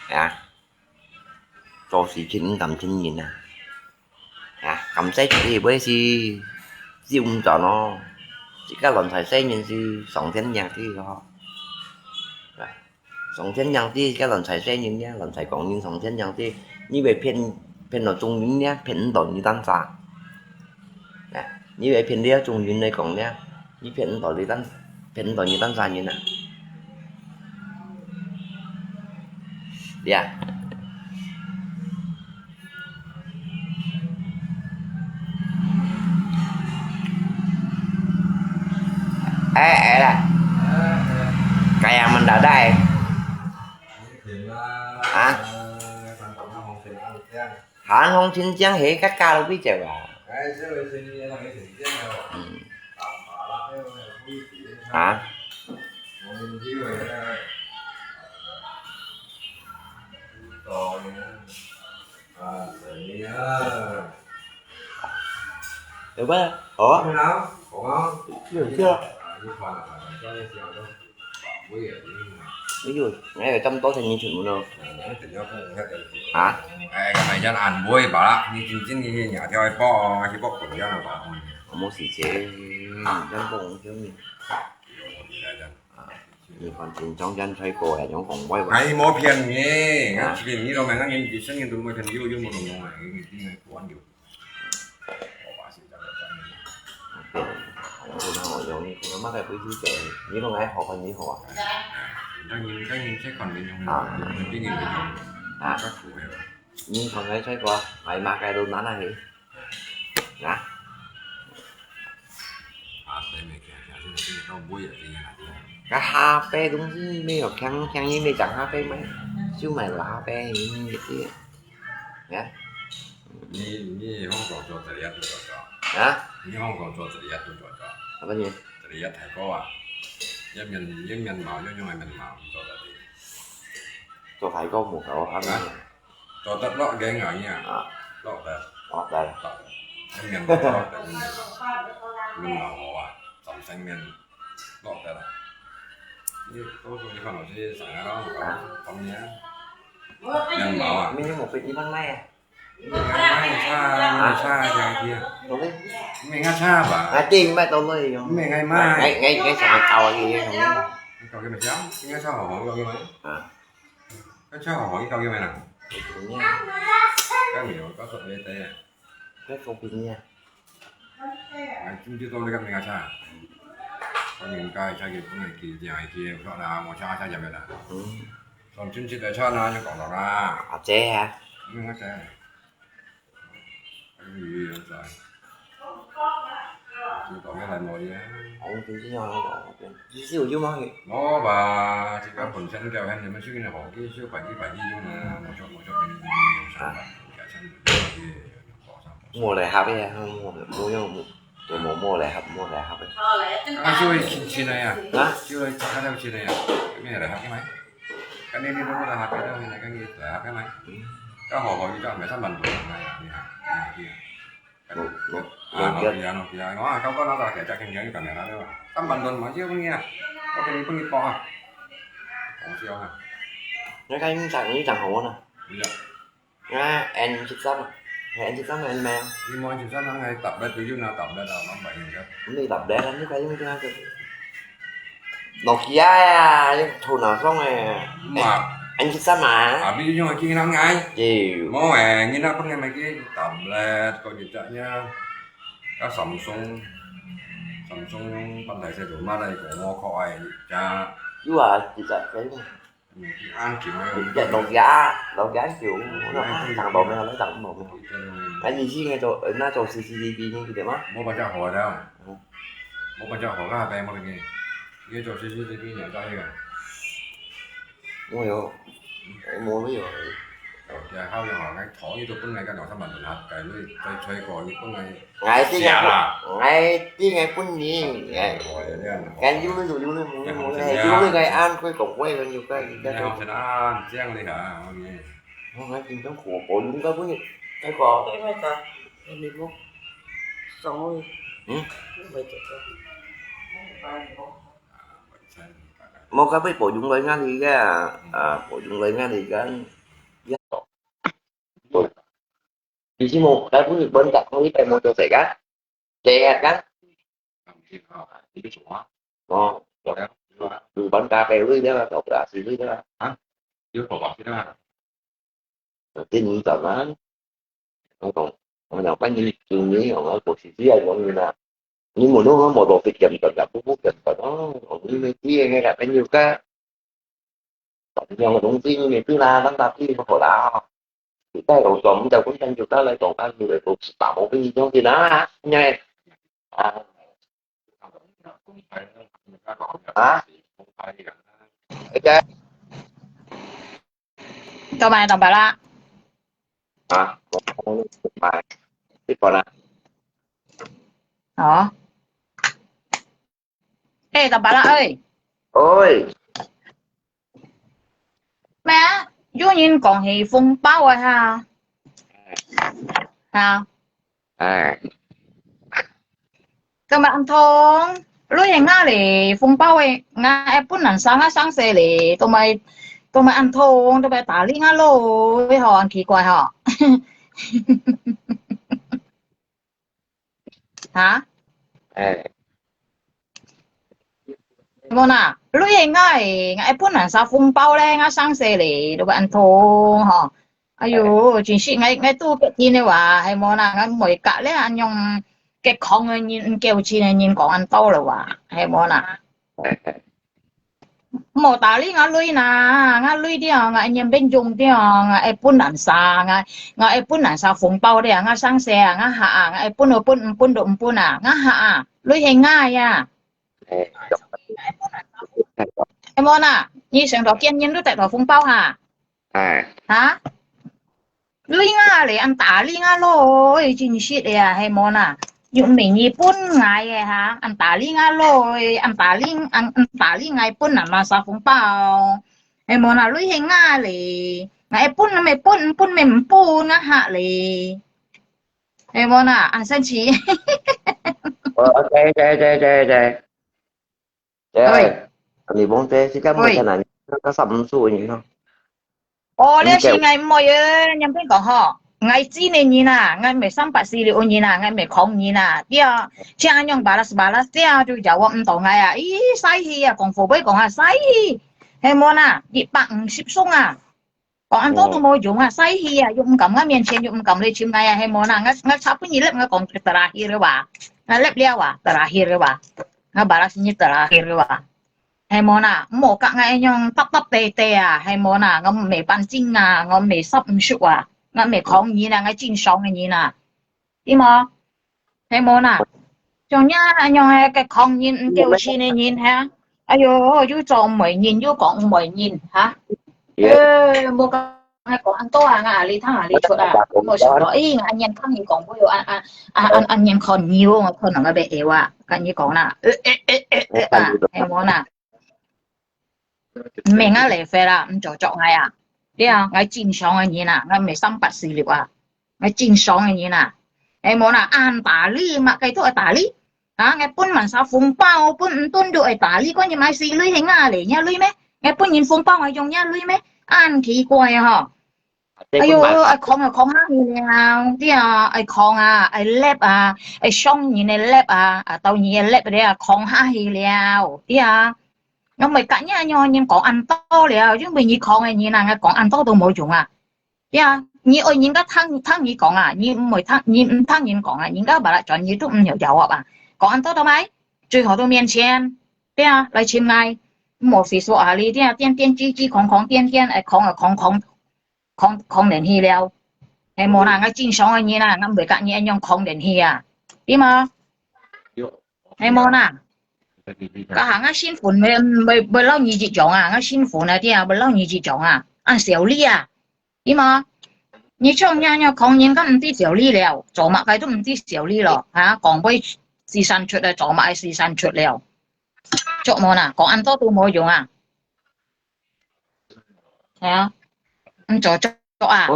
Ya. Cho si chin kam chin yin na. À, cảm thấy cái gì với si, si um cho nó. Chỉ có lòn xài xe nhìn si, sống thiên nhạc thì có. Sống thiên nhạc thì cái lòn xài xe nhìn nhá, lòn xài con nhìn sống thiên nhạc thì. Như vậy phiền, phiền nó chung nhìn nhá, phiền đòn như tan xa. Nè, như vậy phiền đĩa chung nhìn này còn nhá. Như phiền đòn đi tan, phiền đòn như tan xa nhìn nè. Đi à. Eh, eh lah. Kayak mendadak eh. Hah? Hán hong Xinjiang he kaka lu bi jek ah. Hmm. Hah? Được ba? Ủa? Được chưa? Ví dụ, ngay ở trong đó thì nhìn thử một lần. Hả? Ê, cái này cho nó ăn vui bà. Như chính chính như nhà theo ai bó, ai bó cũng cho nó bảo. Không có gì chứ. 嗯，真講究呢。有問題來的。啊，你看緊張真衰過來，用講話話。哎，無騙你，啊。我騙你都沒，我連一生人都沒騙你，又，又無弄弄啊，你，你，你，我就，我把心交給你。對，我知道，有你，你嘛該回去的，你弄來好還你好啊。當然，當然，這款人用，啊。用，用，用，用，啊。較苦的。你看該衰過，哎，嘛該都拿來去。 啊？該下擺東西沒有，強，強硬要講下擺買，就買下擺，你，你，你，啊？你，你香港做這裡也做得到。啊？你香港做這裡也做得到。什麼呢？這裡也太高啊，也面，也面貌，也用來面貌，你做得到。做太高無夠，啊？啊。 做得落个啊，啊。落得。落得。落得。一面落得，一面，一面落好啊，三四面落得啦。你到時候你看老師上啊，講，講你啊，面貌啊。你有無分一般賣啊？你愛賣差，你差下去啊。好嘞。你愛差吧？啊，對，賣到哪裡用？你愛賣。哎，哎，哎，想要搞啊，你，你搞个咩？你愛差好好，搞个咩？啊。 該車行行業教育咩啦？該沒有，告訴你知啊。該方便啊。哎，你就做那個那個車，我應該車去本來去，這樣去，說啦，我車車入去啦。嗯。上進去的車呢，就搞到啦。啊，這啊。嗯，那這。 魚有在。就講起來無嘢。哦，就是哦，就是有有嘛。無吧，自家本身條件，你們去那好，去修擺地擺地用啊，無錯無錯，跟你上班，加上有些，無來合个，無無用，無無來合，無來合个。啊，就會親親的呀，啊？就會大家都親的呀，沒有來合个嘛。 跟你，你都不能合个，那跟你來合个嘛。嗯。該好好，你就買三萬多嘛，你看，你看，你看。我，我，啊，我，Nokia，Nokia，哇，高高那个，給家庭家有感觉了，對吧？三萬多嘛，就分你啊，我給你，分你包啊。講笑啊。那个你讲，你讲好呢？不要。 啊，N十三啊，係N十三个N咩啊？你無N十三，人係tablet都有拿tablet啊，兩百元个。你tablet啊，你快用這个。Nokia啊，你頭腦上个。嘛。N十三啊。啊，你用个機能哎。對。無誒，你那本來買个tablet，个一隻呀，啊Samsung，Samsung用半台車做嘛，那個我可愛隻。有啊，一隻可以用。 嗯，恁久个。老家，老家久，那打到没有，那打到没有。哎，你是那種，呃，那種C C T V，你記得嗎？無辦法好个。嗯。無辦法好个，白毛个。你做C C T V，你做一个。我有，我有。老家好用啊，那頭一都本來个兩三萬多拿，改为再吹过，你本来 𠊎知𠊎，𠊎知𠊎本人，𠊎，𠊎有咧就有咧，無咧無咧，有咧𠊎安佢講話，佢有个，有个。你好，先生，這樣你好，OK。我𠊎緊張火火，有个本人，該個。對，該個，你無，上位。嗯？無，該位保用來𠊎哩个，啊，保用來𠊎哩个，呀。 你是無，該本日本个，你白無做事个？這个？哦，有，有本家个位了，做不了事位了。啊？有做不了事啊？這你怎麼？我講，我講，反正今年我不是這樣講你啦。你問我，我都不見得，不不見得哦。我因為這个个朋友个， 有个東西你知啦，咱大家都好啦。你帶我做，我們在分享就帶來講，但是我不知道，我跟你講的啦，因為，啊，啊，OK。做麼个當白啦？啊，我，我，我，你講啦。哦。誒，當白啦，誒。喂。 咩啊？有人講係紅包个哈？哈？哎。做麼个恁痛？你係𠊎咧，紅包个，𠊎愛分人生啊生死咧，做麼个，做麼个恁痛，做麼个打理𠊎咯，你好，恁奇怪吼。哈？哎。無啦，鐳係𠊎个，𠊎愛分人儕紅包咧，𠊎生日咧，都會恁痛吼。哎喲，真係𠊎𠊎都決定个話，係無啦，𠊎毋會佮咧恁樣个窮个人、毋夠錢个人講恁多了話，係無啦。無打理𠊎鐳啦，𠊎鐳掉，𠊎愛認真用掉，𠊎愛分人儕，𠊎𠊎愛分人儕紅包了，𠊎生日啊，𠊎客啊，𠊎愛分就分，毋分就毋分啊，𠊎客啊，鐳係𠊎个啊。係無啦？你想到見人都得到紅包哈？哈？鐳𠊎咧，恁打理𠊎咯，真實个啊，係無啦？又毋係你分𠊎个哈，恁打理𠊎咯，恁打理恁恁打理𠊎分人嘛儕紅包，係無啦？鐳係𠊎咧，𠊎愛分乜分，毋分乜毋分，𠊎客咧。 係無啦，恁生趣。哦，OK，OK，OK，OK，OK。喂，你講這，這个問題哪，那个三五十个人咯。哦，你係𠊎毋會个，認真講吼，𠊎真个人啊，𠊎毋係三八四六个人啊，𠊎毋係窮人啊，對啊，像恁樣balas balas，對啊，就jawab毋到𠊎啊，咦，使氣啊，講火杯講啊，使氣，係無啦，一百五十鬆啊。 講恁多都無用啊，使氣啊，又毋敢𠊎面前，又毋敢來尋𠊎啊，係無啦？𠊎𠊎差分你粒，𠊎講terakhir个話，𠊎粒了啊，terakhir个話，𠊎balas你terakhir个話，係無啦？毋好佮𠊎恁樣搭搭地地啊，係無啦？𠊎毋係半斤啊，𠊎毋係三五十啊，𠊎毋係窮人啊，𠊎正常个人啊。 對無？係無啦？像你恁樣个窮人，毋夠錢个人哈，哎喲，又做毋會人，又講毋會人哈。呃，無講，講恁多啊，𠊎阿里聽阿里出啊，無想到，誒，𠊎恁樣聽你講，我又恁恁恁恁恁樣看你哦，𠊎可能愛被噎啊，跟你講啦，呃呃呃呃呃啊，係無啦？ 毋係𠊎leh啦，毋做作𠊎啊。對啊，𠊎正常个人啊，𠊎毋係三八四六啊，𠊎正常个人啊。係無啦，恁打理，麼个都愛打理。啊，𠊎分人儕紅包，分毋分都愛打理，關你麼个事，鐳係𠊎咧，若鐳咩？𠊎分人紅包，𠊎用若鐳咩？恁奇怪啊吼！ 哎喲，愛囥啊囥下去了，對啊，愛囥啊，愛粒啊，愛上人个粒啊，啊，到你个粒了，囥下去了，對啊。𠊎毋會佮你恁樣人講恁多了，因為你窮个人啊，𠊎講恁多都無用啊。對啊，你愛人家聽聽你講啊，你毋會聽，你毋聽人講啊，人家balas轉你都毋曉jawab啊。講恁多做麼个？最好都面前，對啊，來尋𠊎，莫非說啊，你對啊，點點滴滴，囥囥點點，愛囥啊囥囥。 囥囥等去了。係無啦，𠊎正常个人啊，𠊎毋會佮你恁樣囥等去啊，對無？係無啦？該下𠊎身份會會會摎你一樣啊，𠊎身份啊，對啊，會摎你一樣啊，恁小氣啊，對無？你像恁樣囥人，該毋知小氣了，做麼个都毋知小氣咯，哈，講話四散出來，做麼个四散出了，著無啦？講恁多都無用啊。 係啊，毋做作啊。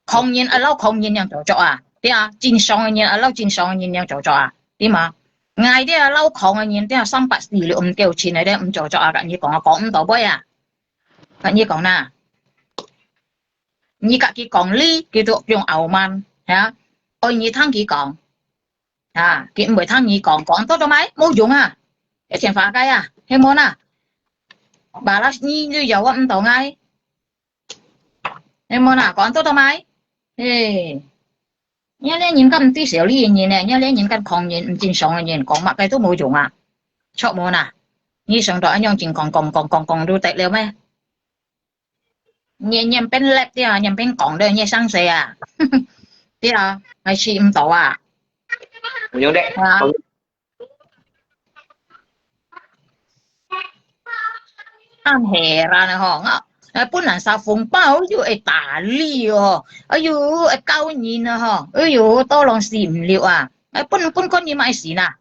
窮人愛摎窮人樣做作啊，對啊，正常个人愛摎正常个人樣做作啊，對無？𠊎兜啊，摎窮个人，對啊，三八四六毋夠錢个，對啊，毋做作啊，佮你講啊，講毋到尾啊。佮你講啦，你佮佢講理，佢都用傲慢，係啊，愛你聽佢講。 啊，佢毋會聽你講，講到做麼个？無用啊！一千花該啊，係無啦？Balas你又jawab毋到𠊎，係無啦？講到做麼个？嘿，你這人敢毋知小氣个人呢？你這人敢窮人，毋正常个人，講麼个都無用啊！著無啦？你想到恁樣正講講講講講就得了咩？ 你你變lab對啊，你變講了，你生事啊，對啊，𠊎試毋到啊。毋用得，啊，恁heran啊吼，𠊎𠊎分人儕紅包又愛打理哦，哎喲，愛教人啊吼，哎喲，tolong試毋了啊，𠊎分分看你麼个事啦。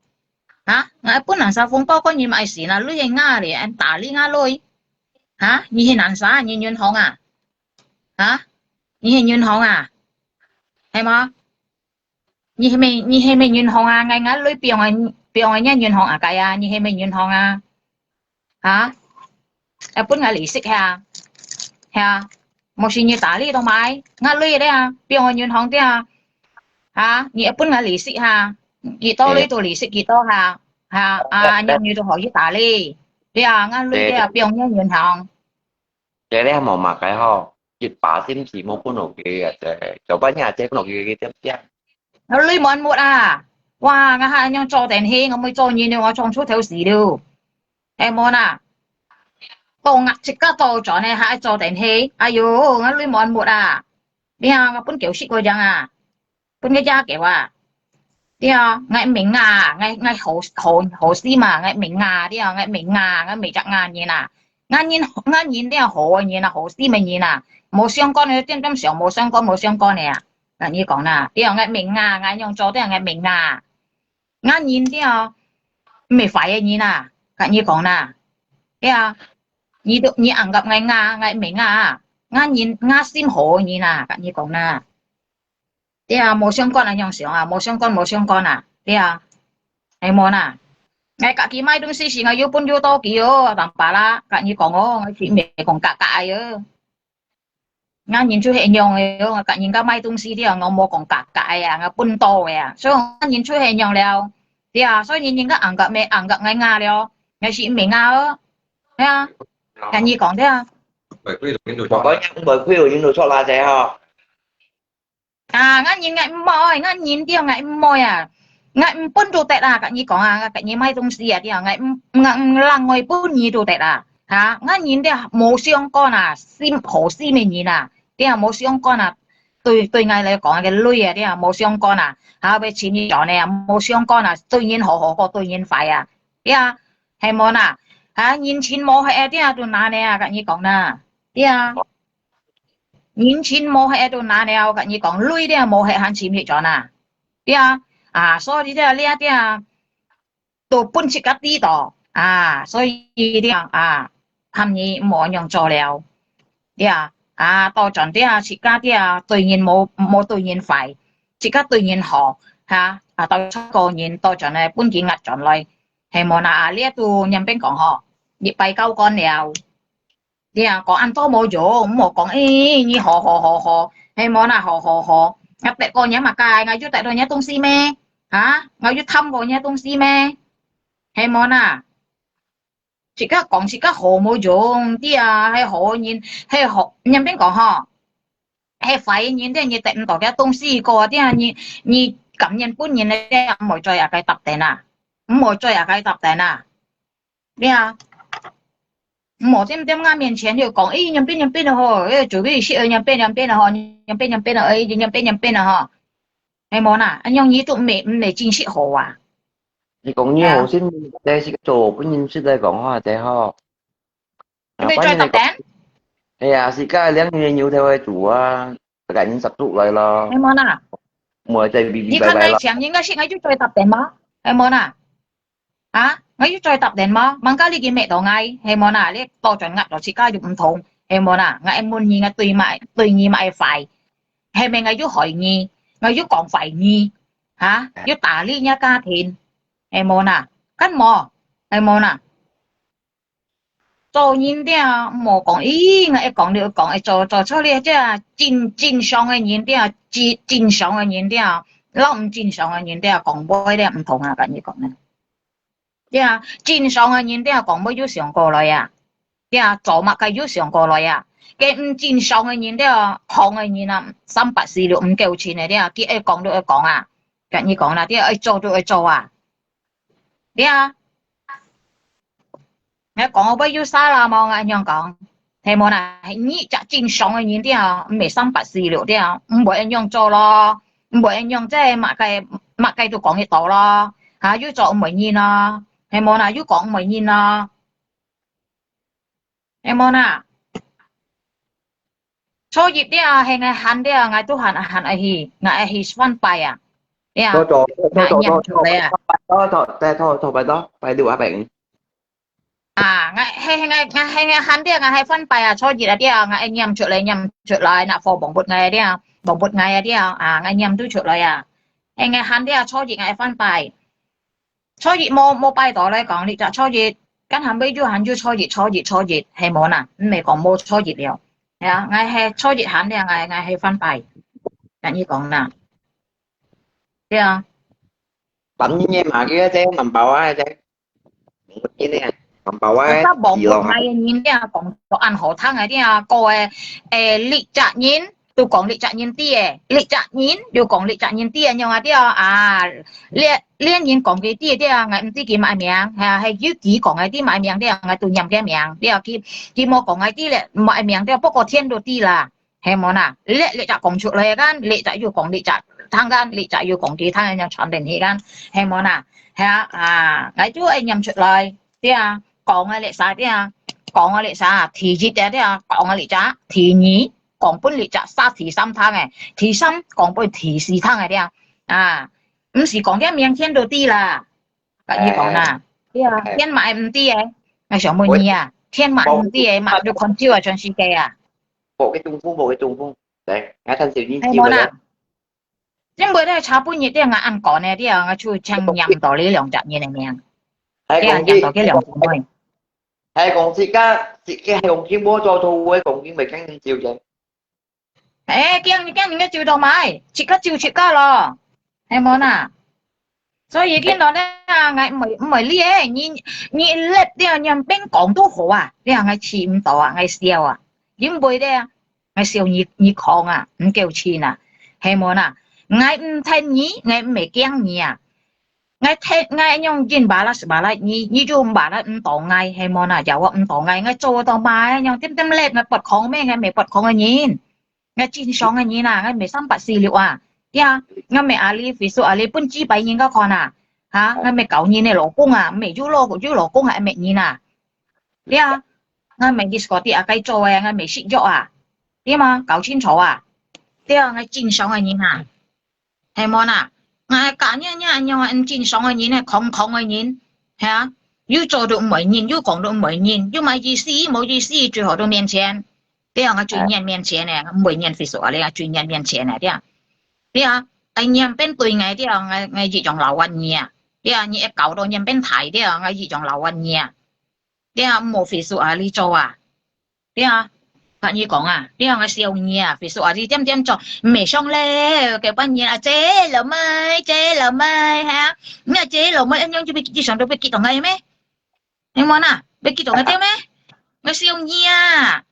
哈，𠊎分人儕紅包，關你麼个事啦？鐳係𠊎咧，恁打理𠊎鐳。哈，你係哪儕？你銀行啊？哈，你係銀行啊？係無？你係咩？你係咩銀行啊？𠊎𠊎鐳放个放个若銀行啊該啊？你係咩銀行啊？ 哈？愛分𠊎利息係啊？係啊，無係你打理到買，𠊎鐳个啊，放个銀行个啊。哈？你愛分𠊎利息哈？幾多鐳都利息幾多哈？哈？啊，恁樣你都可以打理。對啊，𠊎鐳對啊，放入銀行。這裡無麼个吼，一百星期無分落去啊，這，早半夜這分落去个點點。𠊎鐳滿沒啊！哇，𠊎還恁樣做電器，𠊎無做人了，𠊎創出頭事了。係無啊？到𠊎自家倒轉呢，還做電器，哎喲，𠊎鐳滿沒啊！你啊，𠊎分狗食過樣啊！ 分佢家狗啊。對啊，𠊎名啊，𠊎，𠊎好，好，好心嘛，𠊎名啊，對啊，𠊎名啊，𠊎名隻啊人啊。𠊎人，𠊎人對啊，好个人啊，好心个人啊，無相干个，點點想無相干，無相干个啊。𠊎你講啦，對啊，𠊎名啊，𠊎樣做對啊，𠊎名啊。𠊎人對啊，毋係壞个人啊，𠊎你講啦。對啊，你都，你硬夾𠊎啊，𠊎名啊，𠊎人，𠊎心好个人啊，𠊎你講啦。 對啊，無相干啊，恁樣想啊，無相干，無相干啊，對啊，係無啊？𠊎家己買東西時，𠊎有本有道理哦，坦白啦，甲你講哦，𠊎是毋係講假假个哦。𠊎人就係恁樣个哦，𠊎甲人家買東西了，𠊎無講假假个啊，𠊎本到个啊，所以𠊎人就係恁樣了，對啊，所以人家硬甲咩硬甲𠊎啊了，𠊎是毋係啊哦，對啊，甲你講對啊。莫怪，莫怪有人就出來个吼。 啊，𠊎人𠊎毋愛，𠊎人對𠊎毋愛啊，𠊎毋分都得啊，甲你講啊，𠊎甲你買東西啊，對啊，𠊎毋，𠊎毋另外分你都得啊，哈，𠊎人對無相干啊，心，好心个人啊，對啊，無相干啊，對，對𠊎來講个鐳啊，對啊，無相干啊，哈，愛錢你賺个啊，無相干啊，對人好好過對人壞啊，對啊，係無啊？哈，人情無黑啊，對啊，都拿呢啊，甲你講啦，對啊。 人情無黑都拿了，甲你講，鐳了無黑還尋去轉啊？對啊，啊，所以這這這，都分自家知道啊，所以這啊，喊你莫恁樣做了，對啊，啊，倒轉這自家這對人無，無對人壞，自家對人好，哈，啊，到出個人倒轉來分佢呃轉來，係無啊？啊，這都兩邊講吼，一擺交關了。 你啊，講恁多無用，毋好講，誒，你好好好好，係無啊，好好好，𠊎得過你麼个，𠊎有得到你東西咩？哈？𠊎有貪過你東西咩？係無啊？自家講自家好無用，對啊，係好人，係好，人邊講吼，係壞人，對你得毋到个東西過，對啊，你，你甘願分人个，毋好再啊該搭等啊，毋好再啊該搭等啊。 對啊，毋好踮踮𠊎面前就講，誒，兩邊兩邊个吼，誒，做咩事兩邊兩邊个吼，兩邊兩邊个，誒，兩邊兩邊个吼，係無啊？恁樣你都毋係，毋係真實好啊。你講你好心，這係做分人識來講話个吼。你愛再搭等？哎呀，自家兩年有頭个做啊。 自家人十足來咯。係無啊？莫再嗶嗶拜拜咯。你看𠊎請人个時，𠊎有再搭等無？係無啊？啊，𠊎有再搭等無？吂教你去搣到𠊎，係無啊？你倒轉呃到自家又毋同，係無啊？𠊎愛問你，𠊎對麼，對你麼个壞？係毋係𠊎有害你？𠊎有講壞你？哈？有打理你家庭？係無啊？敢無？係無啊？ 做人了，毋好講，咦，𠊎愛講了講，愛做，做錯了，這正，正常个人了，正，正常个人了，摎毋正常个人了，講話了毋同啊，甲你講啊。對啊，正常个人了，講話有想過來啊。對啊，做麼个有想過來啊。該毋正常个人了，行个人啊，三八四六毋夠錢个了，佢愛講就愛講啊，甲你講啦，對啊，愛做就愛做啊。 對啊。𠊎講个話有salah無？𠊎恁樣講，係無啊？你隻正常个人了，毋係三八四六了，毋會恁樣做咯，毋會恁樣，這麼个，麼个都講得到咯，哈，有做毋會認咯，係無啊？有講毋會認咯。 係無啊？初一了，係𠊎喊了，𠊎都喊，喊愛去，𠊎愛去翻拜啊。對啊，𠊎念出來啊。拜六啊，拜五。啊，𠊎係，係𠊎，𠊎係𠊎喊了，𠊎係翻拜啊，初一啊了，𠊎愛念出來，念出來，若佛幫助𠊎了，幫助𠊎啊了，啊，𠊎念都出來啊。係𠊎喊了，初一𠊎愛翻拜。 初一無，無拜到來講，你隻初一，今還會有，還有初一，初一，初一，係無啊？毋係講無初一了。係啊，𠊎係初一喊了，𠊎，𠊎係翻拜。甲你講啦。對啊。Tám chín ngày mà kia chứ, năm bao á chứ. Một chín ngày. Tambah wai，十網本賣个人，對啊，講到恁好聽个，對啊，過个，誒，歷責任，都講歷責任知个，歷責任，又講歷責任知个，樣啊，對啊，啊，連，連人講佢知，對啊，𠊎毋知佢麼个名，係啊，係有佢講个知麼个名，對啊，𠊎都念佢名，對啊，佢，佢無講个知咧，麼个名，對啊，不過天都知啦。 係無吶？這，這隻講出來kan，這隻又講這隻聽kan，這隻又講佢聽，恁樣傳等佢kan，係無吶？係啊，啊，𠊎就愛念出來，對啊，講个這儕，對啊，講个這儕，第一个，對啊，講个這隻，第二，講分這隻，儕第三聽个，第三，講分第四聽个，對啊，啊，毋係講佢明天都知啦，跟你講啦，對啊，天嘛毋知个，𠊎想問你啊，天嘛毋知个，嘛就看照啊，全世界啊。 無个中風，無个中風。來，𠊎趁小人係無啦。因為咧，差半日咧，𠊎恁趕个，對啊，𠊎就淨念到這兩隻人个名，對啊，念到這兩姊妹。係講自家，自家係講佢無做到，會講佢袂驚人照个。誒，驚，驚人个照到咩？自家照自家咯，係無吶？ 所以見到咧，𠊎毋會，毋會理誒，你，你一粒了，你邊講都好啊，了𠊎試毋到啊，𠊎笑啊，因為咧，𠊎笑你，你狂啊，毋夠氣啊，係無吶？𠊎毋聽你，𠊎毋會驚你啊，𠊎聽，𠊎用緊巴拉斯巴拉，你，你就巴拉毋到𠊎，係無吶？有啊，毋到𠊎，𠊎做到嘛，用點點粒，𠊎發狂咩？𠊎毋係發狂个人。 𠊎正常个人啊，𠊎毋係三八四六啊，對啊，𠊎毋係阿里，非說阿里分幾百人个看啊，哈，𠊎毋係搞人个老公啊，毋係有老，有老公還毋係人啊，對啊，𠊎毋係disco啊，該做个，𠊎毋係食藥啊，對嘛？搞清楚啊，對啊，𠊎正常个人啊。 係無吶？𠊎假若若恁樣恁正常个人，係狂狂个人，係啊，有做都毋會認，有講都毋會認，有麼意思，無意思，最好都面前。對啊，𠊎最厭面前个，𠊎毋會厭face啊，你啊最厭面前个，對啊。對啊，愛念變對个，對啊，𠊎，𠊎一樣老萬你啊，對啊，你愛搞到念變大，對啊，𠊎一樣老萬你啊。 對啊，無face啊，你做啊。對啊，跟你講啊，對啊，𠊎笑你啊，face啊，你點點做，毋係上咧，該半夜啊，姐老妹，姐老妹，係啊，你啊姐老妹，恁樣就被，你想到被激動个咩？你問啊，被激動个對咩？𠊎笑你啊，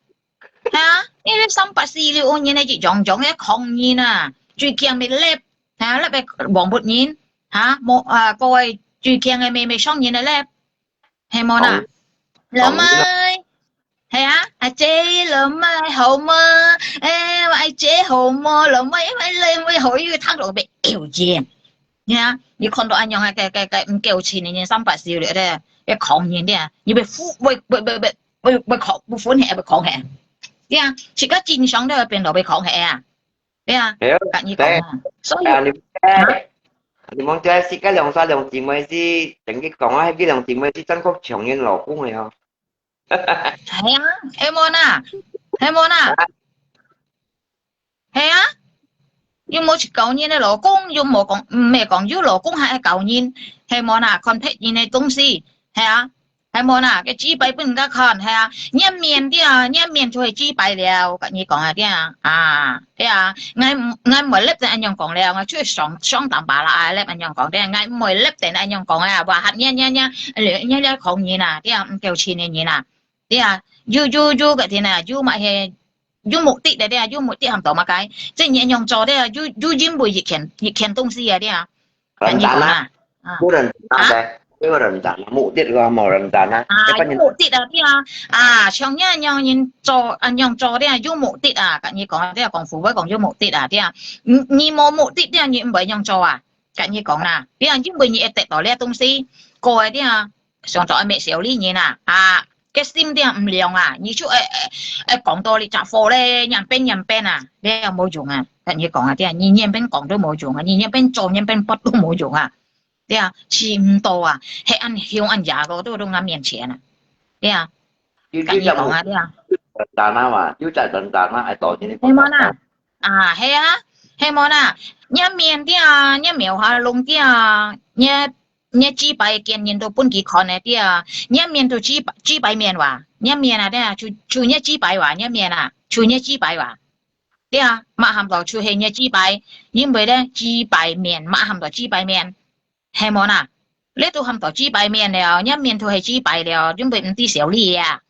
係啊，因為三八四六年个一種種个狂人啊，最強个lab，係啊，lab个黃布人，哈，無啊，各位最強个妹妹上人个lab。 係無吶？老妹，係啊，阿姐，老妹好無？誒，阿姐好無？老妹，老妹好，又聽到被yêu錢。你啊，你看到恁樣个，个，个，个，毋夠錢个人，三八四六个，个狂人个，你被負，會，會，會，會，會狂，會歡喜，會狂喜。對啊，自家正常都會變到會狂喜啊。 對啊，係啊，跟你講啊，所以，啊，你，啊？你問這四个兩儕兩姊妹是，等於講啊，該兩姊妹是正確搶人老公个哦。係啊，係無吶？係無吶？係啊，又無去搞人个老公，又無講，毋係講有老公還愛搞人，係無吶？看別人个東西，係啊。 係無啦，該雞排分人家看，係啊，你面對啊，你面就係雞排了，跟你講啊，對啊，啊，對啊，𠊎毋，𠊎毋會立在恁樣講了，𠊎就係上，上當巴拉啊，立恁樣講，對啊，𠊎毋會立在恁樣講啊，話嚇你，你，你，你，你，你講人啊，對啊，毋夠錢个人啊，對啊，有，有，有个天啊，有嘛係，有目的个，對啊，有目的喊到麼个，即你恁樣做，對啊，有，有因為一件，一件東西啊，對啊，跟你講啊，啊。 不能打的，不能打，目的个無人打啊，啊，有目的啊，對啊，啊，像你恁樣人做，恁樣做，對啊，有目的啊，跟你講，對啊，功夫會講有目的啊，對啊，你，你無目的，對啊，你毋會恁樣做啊，跟你講啦，對啊，因為你會得到這東西，過个，對啊，想做愛滅小利人啊，啊，个心對啊毋良啊，你就會，會，會講到你隻火咧，念邊念邊啊，你也無用啊，跟你講啊，對啊，你念邊講都無用啊，你念邊做，念邊發都無用啊。 對啊，試毋到啊，係恁凶恁野个，都到𠊎面前啊。對啊，有，跟你講啊，對啊。有隻人打那嘛，有隻人打那，愛到今日。係無啦？啊，係啊，係無啦？你面對啊，你廟下弄對啊，你，你雞排見人都分佢看个，對啊，你面都雞排，雞排面哇，你面啊，對啊，就，就你雞排哇，你面啊，就你雞排哇。對啊，嘛喊到就係你雞排，因為咧，雞排面，嘛喊到雞排面。 係無啦？這都喊到雞排面了，若面都係雞排了，因為毋知小李啊。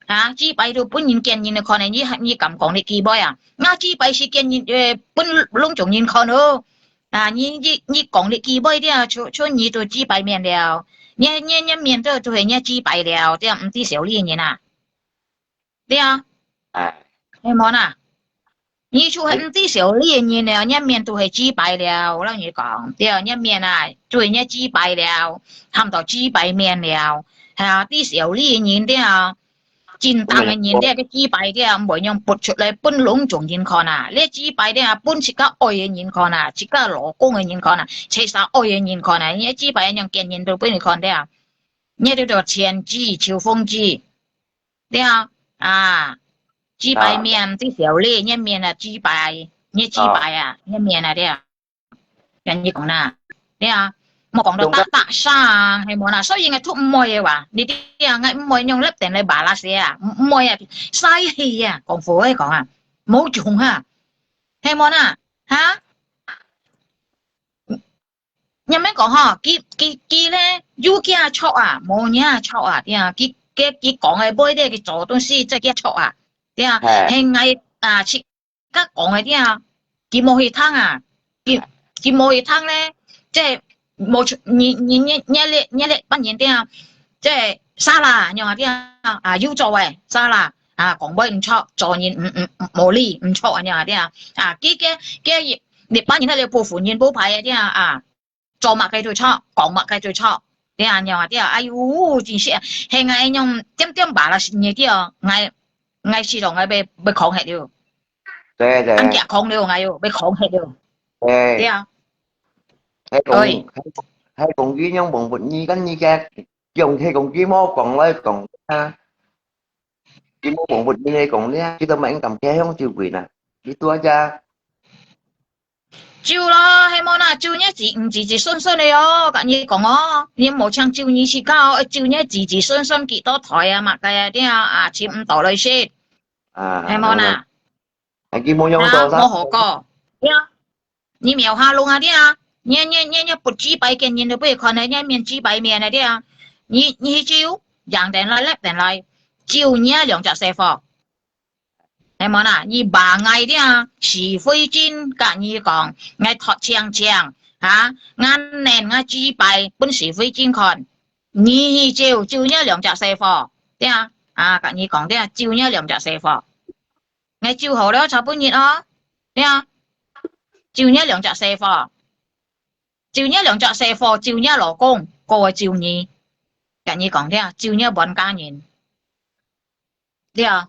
啊，雞排都分人見人个看呢，你，你敢講你雞排啊？那雞排係見人，呃，分攏總人看哦。啊，你，你，你講你雞排了，就，就你都雞排面了。你，你，你面都，都係你雞排了，這樣毋知小李个人啊。對啊。哎。係無啦？你就係毋知小李个人了，你面都係雞排了，我摎你講，對，你面啊，就係你雞排了，喊到雞排面了。係啊，知小李个人對啊，正當个人對，个雞排對啊，毋會樣拔出來分攏總人看啊。你雞排對啊，分自家愛个人看啊，自家老公个人看啊，自家愛个人看啊，你雞排樣見人都分你看對啊。你就做前雞，秋風雞。 對啊，啊，雞排面，啊，知小李，你面啊，雞排，你雞排啊，你面啊，對啊。跟你講啦，對啊，莫講到大，大沙啊，係無啦？所以𠊎都毋愛个話，你知啊，𠊎毋愛用粒電來巴拉些啊，毋，毋愛啊，嘥氣啊，講佛个講啊，無用啊，係無啦？哈？ 你免講吼，佢，佢，佢咧，有幾錯啊，無幾錯啊，對啊，佢，佢，佢講个話咧，佢做東西真幾錯啊，對啊，嘿。係𠊎啊，自家講个對啊，佢無去聽啊，佢，佢無去聽咧，這無出，你，你，你，你這，你這班人對啊，這沙拉，你話對啊，啊，有做个，沙拉，啊，講話毋著，做人毋，毋，毋，無理，毋著，你話對啊，啊，佢，佢，佢， 你班人在那裡不服人不牌个，對啊，啊，做麼个都錯，講麼个都錯，對啊，你話對啊，哎喲，真是啊，係𠊎用點點吧啦，是你對哦，𠊎，𠊎知道𠊎被，被講忒了，對，對。恁遽講了，𠊎又被講忒了，對。對啊。還講，對。還，還講佢用蒙不你跟你个，用佢講佢莫講來講啊。 佢無講不你个講了，佢都毋應該向周圍啦。佢多謝。就咯，係無啦，就你自，毋自自信信个哦，跟你講哦，你無像就你自家哦，就你自自信信幾多台啊，麼个啊，對啊，啊，尋毋到來食，啊，係無啦？ 啊，佢無用到啊，無好過。對啊，你苗下弄啊，對啊，你，你，你，你不雞排見人都不會看的，你面雞排面的，對啊，你，你就贏等來，叻等來，就你兩隻細貨。係無啦？你罵𠊎，對啊，是非精，跟你講，𠊎托青青，哈，𠊎等𠊎雞排分是非精看，你就，就你兩隻細貨，對啊，啊，跟你講，對啊，就你兩隻細貨。 𠊎就好了，差不多哦。對啊，就你兩隻細貨，就你兩隻細貨，就你老公，過會就你。跟你講，對啊，就你搬家人。對啊，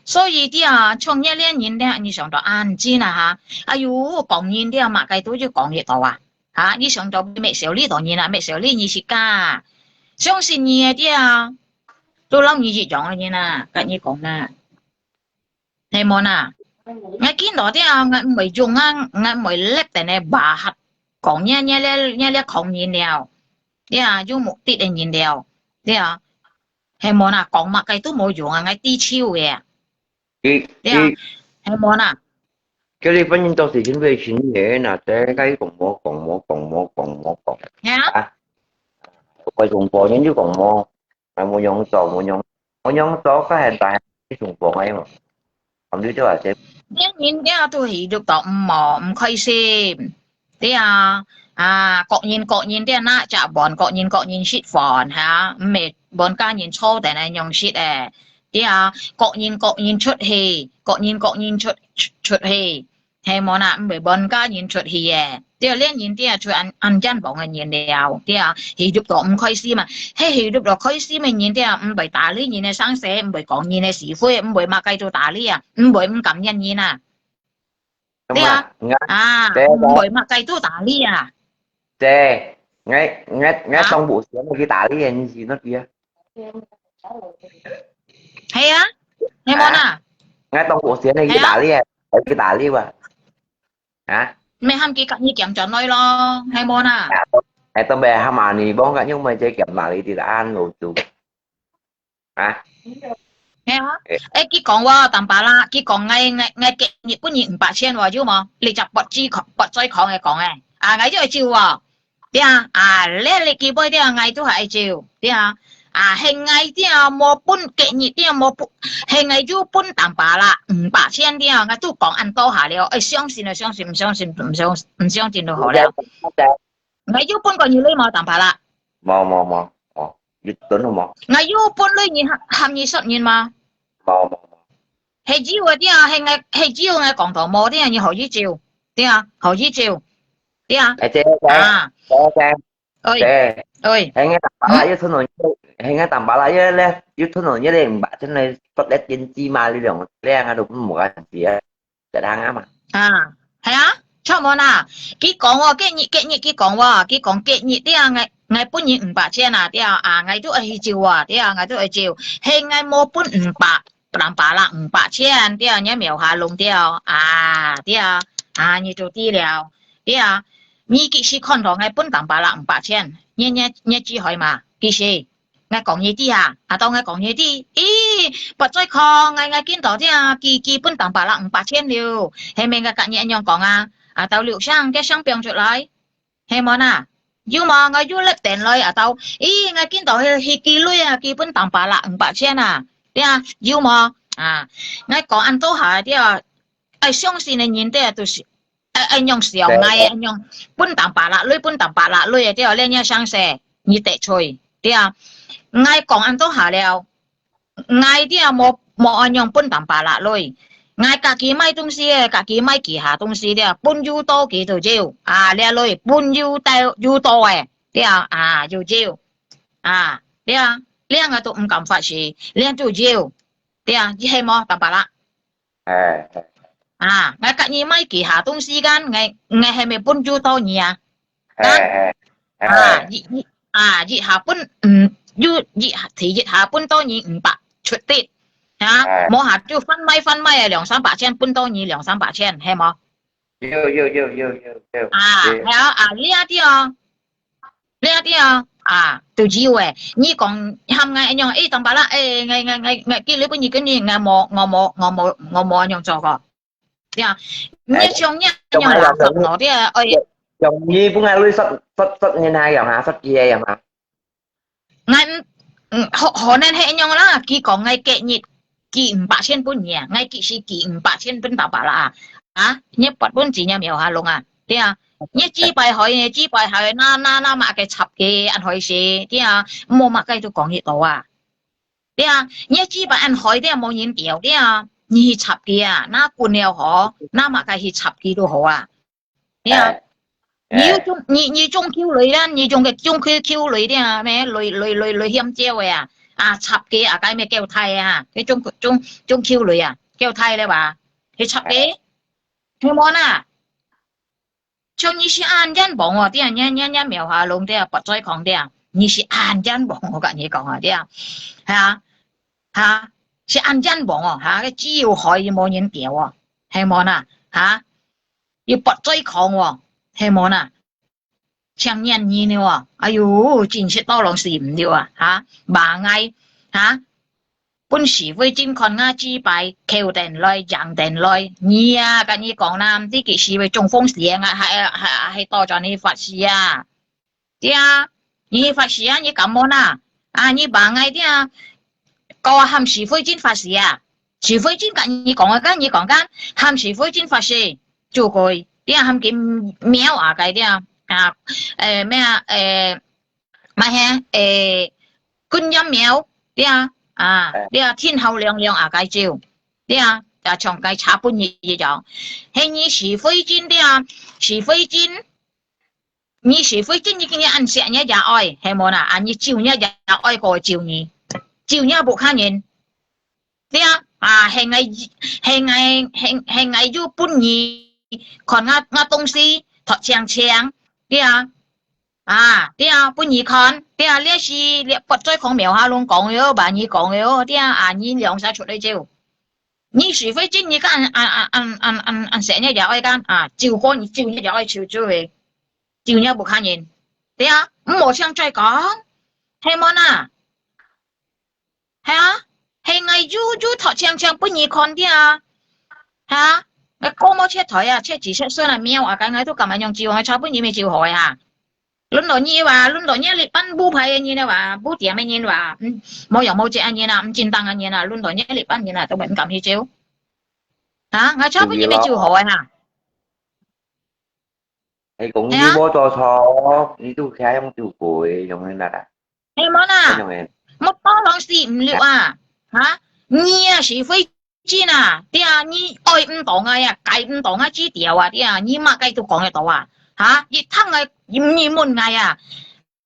所以，對啊，像你這人，對啊，你想到恁真啊哈，哎喲，講人，對啊，麼个都有講得到啊。哈，你想到滅小李多人啊，滅小李你自家，相信你个，對啊，都摎你一樣个人啊，跟你講啦。 係無啦？𠊎見到這，𠊎毋會用啊，𠊎毋會立等个巴合講你，你這，你這狂人了，這有目的个人了，這，係無啦？講麼个都無用啊，𠊎知手个，佢，這，佢，係無啦？佢這份人都係因為錢个，那這該講無講無講無講無講，係啊？啊，為什麼人就講無？ 啊，無用做，無用，無用做，該現在你上課个嘛？咁你就話這，年年這都係讀到毋好，毋開心，對啊，啊，各人各人這拿隻碗，各人各人食飯哈，毋係分家人坐等來用食个，對啊，各人各人出氣，各人各人出，出，出氣。 係無啦，毋會分家人出氣个。對，這人對啊，出恁，恁樣講个人了，對啊，係讀到毋開心嘛。係，係讀到開心个人對啊，毋會打理人个生死，毋會講人个是非，毋會麼个都打理啊，毋會毋感恩人啊。對啊，啊，毋會麼个都打理啊。對，𠊎，𠊎，𠊎當無閒去打理人事那邊啊。係啊，係無啦？啊，𠊎當無閒去打理啊，去打理啊。啊？毋係喊佢甲你減轉來咯，係無啦？啊，哎，都毋係喊阿你幫甲，因為這減哪裡啲啦，安老祖。啊？係啊，誒，佢講喎，淡薄啦，佢講𠊎，𠊎，𠊎給日本人五百千喎，有無？你隻發嘴狂，發嘴狂个講誒，啊，𠊎就會照喎。對啊，啊，這日佢背對啊，𠊎都還愛照，對啊，啊，係𠊎對啊，無分隔日對啊，無分，係𠊎有分當巴拉五百千對啊，𠊎都講恁多下了，愛相信就相信，毋相信，毋相，毋相信就好了。𠊎有分過你鐳無當巴拉？無，無，無，哦，你等好無？𠊎有分鐳你喊，喊你說人嗎？無，無，無。係有啊，對啊，係𠊎，係有𠊎講到無，對啊，你好意照，對啊，好意照，對啊。哎，姐，姐，啊。姐，姐。 喂，姐，喂，係𠊎當巴拉，嗯？又吞落，係𠊎當巴拉，又咧，又吞落，又咧，五百千來，不來點止嘛，你兩個，你兩個都毋好意思啊，這下啊嘛。啊，係啊，著無啦？佢講哦，隔日，隔日，佢講哦，佢講隔日，對啊，𠊎，𠊎分你五百千啊，對啊，啊，𠊎都愛去照啊，對啊，𠊎都愛照，係𠊎無分五百，當巴拉五百千，對啊，你廟下弄掉，啊，對啊，啊，你就知了，對啊，你幾時看到𠊎分當巴拉五百千？你，你，你知海嘛？幾時？ 𠊎講你知啊，啊，到𠊎講你知，咦，不再講，𠊎，𠊎見到這，佢，佢分當巴拉五百千了，係毋係𠊎隔日恁樣講啊？啊，到樓上，佢相放出來，係無啦？有無？𠊎有粒電來，啊，到，咦，𠊎見到佢，佢，佢鐳啊，佢分當巴拉五百千啊，對啊，有無？啊，𠊎講恁多下，對啊，愛相信个人，對啊，都係 愛，愛用想𠊎个，愛用分當巴拉鐳，分當巴拉鐳个，對，恁樣相信，你得罪，對啊。𠊎講恁多下了，𠊎對啊，無，無恁樣分當巴拉鐳。𠊎家己買東西个，家己買其他東西个，分有多佢都照，啊，這鐳分有多，有多个，對啊，啊，有照，啊，對啊，這𠊎都毋敢發誓，這都照，對啊，你係無，當巴拉？ 哎，哎。啊，𠊎隔日買其他東西間，𠊎，𠊎係毋係分有多你啊？哎，哎，哎。啊，一，一，啊，一下分，嗯，有，一下，提一下分到你五百出的，啊，哎。無下就販賣，販賣个兩三百千，分到你兩三百千，係無？有，有，有，有，有，有。啊，有。還有啊，你啊，對哦。 這啊，對啊，啊，都有誒。你講喊𠊎恁樣，誒，當巴拉，誒，𠊎，𠊎，𠊎，𠊎，寄鐳分你，跟你，𠊎無，𠊎無，𠊎無，𠊎無恁樣做過。對啊，你像你恁樣垃圾咯，對啊，誒。用你分𠊎鐳十，十，十年下樣啊，十幾个樣啊。𠊎，嗯，嗯，可，可能係恁樣啦，佢講𠊎隔日 寄五百千分你啊，𠊎幾時寄五百千分當巴拉啊？啊，你發分錢也無下弄啊，對啊。你幾擺海，幾擺海，那，那，那麼个插佢，恁海事，對啊，無麼个都講得到啊。對啊，你幾擺恁海，對啊，無人釣，對啊，你去插佢啊，那滾了好，那麼个去插佢都好啊。 你啊，哎，你有種，哎。你，你種球類啦，你種个種球，球類的啊，咩，類，類，類，類香蕉的啊，啊，插个啊，該咩叫太啊，該種，種，種球類啊，叫太了吧？去插个，哎。係無啦？像你是恁樣忙哦，對啊，你，你，你廟下弄的啊，不在講的啊，你是恁樣忙，我跟你講啊，對啊，係啊，哈，是恁樣忙哦，哈，該只有海無人釣哦，係無啦？哈？ 又不再講哦，係無啦？像年年了哦，哎喲，真係到老死毋了啊，哈，罵𠊎，哈，分是非正看𠊎幾擺，扣等來，贏等來，你啊，跟你講啦，毋知幾時會中風死啊，還，還，還多謝你發誓啊。 對啊，你發誓啊，你敢無啦？啊，你罵𠊎的啊，搞啊喊是非正發誓啊，是非正跟你講啊，跟你講啊，喊是非正發誓，就可以，對啊，喊佢秒啊，該的啊，啊，誒，咩啊，誒，麼个，誒，滾一秒，對啊，啊，哎。對啊，天后娘娘啊，該就，對啊，啊，像該茶分你一樣，係你是非正的啊，是非正 你是非正你今日恁惜你也愛，係無啦？啊，你照你也愛過照你，照你不看人。對啊，啊，係𠊎，係𠊎，係，係𠊎有分你，看𠊎，𠊎東西，托青青，對啊。啊，對啊，分你看，對啊，這是，這不在講廟下弄講喲，把你講喲，對啊，啊，你兩儕出來照。你是非正你看，啊，啊，啊，啊，啊，啊，惜你也愛看，啊，照過你照你也愛照照誒。 就你不看人。對啊，毋好想再講，係無啦？係啊，係𠊎有，有托青青分你看的啊。哈？𠊎過無切台啊，切子切孫啊，貓啊，該𠊎都敢樣照，𠊎差分你咪照好个哈。輪到你哇，輪到你這班無牌个人啊哇，無店个人哇，嗯，無樣無跡个人啊，毋正當个人啊，輪到你這班人啊，都毋敢去招。啊，𠊎招分你个招好个哈。係講你無做錯，你都係用招過个，用个啦。係無啦？用个。莫多人死毋溜啊！哈？你啊是非 真啊，對啊，你愛毋到𠊎啊，戒毋到𠊎指條啊，對啊，你麼个都講得到啊，哈？你聽𠊎，你問𠊎啊，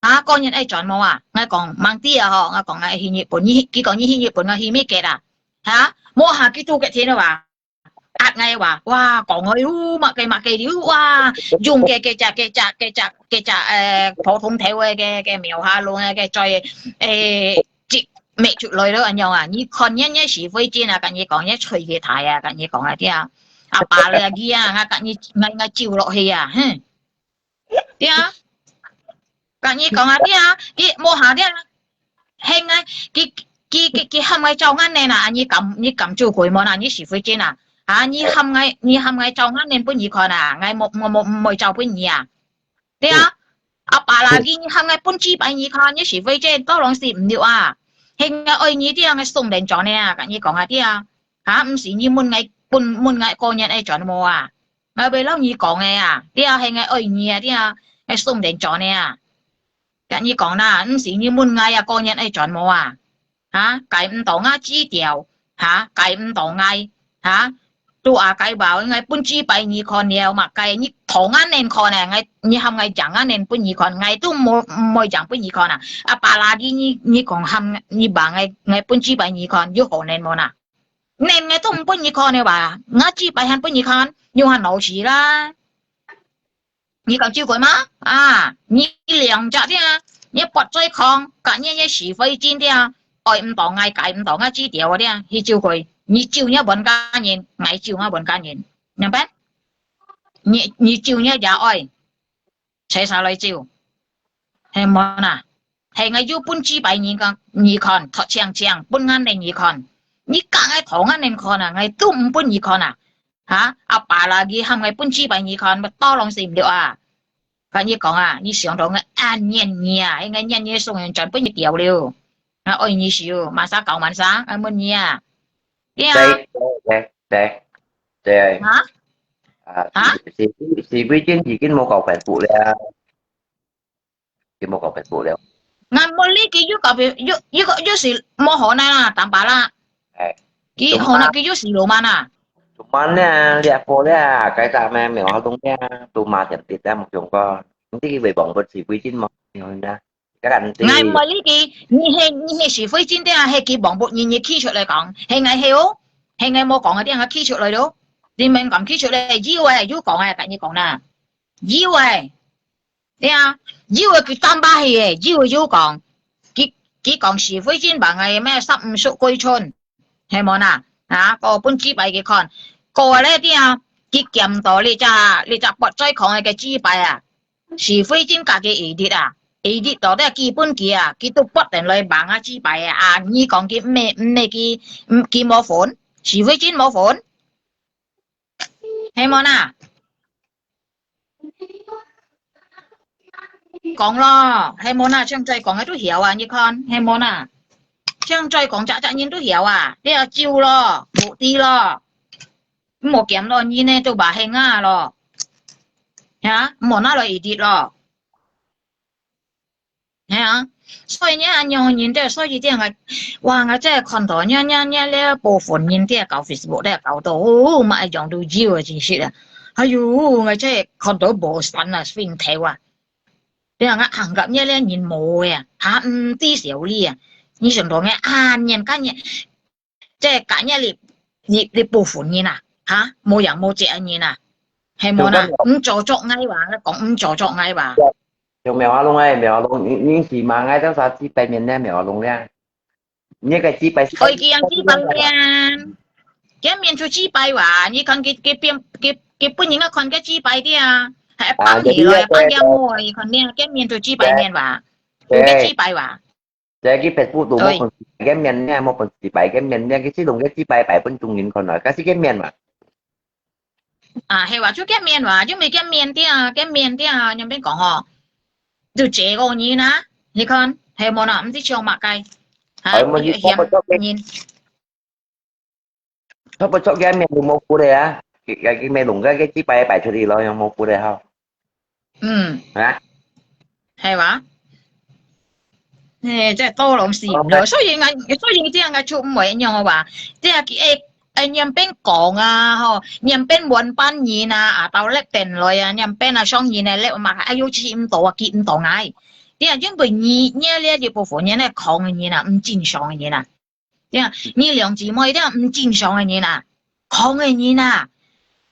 哈？過年愛轉無啊？𠊎講，吂知啊吼，𠊎講𠊎去日本，你，佢講你去日本，𠊎去美國啊，哈？無下佢都決定了哇，壓𠊎哇，哇，講𠊎喲，麼个麼个了哇，用个个隻个隻个隻个隻，呃，普通頭个个个苗下弄个个嘴，誒， 搣出來了恁樣啊，你看人家是非正啊，跟你講，人家吹佢大啊，跟你講啊，對啊。阿爸來啊，佢啊，𠊎跟你，𠊎，𠊎招落去啊，哼。對啊。跟你講啊，對啊，佢無下對啊。係啊，佢，佢，佢，佢喊𠊎招恁樣啊，你敢，你敢招佢無啦？你是非正啊？啊，你喊𠊎，你喊𠊎招恁樣分你看啊，𠊎無，無，無，無招分你啊。 對啊，阿爸啦，佢喊𠊎分紙牌你看，你是非正，多人死毋溜啊。係𠊎愛你，對啊，𠊎送等轉个啊，跟你講啊，對啊。哈，毋係你問𠊎，問，問𠊎過年愛轉無啊？𠊎會摎你講个啊，對啊，係𠊎愛你啊，對啊，𠊎送等轉个啊。跟你講啦，毋係你問𠊎啊，過年愛轉無啊？ 哈，戒毋到𠊎紙條，哈，戒毋到𠊎，哈，都啊戒話，𠊎分紙牌你看了，麼个，你討𠊎等看呢，𠊎，你喊𠊎贏𠊎等分你看，𠊎都無，無贏分你看啊。阿爸啦，你，你，你講喊你爸𠊎，𠊎分紙牌你看，有可能無啦？連𠊎都毋分你看了吧？𠊎紙牌還分你看，有還老實啦。 你敢招佢嗎？啊，你兩隻聽啊，你發嘴狂，甲你个是非正聽啊，愛毋到𠊎，戒毋到𠊎紙條个聽啊，去招佢，你招你本家人，𠊎招𠊎本家人，明白？你，你招你也愛，齊儕來招，係無啦？係𠊎有分紙牌你看，你看，托青青，分𠊎等你看，你甲𠊎討𠊎等看啊，𠊎都毋分你看啊。 哈，阿爸啦，佢喊𠊎分紙牌你看，𠊎當然死毋了啊。甲你講啊，你想到𠊎恁念你啊，應該念你送人轉分你掉了。啊，愛你手，麼儕搞麼儕，啊，問你啊。對啊。對，對，對，對。哈？啊，哈？是，是，是非正已經無搞Facebook了。 佢無搞Facebook了。𠊎問你，佢又搞Facebook，又，又，又是無好呢啦，坦白啦。哎，佢好呢，佢又是羅曼啊。羅曼呢，這波呢，該隻咩苗阿東呢，都罵點點呢，目中哥，你這個會忘不是非正無？你看呢，該個人。𠊎問你，佢，你係，你係是非正的啊，係佢忘不，你，你企出來講，係𠊎係哦，係𠊎無講个，點解企出來咯？你們敢企出來，有誒，有講誒，甲你講啦，有誒。 對啊，有个佢擔把起个，有个有講，佢，佢講是非正話个咩三五十歸村，係無啦？啊，个分紙牌佢看，个咧對啊，佢檢到這隻，這隻發嘴狂个紙牌啊，是非正家己edit啊，edit到這基本佢啊，佢都發等來網啊紙牌啊，啊，你講佢毋係，毋係佢，毋，佢無份，是非正無份，係無啦？ 講咯，係無啦，像在講个都曉啊，你看，係無啦？像在講，隻隻人都曉啊，你要招咯，無知咯，莫檢咯，你呢都白興啊咯，呀，莫拿來edit咯。 係啊，所以呢，恁樣人兜，所以這樣个，哇，𠊎真係看到，這，這，這，這部分人兜搞Facebook兜搞到，哦，嘛會用到腰啊，真係啊。哎喲，𠊎真係看到無神啊，心頭啊。你看𠊎行甲這，這人無个啊，哈，毋知小理啊。你想到𠊎啊，年甲年， 這甲日你，你，你部分人啊，哈，無樣無跡个人啊，係無啦？毋做作𠊎話，講毋做作𠊎話。有苗阿龍誒，苗阿龍，你，你是罵𠊎兜啥幾百年呢，苗阿龍呢？你个幾百，愛佢樣幾百年，見面就幾百話，你看佢，佢變，佢，佢本人个看个幾百的啊，還放你來，放佢摸，你看你見面就幾百年話，有个幾百話。 這个Facebook都無本事，个面呢，無本事擺个面呢，佢只弄个幾擺擺分眾人看啊，該係个面嘛。啊，係話，就个面嘛，就無个面的啊，个面的啊，你別講吼。就這個人啊，你看，係無啦？毋知像麼个，哈，哎，無，你嫌人。 佢不做个面就無骨个啊，佢，佢，佢面弄个，佢幾擺擺出去咯，用無骨个吼。嗯。啊？係哇？誒，這都攏死毋了，哦。所以𠊎，所以這樣𠊎就毋會恁樣好吧？這樣佢會，會念邊講啊，吼，念邊換班人啊，啊，到擕等來啊，念邊啊，上人來擕嘛，哎喲，記毋到啊，記毋到𠊎。這樣因為你，你這一部分人呢，狂个人啊，毋正常个人啊。 對啊，你兩姊妹這毋正常个人啊，狂个人啊，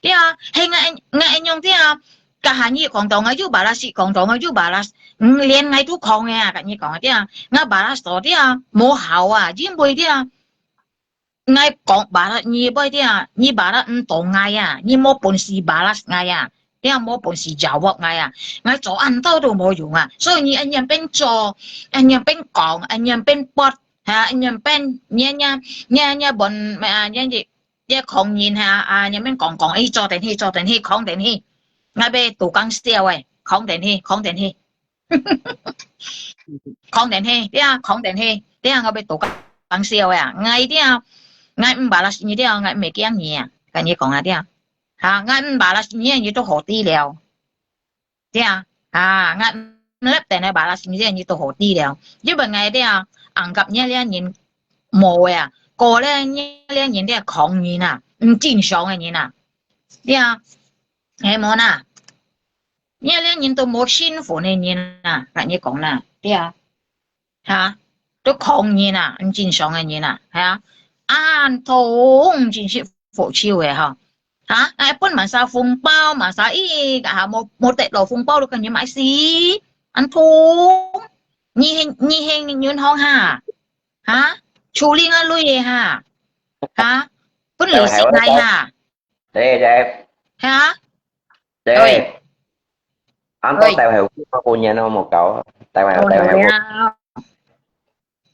對啊，係𠊎，𠊎恁樣對啊，該下你講到𠊎又巴拉斯，講到𠊎又巴拉斯，嗯，連𠊎都狂个啊，跟你講啊，對啊，𠊎巴拉斯到對啊，無效啊，因為對啊，𠊎講巴拉斯你會對啊，你巴拉斯毋到𠊎啊，你無本事巴拉斯𠊎啊，對啊，無本事jawab𠊎啊，𠊎做恁多都無用啊，所以你恁樣邊做，恁樣邊講，恁樣邊發， 哈，你變，你，你，你，你問，啊，你，你，你講人哈，啊，你變講講，哎，做等去，做等去，講等去，𠊎愛拄講笑誒，講等去，講等去，講等去，對啊，講等去，對啊，𠊎愛拄講笑誒啊，𠊎一定，𠊎毋巴拉斯你對啊，𠊎毋會驚你啊，跟你講啊，對啊，哈，𠊎毋巴拉斯你，你都好低了。 對啊，啊，𠊎毋擕等个巴拉斯你都好知了，因為𠊎這啊，anggap你這人無个啊，過了你這人這狂人啊，毋正常个人啊，對啊，係無啦？你這人都無身份个人啊，跟你講啦，對啊。 哈，都狂人啊，毋正常个人啊，係啊，恁痛真係火燒个吼。哈，哎，分麼儕紅包，麼儕，咦，哈，無，無得到紅包，都跟你買死，恁痛。你係，你係銀行哈？哈？處理𠊎鐳个哈？哈？分利息𠊎哈？對，對。哈？對。對。 恁多大頭過年咯，無搞，大頭，大頭過，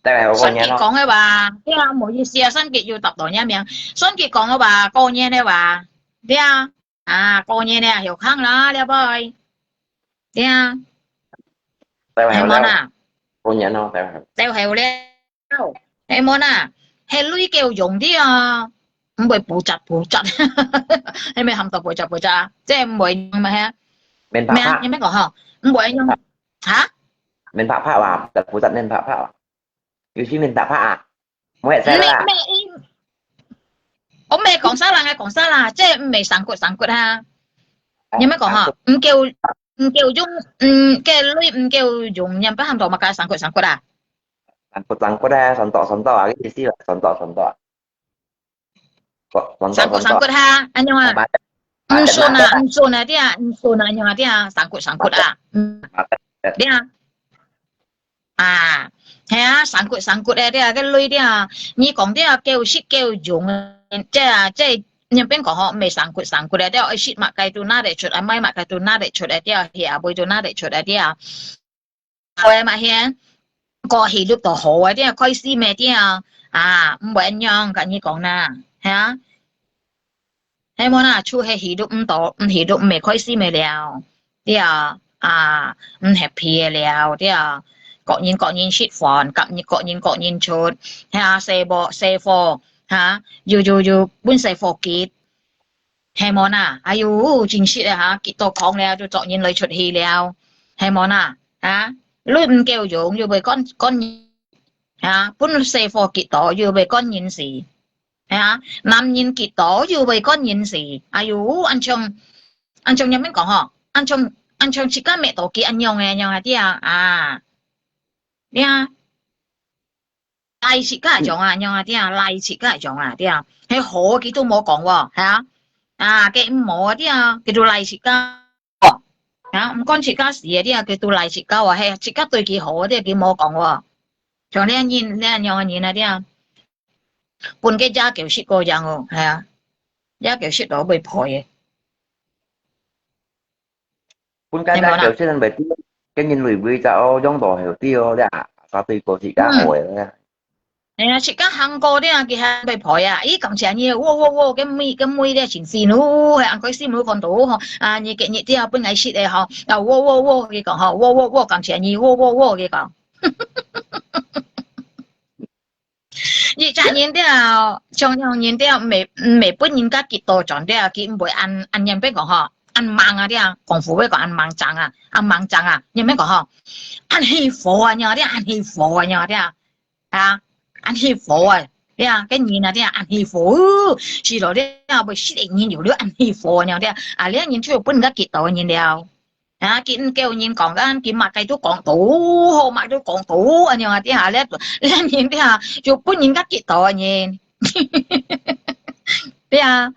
大頭過年咯。選舉講个吧，對啊，無意思啊，選舉又答到你名，選舉講个吧，過年个吧，對啊，啊，過年个，後康啦，了拜，對啊，大頭了，係無啦？過年咯，大頭。大頭了。 係無啦，係鐳夠用个啊，毋會補習補習，係毋係喊到補習補習啊？這毋會用嘛係啊？免拍拍。咩啊？你免講吼，毋會用。哈？免拍拍啊，補習免拍拍啊，有時免拍拍啊，無係啦。咩咩，我毋係講啥啦，𠊎講啥啦，這毋係生骨生骨哈。你免講吼，毋夠，毋夠用，嗯，該鐳毋夠用，你毋喊到麼个生骨生骨啊？ 生骨生骨啊，sontok sontok啊，个意思啦，sontok sontok啊。Sontok sontok。生骨生骨哈，恁樣啊？毋順啊，毋順啊，對啊，毋順啊，恁樣啊，對啊，生骨生骨啊，嗯，對啊。啊，係啊，生骨生骨个，對啊，該鐳對啊，你講對啊，夠食夠用，這啊，這，你變講吼，毋係生骨生骨个，對啊，愛食麼个都拿得出，愛買麼个都拿得出个，對啊，係啊，買都拿得出个，對啊。 過嘛係，過去錄到好个，對啊，開心个，對啊，啊，毋會恁樣，跟你講啦，係啊，係無啦，出去錄毋到，毋去錄毋係開心个了，對啊，啊，毋happy个了，對啊，各人各人食飯，各人各人各人出，係啊，細貨細貨，哈，又又又分細貨結， 係無啦？哎喲，真實个哈，幾多空了，就做人來出去了，係無啦？啊，鐳毋夠用，又會趕，趕人，啊，分細貨幾多，又會趕人死，啊，男人幾多，又會趕人死，哎喲，恁像，恁像人民講吼，恁像，恁像自家搣到佢恁樣个，恁樣个，對啊，啊，對啊。 賴自家樣啊，樣啊，對啊，賴自家樣啊，對啊。係好佢都無講喎，係啊。啊，佢毋好啊，對啊，佢都賴自家。啊，毋管自家事啊，對啊，佢都賴自家啊，係自家對佢好啊，對啊，佢無講喎。像這人，這樣个人啊，對啊。分佢家狗食過樣哦，係啊。家狗食到會賠个。 分家家狗食人袂知，跟人類袂知哦，用到後底哦，這啊，啥對過自家好个。哎呀，自家行過了，佢還會陪啊！咦，感謝你，喔喔喔，該妹，該妹了真心哦，係恁開心哦，看到吼，啊，你今日這分𠊎食个吼，啊，喔喔喔，佢講吼，喔喔喔，感謝你，喔喔喔，佢講。一隻人了，像樣人了，毋係，毋係分人家激到轉了，佢毋會恁，恁樣變講吼，恁猛啊了，廣府話講恁猛張啊，恁猛張啊，你免講吼，恁起火啊，你了，恁起火啊，你了。 啊，恁起火啊！這啊，該人啊，這啊，恁起火，死了，這啊，會死个人有了，恁起火了，這啊，啊，這人就分人家激到个人了。啊，佢毋夠人講，啊，佢麼个都講到，好，麼个都講到，恁樣啊，這啊，這，這人這啊，就分人家激到个人。這啊，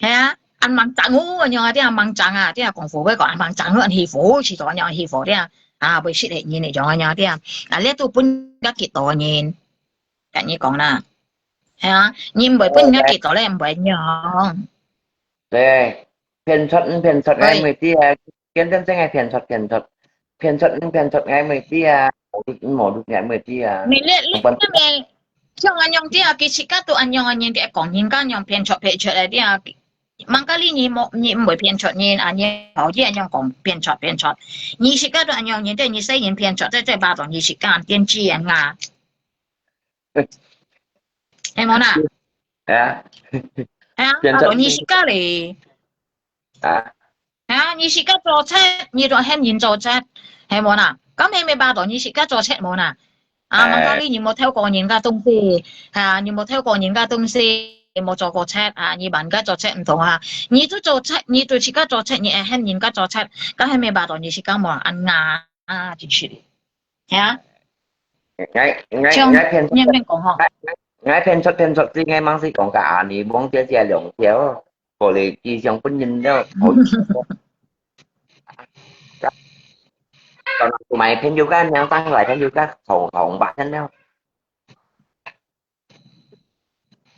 係啊，恁猛張哦，恁樣啊，這啊，猛張啊，這啊，廣府話講恁猛張哦，恁起火，死了，恁樣起火，這啊。 啊，會食个人个樣个樣个，啊，這都分人家激到个人，跟你講啦，係啊，你毋會分人家激到咧，毋會樣。對，騙出，騙出，哎。𠊎毋知啊，真真正个騙出，騙出，騙出，騙出，𠊎毋知啊，無，無，𠊎毋知啊。你這，你這个，像恁樣个，佢自家都恁樣个人，佢講人家樣騙出，騙出个，這啊，Mangkali你無，你毋會騙出人啊，你好意恁樣講騙出，騙出。你自家都恁樣，人對你細人騙出，這，這巴掌你自家點知啊？係無啦？啊？係啊，騙出巴掌你自家咧。啊？啊，你自家做賊，你都喊人做賊，係無啦？敢係毋係巴掌你自家做賊無啦？ 啊，哎。Mangkali你無偷過人家東西，哈，你無偷過人家東西，你無做過賊啊，你問人家做賊毋同啊。你都做賊，你都自家做賊，你還喊人家做賊，該還無辦法，你自家無恁啊，啊，真係的。係啊。𠊎，𠊎，像，𠊎騙出，你免講吼。𠊎，𠊎騙出，騙出，這个吂使講个啊，你忘記這兩條。 過來，佢想分人了，好。買朋友个，名單來朋友个，紅，紅白天了。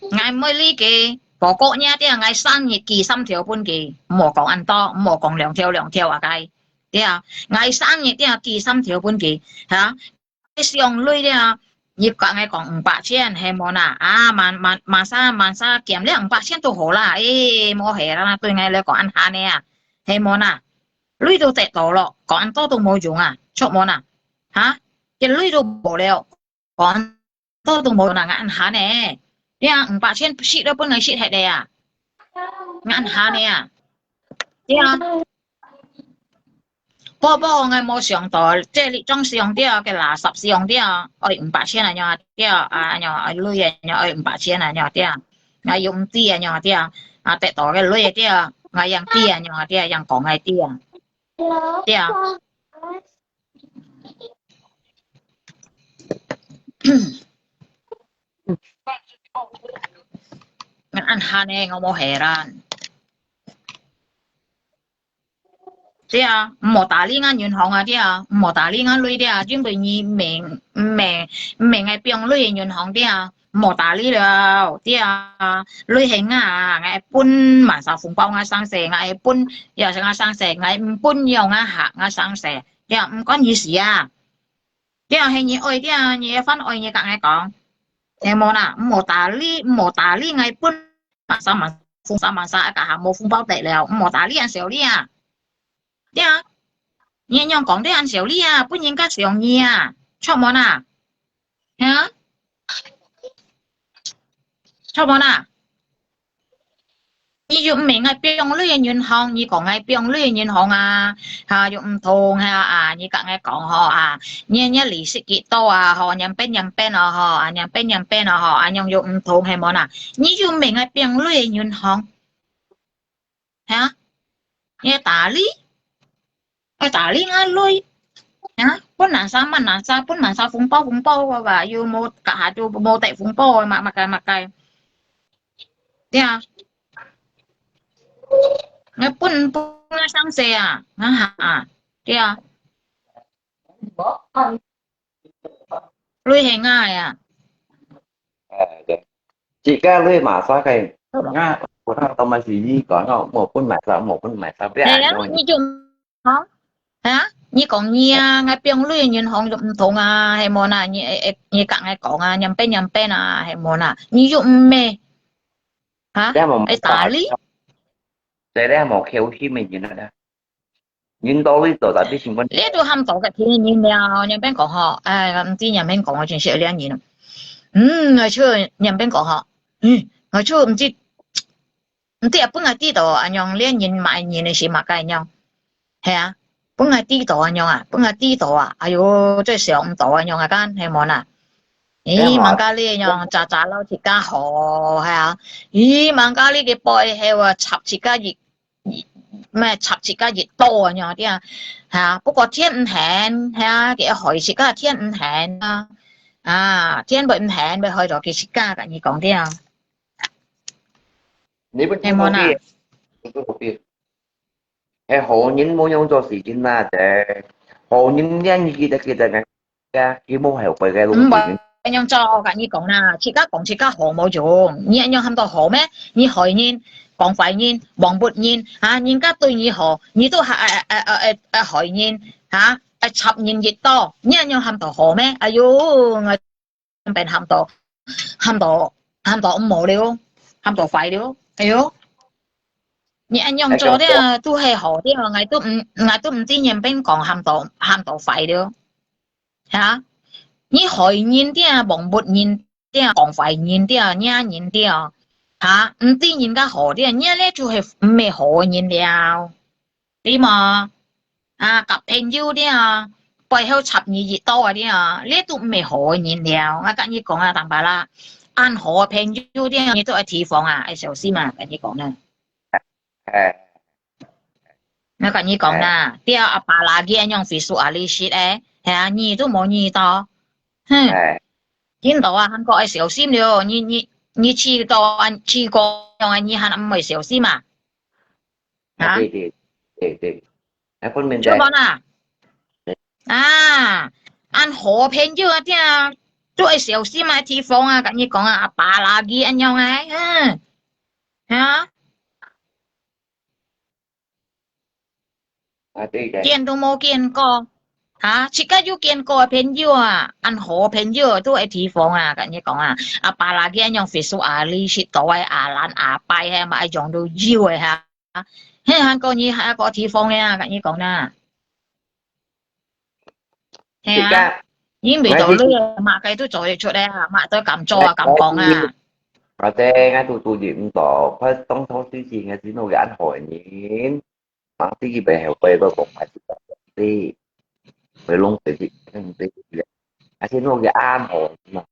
𠊎毋會理佢，哥哥若這，𠊎生日寄三條分佢，莫講恁多，莫講兩條兩條啊該，對啊，𠊎生日這寄三條分佢，哈。 想鐳了，你甲𠊎講五百千，係無啦？啊，慢慢慢煞慢煞減了五百千都好啦，誒，無係啦，對𠊎來講恁閒个啊，係無啦？鐳都得到咯，講恁多都無用啊，著無啦？哈？這鐳都無了，講恁多都無用啦，恁閒个，這五百千食都分𠊎食忒个啊，恁閒个啊，對啊。 不過𠊎無想到，這裡裝上吊，該垃圾上吊，愛五百千啊，仰啊吊啊，仰愛鐳啊，仰愛五百千啊，仰啊吊，𠊎又毋知啊，仰啊吊，啊，得到个鐳啊吊，𠊎樣知啊，仰啊吊，樣講𠊎知啊，吊。恁閒个，𠊎無係啦。 對啊，毋好打理𠊎銀行啊，對啊，毋好打理𠊎鐳，對啊，因為你毋係，毋係，毋係𠊎放鐳个銀行，對啊，毋好打理了，對啊，鐳係𠊎啊，𠊎分萬少紅包𠊎生事，𠊎分，也係𠊎生事，𠊎毋分樣啊，哈，𠊎生事，對啊，毋關你事啊，對啊，係你愛，對啊，你个番愛，你甲𠊎講，係無啦，毋好打理，毋好打理𠊎分 萬三萬，紅三萬三，一家下無紅包得了，莫打理恁少理啊。對啊，你仰講得恁少理啊，分人家笑你啊，著無啦？哈？著無啦？你又毋係𠊎放鐳个銀行，你講𠊎放鐳个銀行啊，哈，又毋同哈啊，你甲𠊎講吼啊，你，你利息幾多啊，吼，兩邊兩邊哦，吼，啊，兩邊兩邊哦，吼，啊，樣又毋同，係無啦？ 你又毋係𠊎放鐳个銀行，哈？你愛打理，愛打理𠊎鐳，哈？分萬三萬萬三，分萬三紅包紅包个吧，又無，甲下都無得紅包个，麼，麼个麼个。對啊。𠊎分，分𠊎生事啊，啊哈，對啊。 鐳係𠊎个啊。哎，對。自家鐳嘛，所以𠊎，我當當嘛是你講哦，莫分買啥，莫分買啥，不要係啊，安慰你。你就，啊？啊？你講你啊，𠊎放鐳銀行就毋同啊，係無啦？你，你，你佮𠊎講啊，兩百兩百啊，係無啦？你又毋係，哈？你還無，愛打你？這你還無口氣咩人啊？人多你做，tapi成本。你都喊到个天人了，兩百講吼，哎，毋知兩百講，𠊎真係有兩人。嗯，𠊎就兩百講吼，嗯，𠊎就毋知 毋知啊，本來知道恁樣，連人買人个是麼个樣，係啊，本來知道恁樣啊，本來知道啊，哎喲，最想毋到恁樣啊，kan，係無啦？咦，哎呀媽，吂該你樣，渣渣摎自家好，係啊，咦，吂該你个背後啊，插自家一，一，咩插自家一刀恁樣，對啊，係啊，不過天毋肯，係啊，佢害自家天毋肯啊，啊，天會毋肯，會害到佢自家，佮你講，對啊。 你分係無啦？係好人無用做事情啦，這好人連你記得記得个，呀，佢無後悔个路。毋會恁樣做，佮你講啦，自家講自家好無用，你恁樣喊到好咩？你害人，講壞人，忘不人，啊，人家對你好，你都還，啊，啊，啊，啊，啊，害人，啊，啊，插人一刀，你恁樣喊到好咩？哎喲，𠊎 變喊到，喊到，喊到毋好了，喊到壞了。哎喲，你恁樣做个，哎，對，對。都係好个，𠊎都毋，𠊎都毋知人變講喊到，喊到壞了。哈？你害人个，忘不人个，講壞人个，惹人个，哈？毋知人家好个，你這就係毋係好个人了。 對無？啊，佮朋友了，背後插你一刀啊了，你都毋係好个人了。𠊎佮你講啊，當巴拉，恁好个朋友了，你都愛提防啊，愛小心啊，佮你講呢。哎。𠊎佮你講啦，哎。對阿爸lagi恁樣Facebook啊，你識誒，係啊，你都無遇到，哼，哎。今朝啊，還過愛小心了，你，你，你試到，試過樣啊，你還毋會小心啊？ 啊，啊？對，對，對，對。啊，分明就講啊，啊，恁好朋友啊，這，都愛小心啊，提防啊，佮你講啊，阿爸lagi恁樣啊，嗯，啊。啊，對，對。見都無見過。 哈，自家有見過个朋友啊，恁好个朋友都愛提防啊，佮你講啊，阿爸lagi恁樣Facebook啊，你識到个阿蘭阿伯係嘛，愛用到有个哈，嘿，還過你還過提防个啊，佮你講啦。係啊，自家，因為到你麼个都做得出來啊，麼个都敢做啊，敢講啊。或者𠊎都注意毋到，佢當初時期𠊎知道佢恁好个人。 Mangsi佢背後背个講話係對，會弄死佢，嗯，對，對。而且弄个恁好嘛。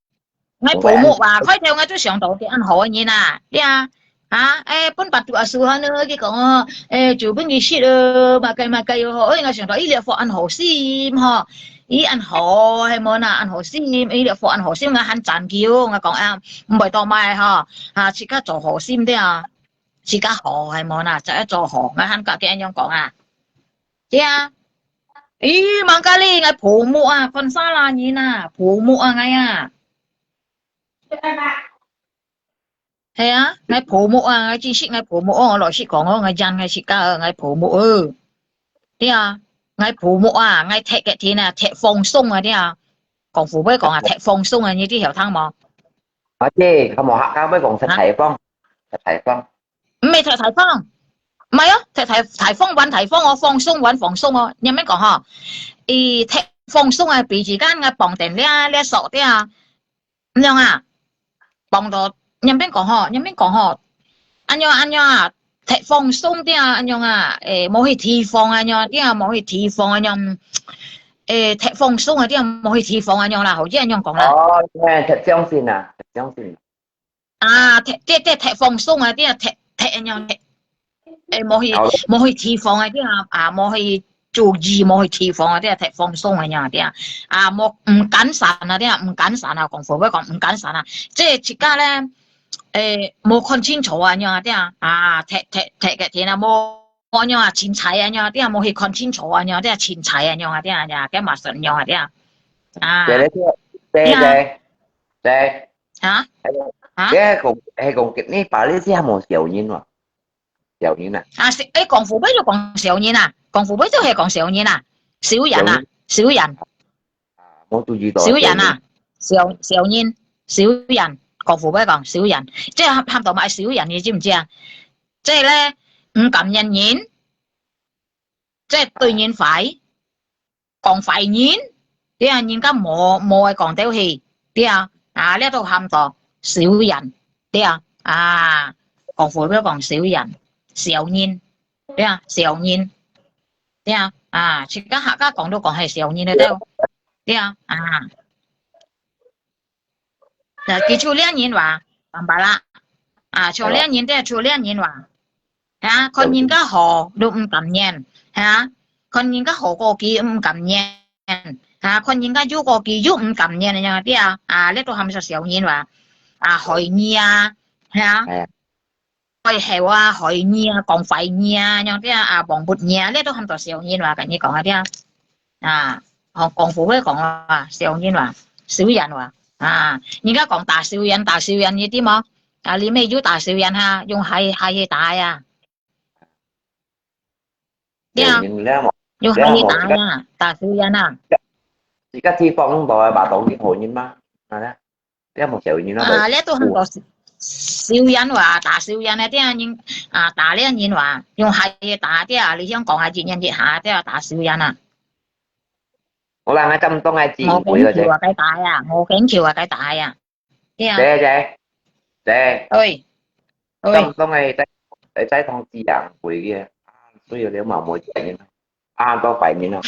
𠊎婆母啊，開頭𠊎就想到佢恁好个人啊，對啊，啊，誒，分batu asuhan呢，佢講哦，誒，就分佢食哦，麼个麼个喲，吼，誒，𠊎想到，咦，這貨恁好心吼，咦，恁好，係無啦，恁好心，咦，這貨恁好心，𠊎還讚佢哦，𠊎講啊，毋會多買吼，啊，自家做好心對啊。 自家好，係無啦，就愛做好，𠊎還佮佢恁樣講啊。對啊。咦，吂該哩，𠊎婆母啊，看salah人啊，婆母啊，𠊎啊。係啊，𠊎婆母啊，𠊎真識𠊎婆母哦，老實講哦，𠊎認𠊎自家哦，𠊎婆母哦。對啊，𠊎婆母啊，𠊎忒个天啊，忒放鬆啊，對啊。廣府話講啊，忒放鬆啊，你知曉聽無？啊，對，佢無客家話講忒大方，忒大方。 毋係忒大方，毋係哦，忒大，大方還大方哦，放鬆還放鬆哦。你毋免講吼，佢忒放鬆啊，比如講𠊎綁等了，了鎖掉啊，恁樣啊，綁到，你毋免講吼，你毋免講吼，恁樣恁樣啊，忒放鬆掉啊，恁樣啊，誒，無去提防啊，恁樣，對啊，無去提防啊，恁樣，誒，忒放鬆啊，對啊，無去提防啊，恁樣啦，好似恁樣講啦。哦，哎，忒相信啊，忒相信。 啊，忒，忒，忒，忒放鬆啊，對啊，忒，忒恁樣，忒，誒，無去，好了。無去提防啊，對啊，啊，無去注意，無去提防啊，對啊，忒放鬆啊，對啊，啊，無，毋謹慎啊，對啊，毋謹慎啊，廣府話講毋謹慎啊，這自家咧，誒，無看清楚啊，恁樣啊，對啊，啊，忒，忒，忒个天啊，無，無恁樣啊，凊彩啊，恁樣啊，對啊，無去看清楚啊，恁樣啊，對啊，凊彩啊，恁樣啊，對啊，對啊，該嘛算恁樣啊，對啊，啊，對咧，對，對啊。對，對。 啊？係講，啊？係講，係講，你爸你這下無小人喎？小人啊？啊，是，誒，廣府話就講小人啊，廣府話就係講小人啊。小人啊，小人，啊，無注意到，小人啊，小，小人，小人，廣府話講小人，這喊，喊到麼个小人，你知毋知啊？這咧，毋感恩人，這對人壞，講壞人，對啊，人家無，無愛講兜去，對啊，啊，這都喊到小人，對啊，啊，廣府話講小人，小人。 對啊，小人。對啊，啊，自家客家講都講係小人个兜。對啊，啊。那佢就這人話，明白啦。啊，像這人，對，就這人話。啊，看人家好都毋感恩，啊，看人家好過佢毋感恩，啊，看人家有過佢又毋感恩，恁樣，對啊，啊，這都喊做小人話。啊，害你啊，係啊。 背後啊，害你啊，講壞你啊，恁樣啊，啊，忘不你啊，這都喊做小人話，跟你講啊，對啊。啊，哦，廣府話講啊，小人話，小人話，啊，人家講打小人，打小人，你知無？啊，你乜有打小人哈，用鞋，鞋去打呀。對啊，小人了無？用鞋去打呀，打小人啊。這個地方無愛話到你好人嘛，啊咧。 這無小人啊，啊，這都喊做小人話，打小人啊，這人，啊，打這人話，用鞋打這，你想講下一年一下，這打小人啊。好啦，𠊎咁多个姊妹个啫。我跟佢話該打呀，我跟佢話該打呀。對啊。姐，姐，姐。喂，喂。咁多个在，在同志啊，會个，啊，所以你嘛無錢。 啊，到拜年咯。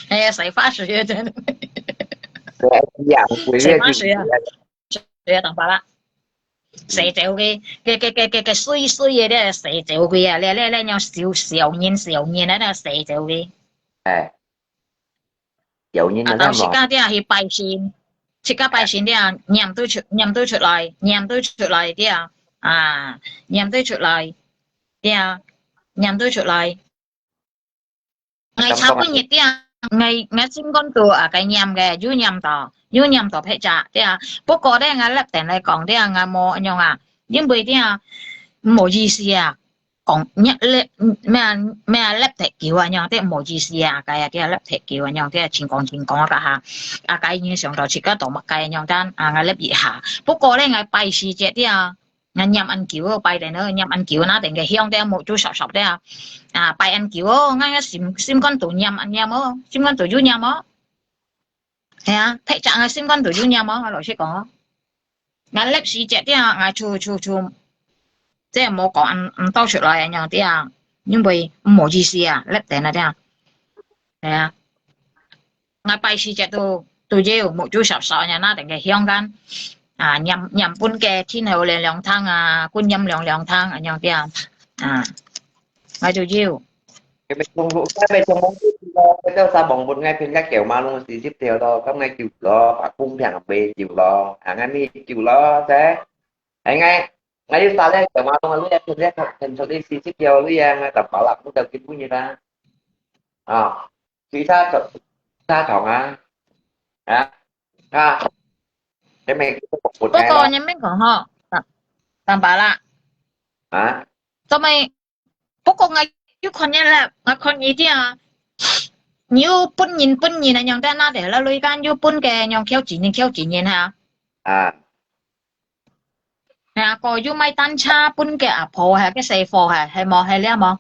哎呀，洗髮水啊，真的。對啊，洗髮水啊，水啊，當巴啦。洗走佢，佢，佢，佢，佢，佢水水个咧，洗走佢啊，咧，咧，咧，像小，小人，小人啊，那洗走佢。哎，小人啊，到時間點去拜神，自家拜神點，念都出，念都出來，念都出來點，啊，念都出來，點，念都出來。 𠊎差不多一點，𠊎，𠊎心肝肚啊，該念个，有念到，有念到撇隻，對啊。不過咧，𠊎立定來講，對啊，𠊎無恁樣啊，因為對啊，無意思啊，講，念，念，咩啊，咩啊，念忒久啊，恁樣，對，無意思啊，該啊，對啊，念忒久啊，恁樣，對啊，清講清講啊，該下，啊，該已經想到自家做麼个恁樣，但啊，𠊎念一下。不過咧，𠊎拜時節，對啊， 𠊎念恁久哦，拜等哦，念恁久，那等个香的，目珠睄睄的啊，啊，拜恁久哦，𠊎个心，心肝肚念恁念哦，心肝肚有念哦。係啊，撇隻𠊎心肝肚有念哦，𠊎老實講哦。𠊎立時節的啊，𠊎就，就，就，這無講恁，恁多出來恁樣的啊，因為無意思啊，立等啊的啊。係啊。 𠊎拜時節都，都有，目珠睄睄，恁樣拿等个香檳，啊，念，念分个天后娘娘聽啊，觀音娘娘聽，恁樣个啊，啊，𠊎都有。該邊中，該邊中，該邊三望分𠊎，分𠊎狗馬攏四十條咯，該𠊎救咯，白公平被救咯，啊，𠊎咪救咯，噻。哎，𠊎，𠊎有三隻狗馬攏，你也分𠊎，分出去四十條，你也，𠊎打包啦，不得给分你啦。啊。 水沙同，沙同啊，啊，啊，你咪，不過你免講吼，當，當巴啦。啊？做咩？不過𠊎有看見了，𠊎看一點啊，你有分人分人啊，樣在那裡了，你看有分个，樣挑幾人挑幾人哈。啊。 係啊，過有賣單車分个阿婆，係个細貨，係，係無？係了無？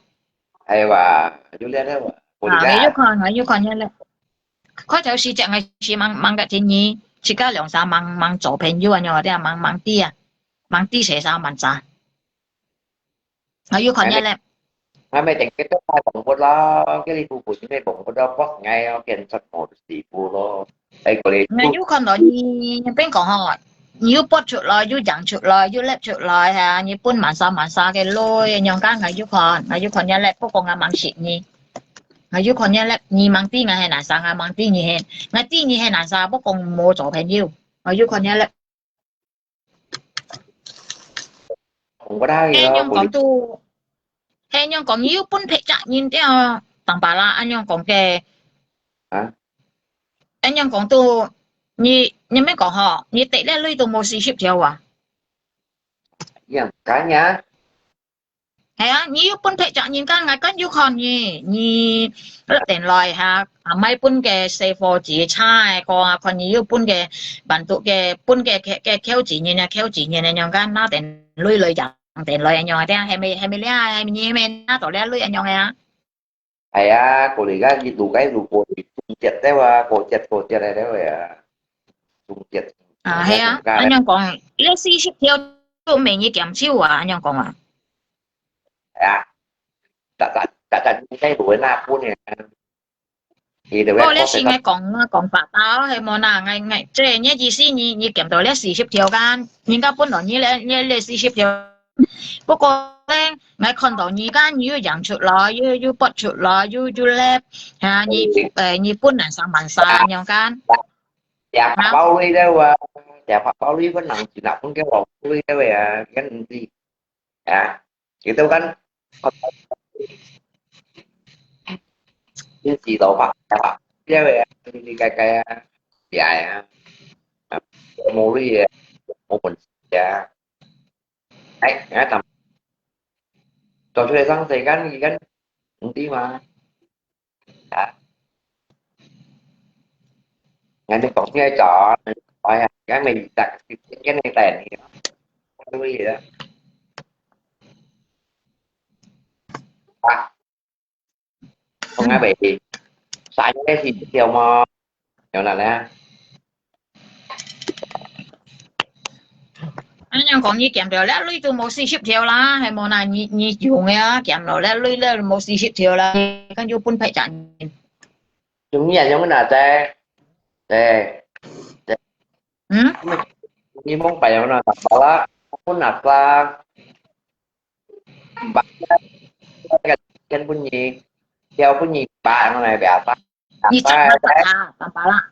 係哇，有了了哇，啊，𠊎有看，𠊎有看了了。開頭時節，𠊎是吂，吂个天意，自家兩儕吂，吂做朋友啊，樣个，吂，吂知啊，吂知係啥，吂啥。啊，有看了了。𠊎咪定个都拜房屋咯，个你夫婦先拜房屋咯，幫𠊎哦，建設我的媳婦咯。哎，過來。𠊎有看到你，你邊講吼，你又撥出來，又贏出來，又搦出來哈，你分蠻少蠻少个鐳，樣間𠊎有看，𠊎有看了了，不過𠊎吂識你。𠊎有看了了，你吂知𠊎係哪儕，𠊎吂知你係，𠊎知你係哪儕，不過無做朋友。𠊎有看了了。 係樣講到，係樣講又分別隻人了，當巴啦，恁樣講个。啊？恁樣講到，你，你免講吼，你得了鐳都無四十條啊？樣，該樣。係啊，你有分別責任感，𠊎敢有看你，你落電來哈，啊，莫分个細伙子差个个啊，看你有分个辦桌个，分个个个扣錢人啊，扣錢人个樣个，拿電鐳來養電來个樣个，係咪係咪這，係咪你係咪拿到這鐳个樣个啊？ 係啊，過來个一路个一路過，總結个話，過節過節个了啊，總結。啊，係啊，恁樣講，這四十條都每日減少啊，恁樣講啊。係啊，逐逐逐逐應該會拿分个，佢就會哦，這是𠊎講啊，講法到，係無啦，𠊎𠊎，這你意思你你減到這四十條个，人家分到你這這這四十條。 不過呢，𠊎看到你个，你又揚出來，又又拔出來，又又left，哈，你誒，你分人三萬三樣个。Dia pakpau lui dia wa, dia pakpau lui pun nang jinak pun ke wa lui dia wa, kan nanti. Ya, gitu kan. Ini si tau pak, pak dia wa, ini kai kai ya, ya ya. Mau lui ya, mau pun ya. 哎，人家讲，做出来生死，敢伊敢毋知嘛？啊，𠊎就講起來做，哎呀，𠊎咪逐時間个等你，所以啊，啊，講下未，三个是條嘛，有哪呢？恁樣講，你減掉這鐳都無四十條啦，係無啦？你你用个啊，減落這鐳咧無四十條啦，跟住分配責任。用你啊，用哪隻？對，對。嗯？你蒙白用哪？好啦，分哪隻？ Ba, kan bunyi, dia bunyi ba, ano na biasa. 你窒下窒下，淡薄啦。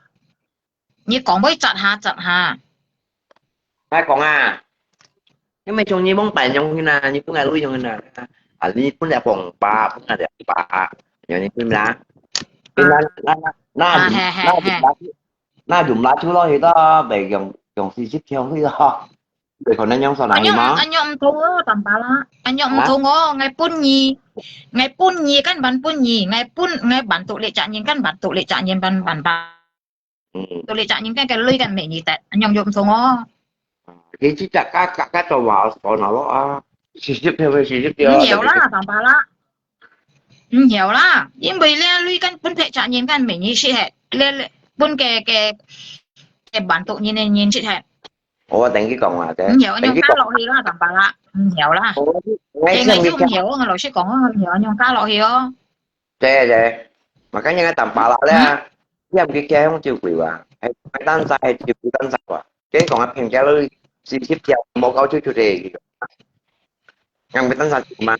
你講會窒下窒下。𠊎講啊，你咪像你蒙白用个啦，你本來會用个啦。啊，你本來講ba，本來就ba，有你明白啦？那那那那那那用啦，就落去咯，袂用用四十條去咯。 你可能用手拿去嘛？恁樣恁樣毋通哦，淡薄啦。恁樣毋通哦，𠊎分你，𠊎分你，跟辦分你，𠊎分，𠊎辦獨立責任，跟辦獨立責任，辦辦辦。嗯。獨立責任，跟个鐳跟美你得，恁樣又毋通哦。佢只只加加加做話，我拿咯啊，四十條咪四十條。毋要啦，淡薄啦。 毋曉啦，因為咧，你跟分別責任跟名義失係，咧咧分个个个辦桌人个人失係。我等佢講話啫。毋曉，用加落去啦，淡薄啦，毋曉啦。我我係毋曉，我老實講，我毋曉，用加落去哦。對對，makanya淡薄啦咧，你毋記得用就貴哇，係單晒係就貴單晒哇，跟講啊平價咯，四十條無搞出出嚟，用貴單晒嘛。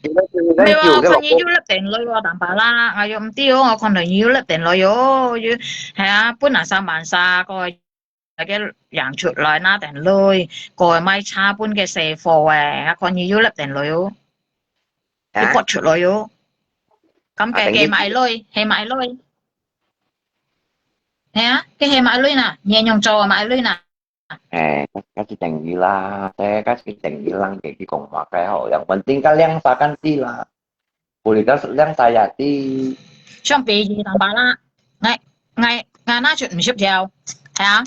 你个你个你个老公。你有粒電雷喎，淡薄啦，哎喲，毋對哦，我看到你有粒電雷喲，又，係啊，本來三萬三個，該个贏出來拿電雷，個賣茶本个細貨誒，我看你有粒電雷哦，啊？你發出來喲，咁个个賣雷，係賣雷，係啊，佢係賣雷呐，你係用做賣雷呐。 哎，該該是等於啦，哎，該是等於人家去講話該好，yang penting該兩儕kan知啦，不然該是兩儕也知。相比於淡薄啦，𠊎𠊎𠊎拿出五十條，係啊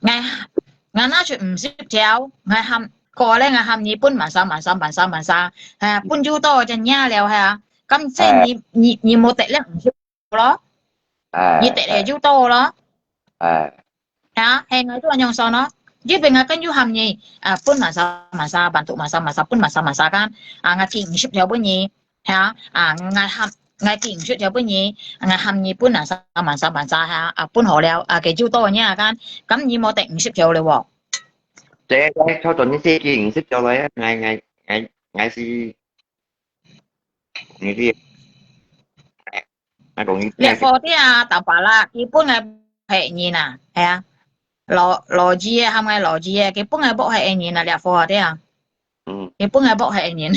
，𠊎𠊎拿出五十條，𠊎喊過來，𠊎喊你分萬三萬三萬三萬三，係啊，分就多就贏了，係啊，咁即係你你你無得了五十 咯，哎，你得了就多咯。哎，係啊，係，𠊎都恁樣算咯。這邊𠊎跟住喊你，啊，分萬三萬三，萬都萬三萬三，分萬三萬三kan，啊，𠊎寄五十條分你，係啊，啊，𠊎喊，𠊎寄五十條分你，𠊎喊你分萬三萬三萬三，係啊，啊，分好了，啊，佢就多你啊，kan，咁你無得五十條了喎。這个操作你先寄五十條來啊，𠊎𠊎𠊎𠊎係 你知，哎，那講你，這貨店啊，淡薄啦，佢本來係人啊，係啊，老老字啊，喊个老字啊，佢本來無係人啊，這貨店啊，嗯，佢本來無係人，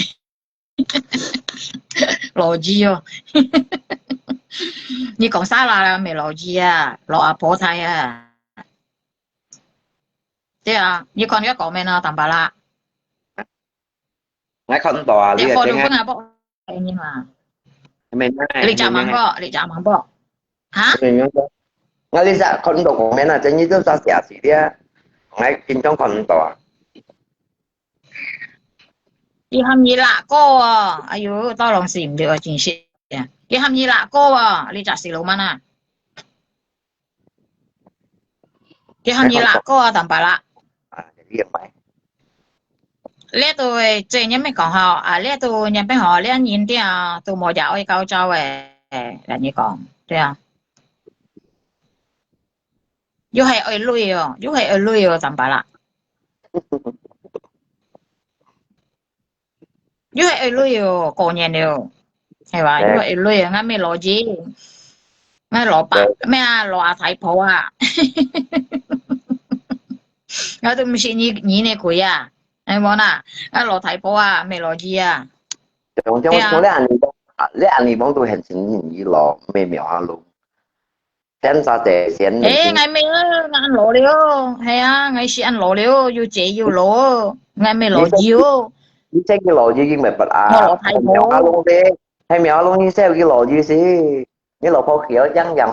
老字哦，你講啥啦？咪老字啊，老阿婆太啊，對啊，你看你講咩呢？淡薄啦。，𠊎看毋到啊，你个電話。你follow分啊，不，你嘛。明白，你隻網絡，你隻網絡。哈？明白。𠊎你隻看毋到comment啊，真係都煞寫死了。𠊎緊張看毋到啊。佢喊你辣哥哦，哎喲，到龍時毋對啊，真係。佢喊你辣哥哦，你隻死老闆啊！佢喊你辣哥啊，坦白啦。啊，你也買。這都會，這你咪講吼，啊，這都你變吼，這人店都無也愛高招誒，來你講，對啊。又係愛累哦，又係愛累哦，坦白啦。 又係愛累哦，過年了，係吧？哎。又係愛累哦，𠊎無邏輯，𠊎老爸，對。咩啊，老阿太婆啊，𠊎都毋識你，你个鬼啊，係無啦？𠊎老太婆啊，無邏輯啊。對啊。從，從，從這樣你講，啊，這樣你講都很神經咯，沒有啊，咯。 先生姐，先生。誒，𠊎無，𠊎恁老了，係啊，𠊎係恁老了，又肥又老，𠊎無邏輯哦。你這，你這个邏輯已經沒法啊。我老太婆。還沒有啊，攏的，還沒有啊，攏你這个邏輯是，你老婆叫樣樣。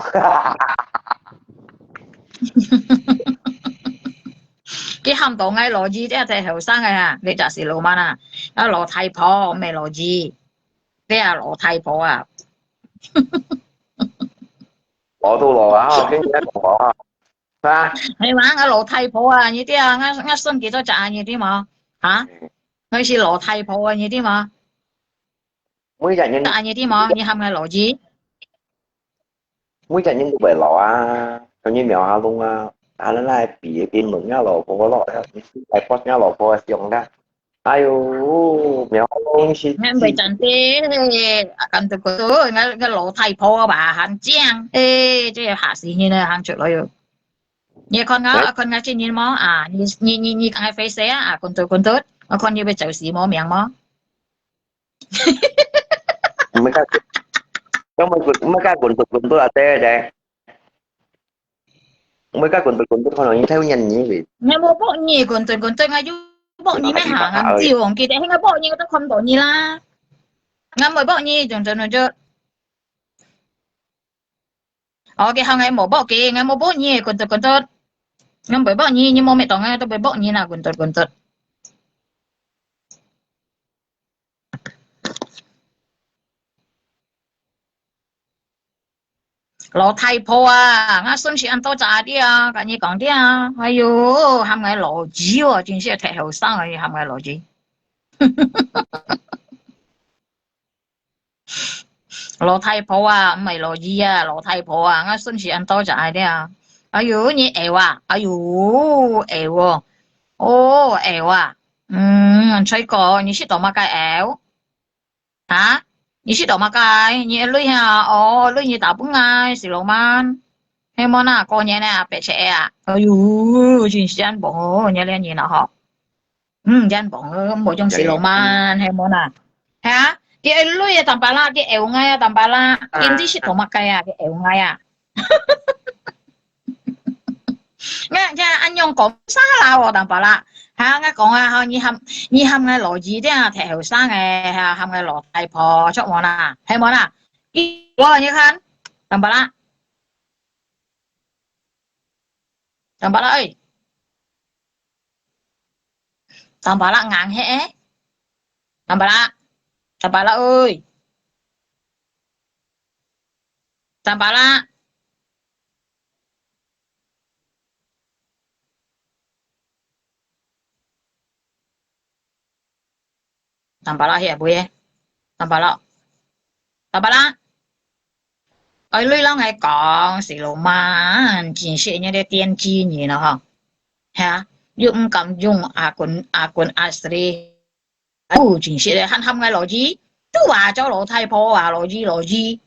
佢喊到𠊎邏輯，這才後生个啊，你就是老蠻啊，啊老太婆無邏輯，你啊老太婆啊。 我都老啊，跟你講啊，係啊。係嘛，𠊎老太婆啊，你知啊，𠊎，𠊎算幾多隻啊，你知無？哈？嗯。𠊎係老太婆啊，你知無？每隻人，隻啊，你知無？你喊𠊎老姨。每隻人都會老啊，像你苗下弄啊，啊，那那比一比門啊，老婆咯，哎，boss啊，老婆啊，凶的。 哎喲，苗紅是，𠊎毋會真的，啊，跟到佢，𠊎，𠊎老太婆吧，還靚，誒，這个嚇死人了，行出來喲。你看𠊎，啊，看𠊎真人無？啊，你，你，你，你講𠊎face啊，啊，滾忒，滾忒，𠊎看你會走死無命無？毋好講，毋好講滾忒，滾忒啊，對，對。 毋會講滾忒滾忒，可能你太會念你喂。𠊎無駁你，滾忒滾忒，𠊎有駁你咩行啊？你知哦，記得，𠊎駁你，𠊎都看毋到你啦。𠊎無駁你，總總總總。OK，好，𠊎無駁佢，𠊎無駁你，滾忒滾忒。𠊎無駁你，你無搣到𠊎，都無駁你啦，滾忒滾忒。 老太婆啊，𠊎孫是恁多隻个啊，跟你講个啊，哎喲，喊𠊎老姨哦，真係忒後生啊，喊𠊎老姨。老太婆啊，毋係老姨啊，老太婆啊，𠊎孫是恁多隻个啊。哎喲，你矮啊，哎喲，矮哦，哦，矮啊，嗯，吹過，你識到麼个矮？ 哈？你識到麼个？你个鐳啊？哦，鐳你打分𠊎，死老蠻。係無啦，過年啊，白食啊。哎喲，真係真棒哦，你這人啊吼。嗯，真棒哦，無像死老蠻，係無啦？哈？你个鐳啊，淡薄啦，你个鐳啊，淡薄啦，你毋知識到麼个啊？你个鐳啊。 𠊎，𠊎恁樣講啥啦，我淡薄啦。哈，𠊎講啊，吼，你喊，你喊𠊎老姨這樣忒後生个，哈，喊𠊎老太婆，著無啦？係無啦？你，我，你看，淡薄啦，淡薄啦，哎，淡薄啦，硬嘿，淡薄啦，淡薄啦，哎，淡薄啦。 淡薄啦，遐位个，淡薄啦，淡薄啦。哎，你摎𠊎講，死老蠻，真係你个電鋸人咯吼。哈，又毋敢用阿君，阿君阿Sri。 哦，真係咧，還喊𠊎老姨，都話做老太婆啊，老姨，老姨。